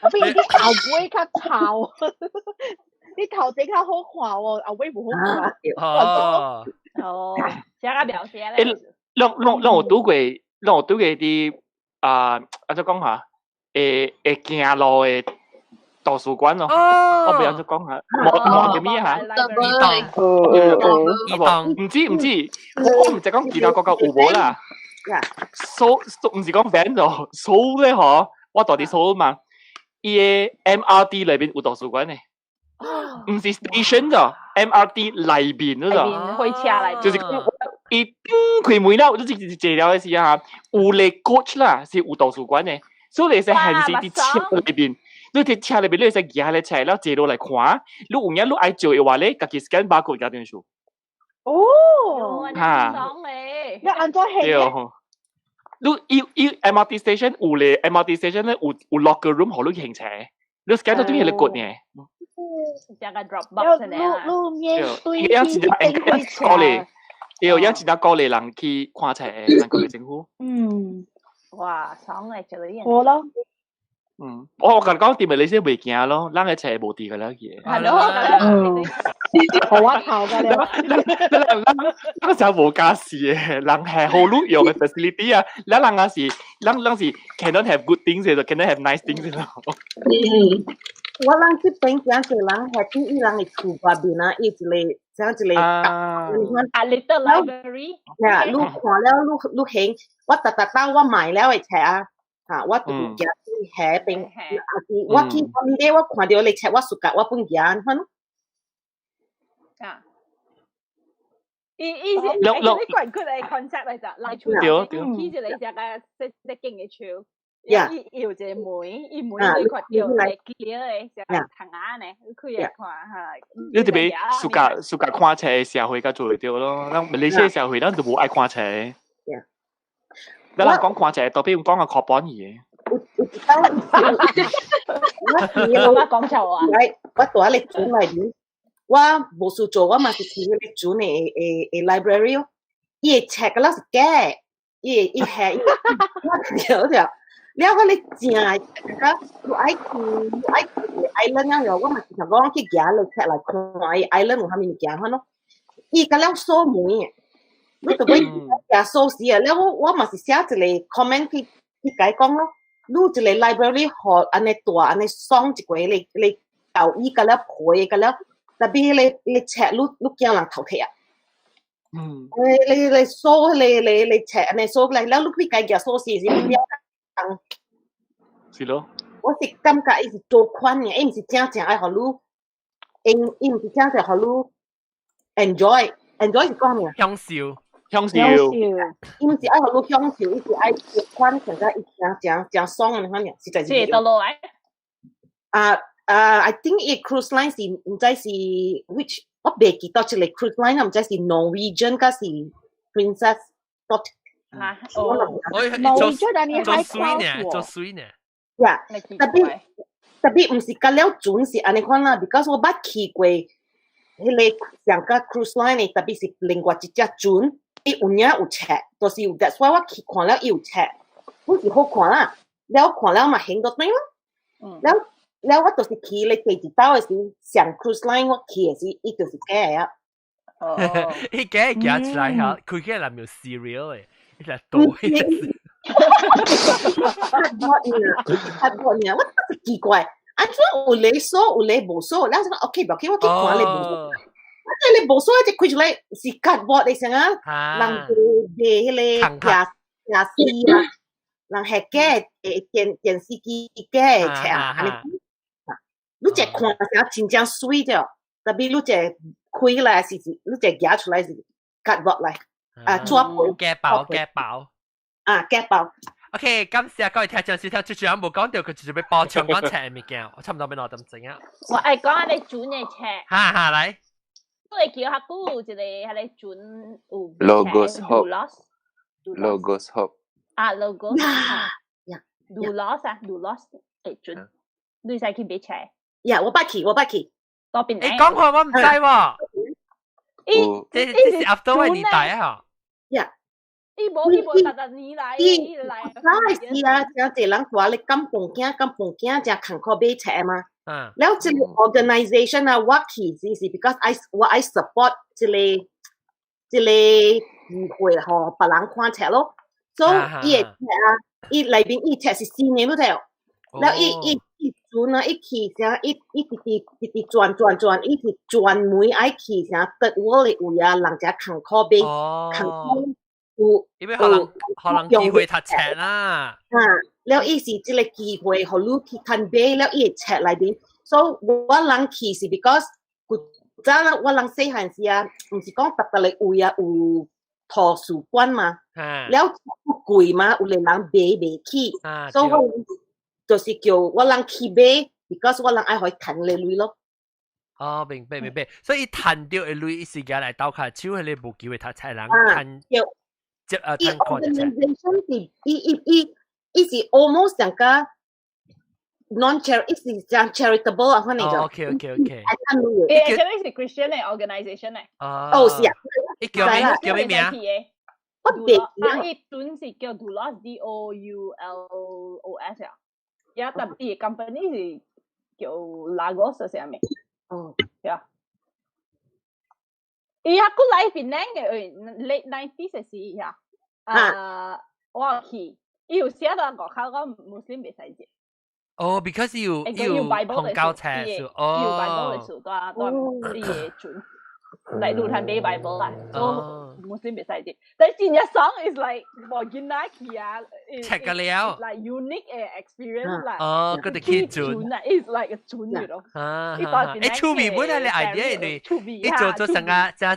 Tapi 伊啲後尾較臭，你頭前較好看哦，後尾無好看。哦。哦，寫個描寫咧。咱有拄過佇啊，按怎講下？會行路的圖書館咯，我袂按怎講下，無無叫咩嚇？移動，毋知毋知，我毋知講其他國家有無啦。所毋是講 van 咯，所咧嗬，我住佇首爾嘛，伊的 MRT 內面有圖書館的，毋是 station 咋，MRT 內面嗰度。火車內。就是伊開門了，就是坐了的時候，有個 coach 啦，是有圖書館的，所以你使閒時佇車內面，你佇車內面你會使舉個冊了坐落來看，你有影你愛借的話咧，家己 scan barcode 加進去。哦，哈，你按怎還？對。你伊 MRT station 有咧，MRT station 咧有 locker room 予你還冊，你 scan 到對彼個 code 呢？加個 drop box 呢？路面對伊樣真正鼓勵，對，樣真正鼓勵人去看冊，韓國的政府。哇，爽咧，做呢樣。好咯。我共你講，佇馬來西亞袂驚咯，咱的冊無佇個了去。係咯。好我頭㗎了。咱咱是無家私的，人係好你用的 facility 啊，咱人也是，咱是 cannot have good things 就 cannot have nice things 咯。我人這邊誠濟人係佇伊人的厝外面啊，伊一個像一個啊，little library。呀，你看了你還，我逐逐擺我買了的冊啊，哈，我就行去遐邊，啊是我去我我看著彼冊我 suka，我本行，反。啊。伊是，欸，你怪佢嘅 concept 嚟咋？來厝起一個只個細細間的厝，伊有一個門，伊門你看到會 clear 的，只窗仔呢，你開來看哈。你特別 suka suka 看冊的社會較做會著咯，咱馬來西亞社會咱就無愛看冊。咱人講看冊，特別講個課本去的。我我講錯啊！我住喺咧厝內面。我無事做，我嘛是去彼個厝的 library 哦。伊的冊個了是假，伊係我對對。了我咧正，個你愛去 island 啊，我嘛是想講去行落冊來看伊 island 有啥物物件款咯。伊伊甲了鎖門嘅，你就會食鎖匙啊！了我嘛是寫一個 comment 去解講咯，你一個 library 予按呢大按呢爽一個你教伊甲了陪甲了，特別彼個冊你驚人偷摕啊！你鎖你冊按呢鎖來，了你去家己鎖匙是了人。是咯。我是感覺伊是做款嘅，伊毋是正正愛予你，伊毋是正正予你 enjoy，enjoy 是講咩？享受，享受。伊毋是愛予你享受，伊是愛做款，感覺伊正正正爽嘅款爾，實在是。是倒落來。啊，I think 伊 cruise line 是毋知是 which，我袂記得這個 cruise line，毋知是 Norwegian 抑是 Princess dot。啊，哦，做做水呢，做水呢。呀，特別特別毋是甲了船是按呢款啦，because 我捌去過彼個上個 cruise line 的，特別是另外一隻船，伊有影有冊，就是 that's why 我去看了伊有冊，本是好看啦，了看了嘛興到轉咯，了了我就是去咧第一道的時，上 cruise line 我去的時，伊就是假的啊。哦，伊假行出來嚇，開起來沒有 cereal 的，伊來倒。較多呢，我覺得奇怪，按怎有咧鎖有咧無鎖，了就講 OK，無要緊，我去看咧無鎖。我這咧無鎖，一開出來是 cardboard 的啥啊？人賣彼個電電視啊，人係假的電視機假的冊啊，按呢。你這看啥真正媠著，特別你這開來是你這夾出來是 cardboard 來，啊紙皮。假包假包。啊，假包。 OK，感謝各位聽眾收聽，最最後無講到，佢直接欲補充講冊的物件，我差唔多欲兩點鐘啊。我愛講彼個船的冊。哈哈，來。我會叫較久一個彼個船有 Logos Hope。Logos Hope。啊，Logos。呀。Doulos 啊，Doulos 的船，你使去買冊。呀，我捌去，我捌去。多邊？你講話我毋知喎。這是 after 我年代啊。呀。伊無逐逐年來，伊來。早是啊，誠濟人蹛咧甘榜囝，甘榜囝誠艱苦買冊嘛。了，這個 organization 啊，我去只是 because I 我愛 support 這個機會予別人看冊咯。所以伊的冊啊，伊內面伊冊是新的，你睇。了，伊船啊，伊去啥，伊直直直直轉轉轉，伊是專門愛去啥 third world 的位啊，人誠艱苦買，艱苦。有因為予人機會讀冊啦。啊，了伊是這個機會，予你去趁買，了伊的冊內面，所以我人去是 because 古早我人細漢時啊，毋是講逐逐个位啊有圖書館嘛，了貴嘛，有的人買袂起，所以我就是叫我人去買，because 我人愛予伊趁咧鐳咯。哦，明白明白，所以趁著的鐳，伊是舉來鬥跤手，彼個無機會讀冊人趁。接啊，伊 organization 是伊是 almost 像個 non charity，伊是像 charitable 啊，反正就。 OK OK OK。誒，這個是 Christian 的 organization 咧。哦，是啊。伊叫咩名？我袂啊，伊陣是叫 Doulos D O U L O S 啊。呀，特別 company 是叫 Lagos 啥物？哦，呀。伊還過來檳城的，late 90s 時呀。啊，我去，伊有寫到外口講穆斯林袂使入。哦，because 有紅膠冊數，哦，有 Bible 的書，蹛伊的船，來路攤買 Bible 啦，所以穆斯林袂使入。但真正爽 is like 無囡仔去啊，冊個了，like unique 的 experience 啦。哦，佢哋去船啊，is like 個船嚟咯。啊，誒，趣味本來你 idea 你，伊做做成個這一個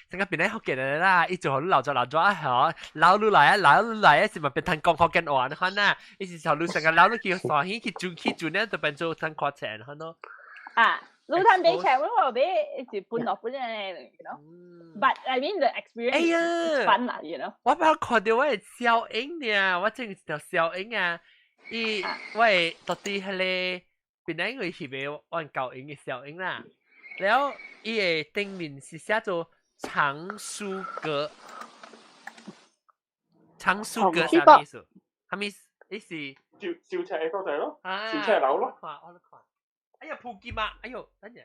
成個變來福建人啦，伊做予你留作留作啊，嗬，留落來啊，留落來啊，是咪變成講福建話你看呐？伊是從路成個留落去山去轉去轉咧，就變做成看冊，看咯。啊。路攤買冊，我買是半落半嘅，you know。But I mean the experience 哎呀 fun 啦，you know。我捌看著我的小英呢，我這個一條小英啊，伊我的到底彼個本來因為翕的阮教英的小英啦，然後伊的頂面是寫做藏書閣，藏書閣啥意思？啥物意思？伊是燒燒冊的所在咯，燒冊樓咯。看，我咧看。哎呀，普吉嘛！哎呦，等陣。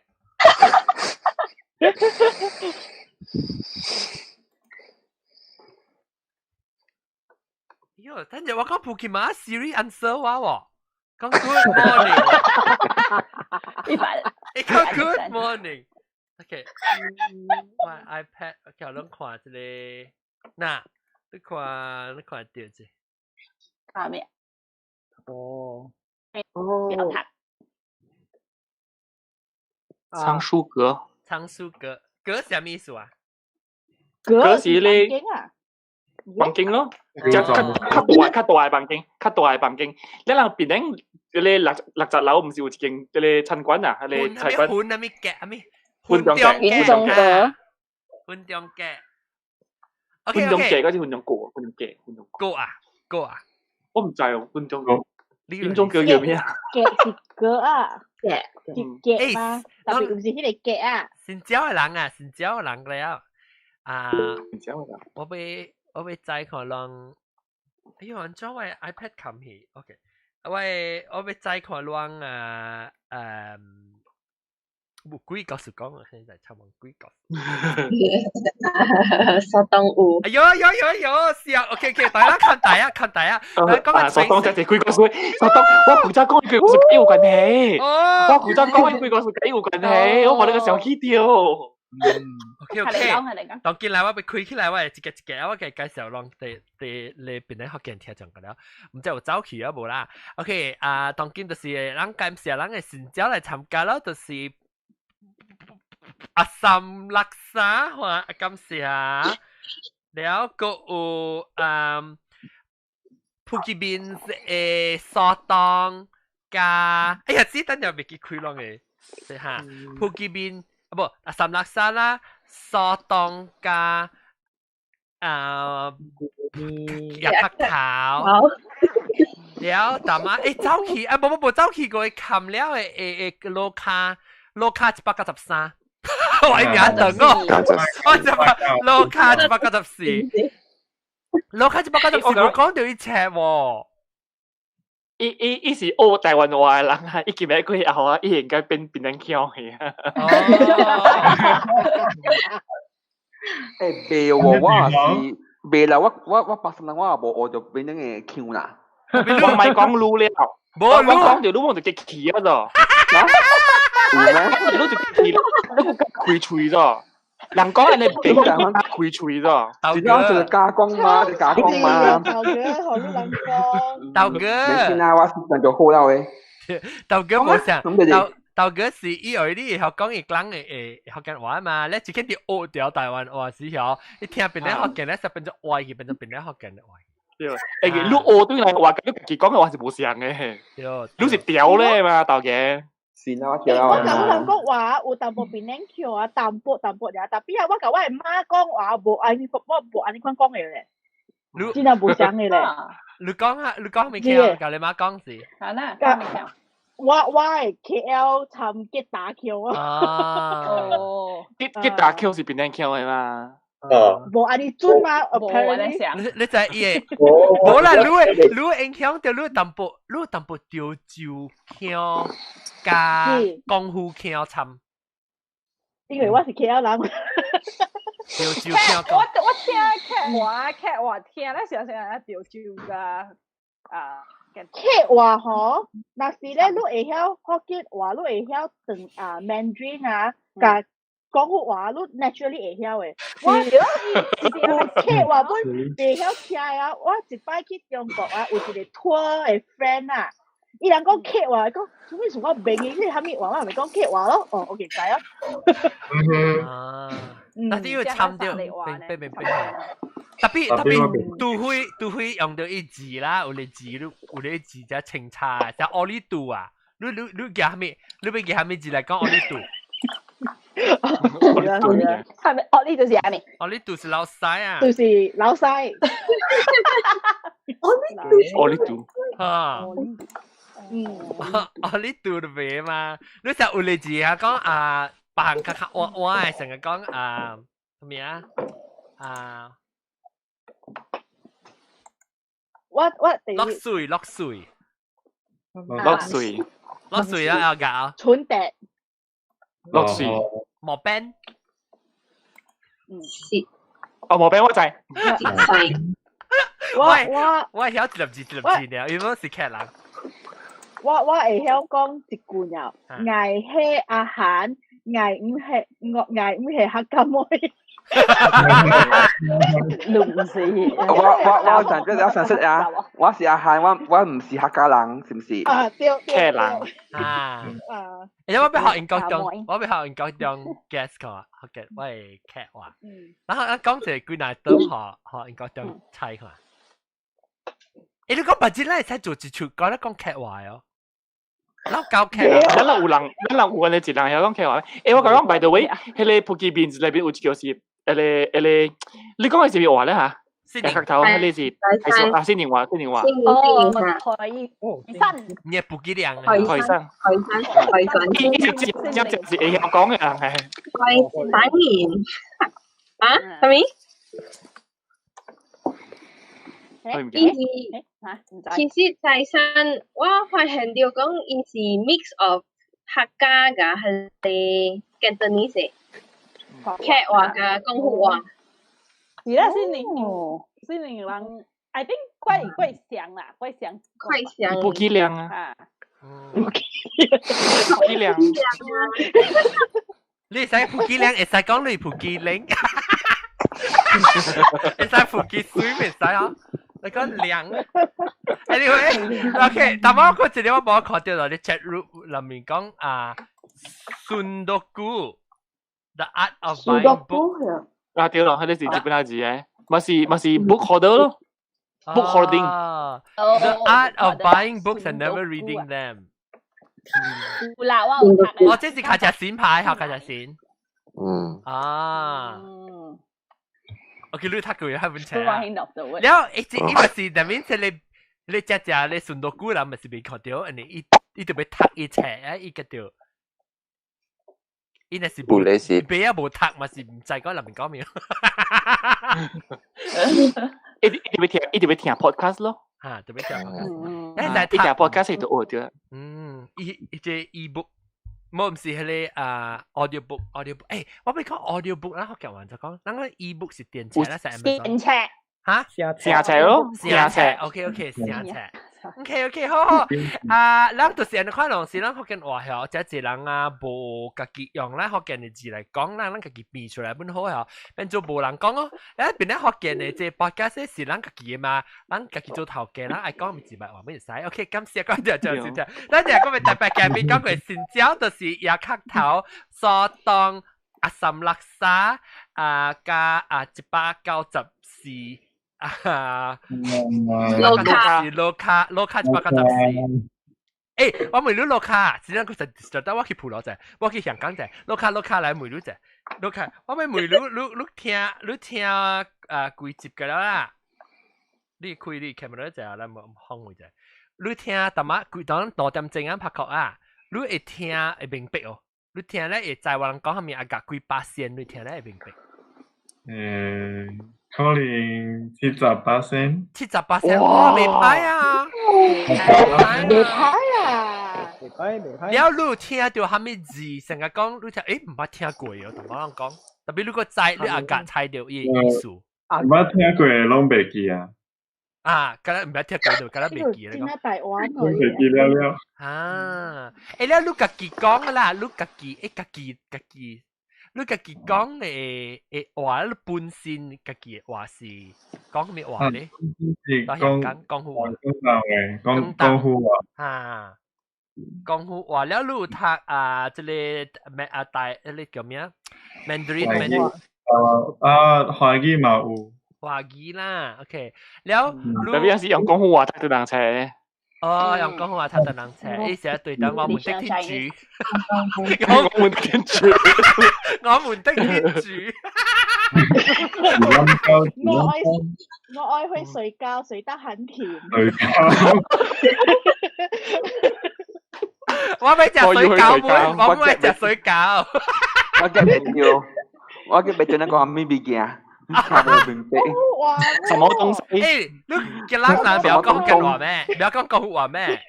喲，等陣我講普吉馬 Siri answer 我喎，講 Good morning。你講 Good morning。OK，我 iPad，OK，我攏看這個，嗱，你看你看到這。看咩？哦。哦。藏書閣。藏書閣，閣啥物意思啊？閣是咧。房間咯，較較較大較大的房間，較大的房間。你人檳城這個六十樓毋是有一間這個餐館啊？彼个菜館。雲啥物閣？啥物？雲中閣。雲中閣。雲中閣。雲中閣，還是雲中閣？雲中閣，雲中閣啊，閣啊。我毋知哦，雲中閣。雲中閣叫咩啊？閣是閣啊，閣是閣嗎？特別毋是彼个閣啊。新蕉的人啊，新蕉的人了啊。新蕉的人。我欲知看人，哎喲，按怎我 iPad 冚去？OK，我欲知看人啊，無鬼故事講啊，現在差無鬼故事。蘇東有。哎喲喲喲喲，是啊，OK OK，大家看大啊，看大啊。啊，蘇東這是鬼故事，蘇東，我古早講鬼故事有關係，我古早講鬼故事有關係，我無那個小氣掉。OK OK，當進來我欲開起來，我會一个一个，我給介紹攏佇佇咧檳城福建聽講過了，毋知有走去啊無啦？OK 啊，當今就是咱感謝咱的新招來參加咯，就是阿三六三話感謝，了閣有普吉面的蘇東加，哎呀，這等陣未記開攏的，是哈，普吉面。啊無，啊三六三啦，蘇東加啊葉黑頭，了大媽欸走去啊無無無走去過冚了的會會路卡路卡193，我名長哦，我就話路卡194，路卡194無講著伊冊喎。伊是學台灣話的人啊，伊今日過後啊，伊應該變檳城腔去啊。欸，袂喎，我也是袂啦，我八十人我也無學著檳城的腔啦。我毋係講滷了，無我講著你我就激氣啊咗。有咩？你就激氣，你個開喙咗。人講人哋檳城開喙咗。真正是加工嘛，是加工嘛。豆哥，好你人講。豆哥。沒事啦，我時間就好了的。豆哥無啥，豆哥是以為你會曉講伊講的會福建話嘛？你一見佇學著台灣話時候，你聽檳城福建咧，就變做歪去，變做檳城福建的話。對，欸，你學對來話，佮你家己講的話是無相的。對，你是調咧嘛，豆哥。是啊，我我共人講話有淡薄檳城腔啊，淡薄淡薄爾，但係啊，我共我的媽講話無按呢，我無按呢款講的咧，真係無相的咧。你講啊，你講物腔，共你媽講是。啊啦，講物腔。我的 KL 參吉他腔啊。哦。吉他腔是檳城腔的嘛？哦。無按呢準嘛？Apparently。你知伊的？無啦，你的影響著你淡薄，你淡薄潮州腔加功夫腔參。因為我是 KL 人。潮州腔。我聽客話客話聽咧，常常係潮州噶啊。客話吼，若是咧，你會曉福建話，你會曉轉啊 Mandarin 啊，共廣府話，你 naturally 會曉的。我有客話本袂曉聽啊，我一擺去中國啊，有一個 tour 的 friend 啊，伊人講客話，講啥物事我袂記，你啥物話我咪講客話咯。哦，OK，知啊。啊，但是要參著，明明明。特別特別，除非用著伊字啦，有咧字你有咧字才清楚，像奧利度啊，你記啥物？你欲記啥物字來講奧利度？係咪奧利就是啥物？奧利度是老師啊。就是老師。奧利度。哈。嗯。奧利度就袂嘛？你成有咧字啊，講啊，別項較較歪歪，成日講啊，啥物啊？啊。我落水落水，落水落水啊！要搞蠢地落水毛病，是哦，毛病我知。我我我曉一粒字一粒字呢，因為我是客人。我會曉講一句爾，𠊎係阿韓，𠊎毋係客家妹。你毋是。我上我上識啊，我是阿韓，我毋是客家人，是毋是？啊，對對。客人啊。啊。而且我欲學英國中，我欲學英國中 guess 看，學嘅我會客話。然後咱講一個幾若頓學學英國中猜看。欸，你講白紙，咱會使做一出，講咧講客話哦。然後教客。咱人有人，咱人有安尼一人曉講客話。欸，我講講 by the way，彼个普吉邊內邊有一個是，彼个，你講的是啥物話咧嚇？客頭，彼个是啊，新寧話，新寧話。哦，台山。你係普吉涼啊？台山。台山，台山。伊是真真正是會曉講的人，係。台山人。啊？啥物？伊是其實台山，我發現著講伊是 mix of 客家佮彼个 Cantonese 客話佮廣府話。是啦，新寧人，I think 怪怪像啦，怪像。怪像。普吉涼啊。普吉涼。你會使普吉涼，會使講你普吉涼。會使普吉水，袂使啊？你講涼。Anyway，OK，但我嗰一個我無看著囉，你 chat room 內面講啊，孫多古，The Art of Buying Book。啊對咯，彼个是日本仔字的，嘛是 book hoarder 咯，book hoarding。 The art of buying books and never reading them。有啦，我有讀。哦，這是卡只線牌，學卡只線。啊。我見你讀過一本冊啊。了，伊伊嘛是，但面是你你食食你順道古人嘛是未看著，按呢伊伊就欲讀伊冊啊，伊個著。伊若是無咧是買啊無讀嘛是毋知講內面講咩。一直欲聽 podcast 咯。嚇，特別聽 podcast。欸，伊聽 podcast 就學著。嗯，伊伊這 ebook，無毋是彼个啊 audio book，audio book。欸，我欲講 audio book 啦，學講完就講，咱個 ebook 是電冊啦，是 Amazon。電冊。嚇？聲冊咯，聲冊。 OK OK，聲冊。OK OK，好好。啊，咱就是按呢款攏是咱福建話吼，這濟人啊無家己用咱福建的字來講，咱咱家己變出來本好吼，變做無人講哦。誒，變咧福建的這 podcast 是咱家己的嘛，咱家己做頭家，咱愛講毋是白話乜會使。OK，感謝觀眾就收聽。咱這個特別嘉賓講過新椒，就是椰殼頭、蘇東、阿三叻沙啊，加啊194。啊，盧卡，盧卡，盧卡194。欸，我問你盧卡，真正佢實實得我去普羅者，我去香港者，盧卡盧卡來問你者，盧卡，我欲問你，你你聽你聽啊幾集個啦？你開你 camera 者，咱無放位者。你聽淡仔幾當2點鐘啊拍曲啊，你會聽會明白哦？你聽咧會知我人講啥物啊？夾幾巴仙，你聽咧會明白？可能78%。78%，哇，袂歹啊！袂歹啊！袂歹袂歹。了，你有聽著啥物字？成日講你聽，欸，毋捌聽過哦，淡薄人講。特別你閣知，你也共猜著伊的意思。毋捌聽過攏袂記啊。啊，敢若毋捌聽過就敢若袂記咧。真台灣攏袂記了了。啊，欸，了你家己講啦，你家己欸，家己家己。你家己講的的話，你本身家己的話是講啥物話咧？是講講廣府話。講廣府話。啊，廣府話了，你有讀啊？這个咩啊？大，彼个叫咩？Mandarin。啊，華語嘛有。華語啦，OK。了，特別是用廣府話讀人冊。哦，用廣府話讀人冊，伊成日對等我們的天主。我們的天主，我們的天主。我愛會睡覺，睡得很甜。睡覺。我欲食水餃，我欲食水餃。我記袂著，我記袂著那個啥物物件。聽無明白。什麼東西？欸，你吉蘭人不要講吉話咩？不要講廣府話咩？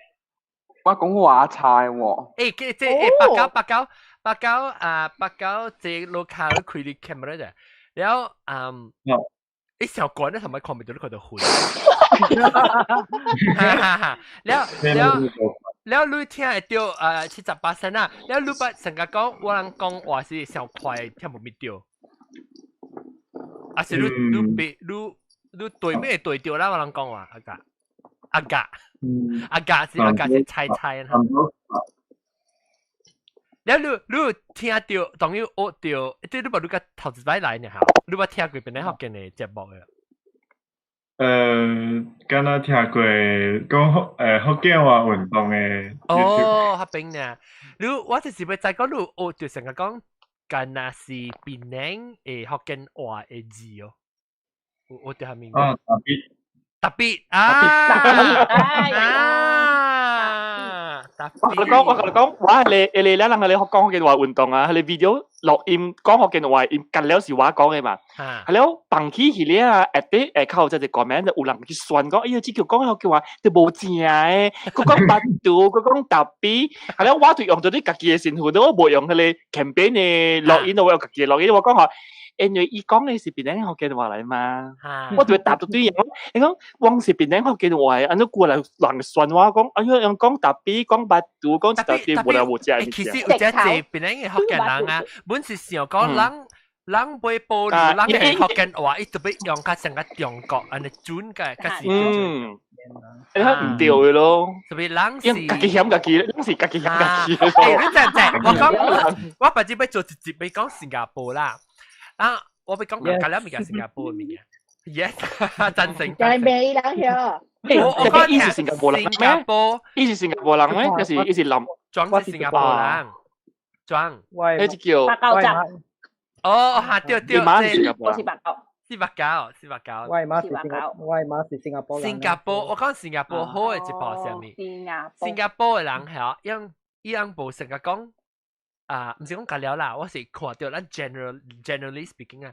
我講話菜喎。欸，這這欸八九八九八九啊八九，這盧卡你開你 camera 者，了嗯，一小關咧，同埋看唔到你看到昏。哈哈哈！了了了，你聽會到78%啊！了你捌成日講我人講話是上快聽無咪著，啊是你你別你你對咩對著啦？我人講話阿格阿格阿格是阿格是猜猜啦。了你你聽到當然學到，即你捌你甲頭一擺來呢嚇，你捌聽過邊個福建的節目的？敢若聽過講福建話運動的 YouTube。哦，彼邊呢？你我就是欲知講你學著成日講，敢若是檳城的福建話的字哦。有學著啥物？啊，特別。特別啊！啊！我同你講，我同你講，我係你你咧，人係你學講福建話運動啊，係你 video 錄音講福建話，音近了是我講的嘛。係了，放起去咧啊，下底下口就一個名就有人去算講，哎呀，這叫講福建話就無正的，閣講巴肚，閣講特別，係了，我就用咗啲家己的身份，我無用彼个 campaign 的錄音，我用家己的錄音，我講吼。因為伊講的是檳城福建話來嘛，我就會答到對樣。伊講我是檳城福建話，按怎過來人算我講，哎喲，用講特別講巴肚，講一大堆無來無食的物件。其實有遮濟檳城的福建人啊，本是想講人人袂保留人的福建話，伊特別用較像個中國按呢準個，較是。嗯，你睇毋對的咯。特別人是家己嫌家己，人是家己嫌家己。欸，你知毋知？我講我別日欲做一集欲講新加坡啦。啊！我欲講舊了物件新加坡的物件，yes，贊成。但係未啦，曉。我講伊是新加坡人咩？伊是新加坡人咩？還是伊是南？莊是新加坡人。莊。彼隻叫。八九集。哦，哈對對，伊媽是新加坡我是八九。四八九，四八九。我媽是新加，我媽是新加坡人。新加坡，我講新加坡好的一部是啥物？新加坡。新加坡的人係用伊人無成日講。啊，毋是講舊了啦，我是看著咱 generally speaking 啊，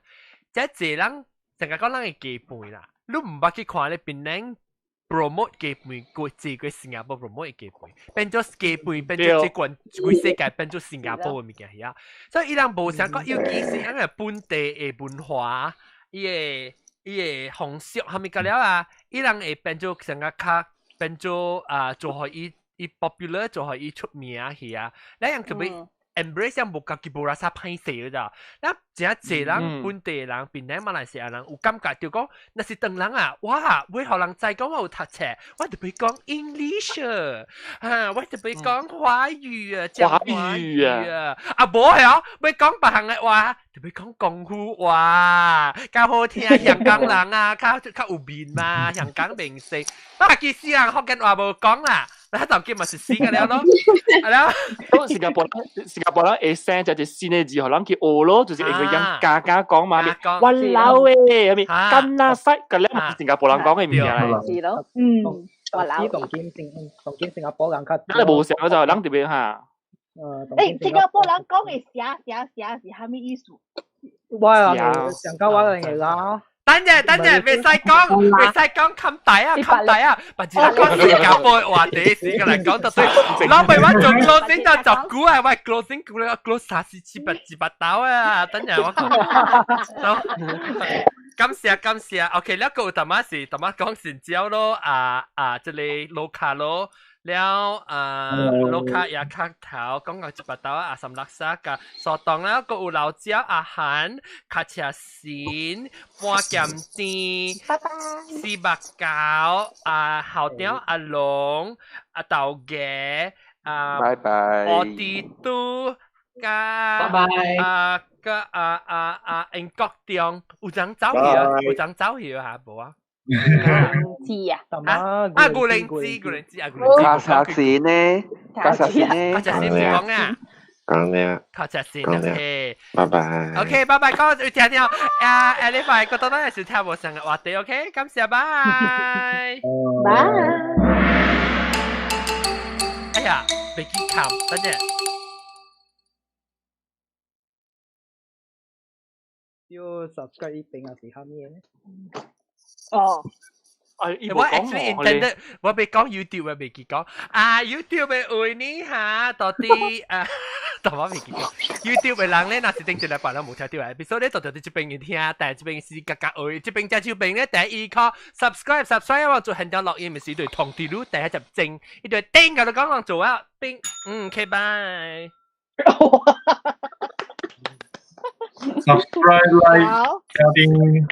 遮濟人成日講咱的雞飯啦，你毋捌去看咧檳城 promote 雞飯，過濟過新加坡 promote 雞飯，變做雞飯變做這關規世界變做新加坡的物件遐，所以伊人無想講，尤其是咱個本地的文化，伊的伊的風俗，蝦米舊了啊，伊人會變做成個較變做啊，做予伊伊 popular，做予伊出名去啊，咱人特別。embrace 無家己無拉啥歹勢咋？咱真濟人本地人、檳城馬來西亞人有感覺就講，若是唐人啊，哇，欲予人知講我有讀冊，我特別講 English 啊，我特別講華語啊，講華語啊，啊無係哦，欲講別項的話，特別講廣府話，較好聽。香港人啊，較較有面嘛，香港明星，啊其實人福建話無講啦。那當今嘛是死個了咯，係咯。都新加坡新加坡人會生就一新的字，予人去學咯，就是因為人家家講嘛，我老誒，係咪？敢若使，個了新加坡人講的物件嚟。是咯，嗯，我老。當今新當今新加坡人較，你無想就人特別哈。誒，新加坡人講的寫寫寫是啥物意思？我啊，上到我嘅啦。等陣，等陣，袂使講，袂使講冚大啊，冚大啊！別只講新加坡話題時個來講到對，老闆我做 closing 就十句啊，我 closing 句咧 close 三四七八七八刀啊！等陣我講，感謝感謝，OK，了個有淡仔是淡仔講成交咯，啊啊，這个盧卡咯。了啊，盧卡也卡頭講到一百刀啊，三六沙甲蘇東了，閣有老椒阿韓卡車線半鹹甜，四目狗啊，校長阿龍阿豆芽啊，拜拜，烏豬肚加拜拜啊加啊啊啊英國中有人走去啊，有人走去啊，無啊？知啊，啊啊！古靈芝，古靈芝啊，古靈芝。卡薩線呢？卡薩線呢？卡薩線講啊，講了，卡薩線，OK，拜拜。 OK，拜拜，講有聽聽啊，下禮拜個當當是聽無上嘅話題，OK，感謝，拜。拜。哎呀，袂記冚，等陣。要 subscribe 一邊還是蝦米咧？哦，我 actually intended 我欲講 YouTube 我袂記講啊 YouTube 的話呢嚇，到底啊。淡薄袂記講。YouTube 的人咧，若是頂一禮拜攏無聽著 episode 咧，就佇這邊聽，但係這邊是格格學，這邊隻手邊咧，第一個 subscribe subscribe 我做現場錄音，咪是對通知你第一集正，伊對叮甲你講人做啊，叮，嗯，OK bye。 Subscribe, like, 加訂。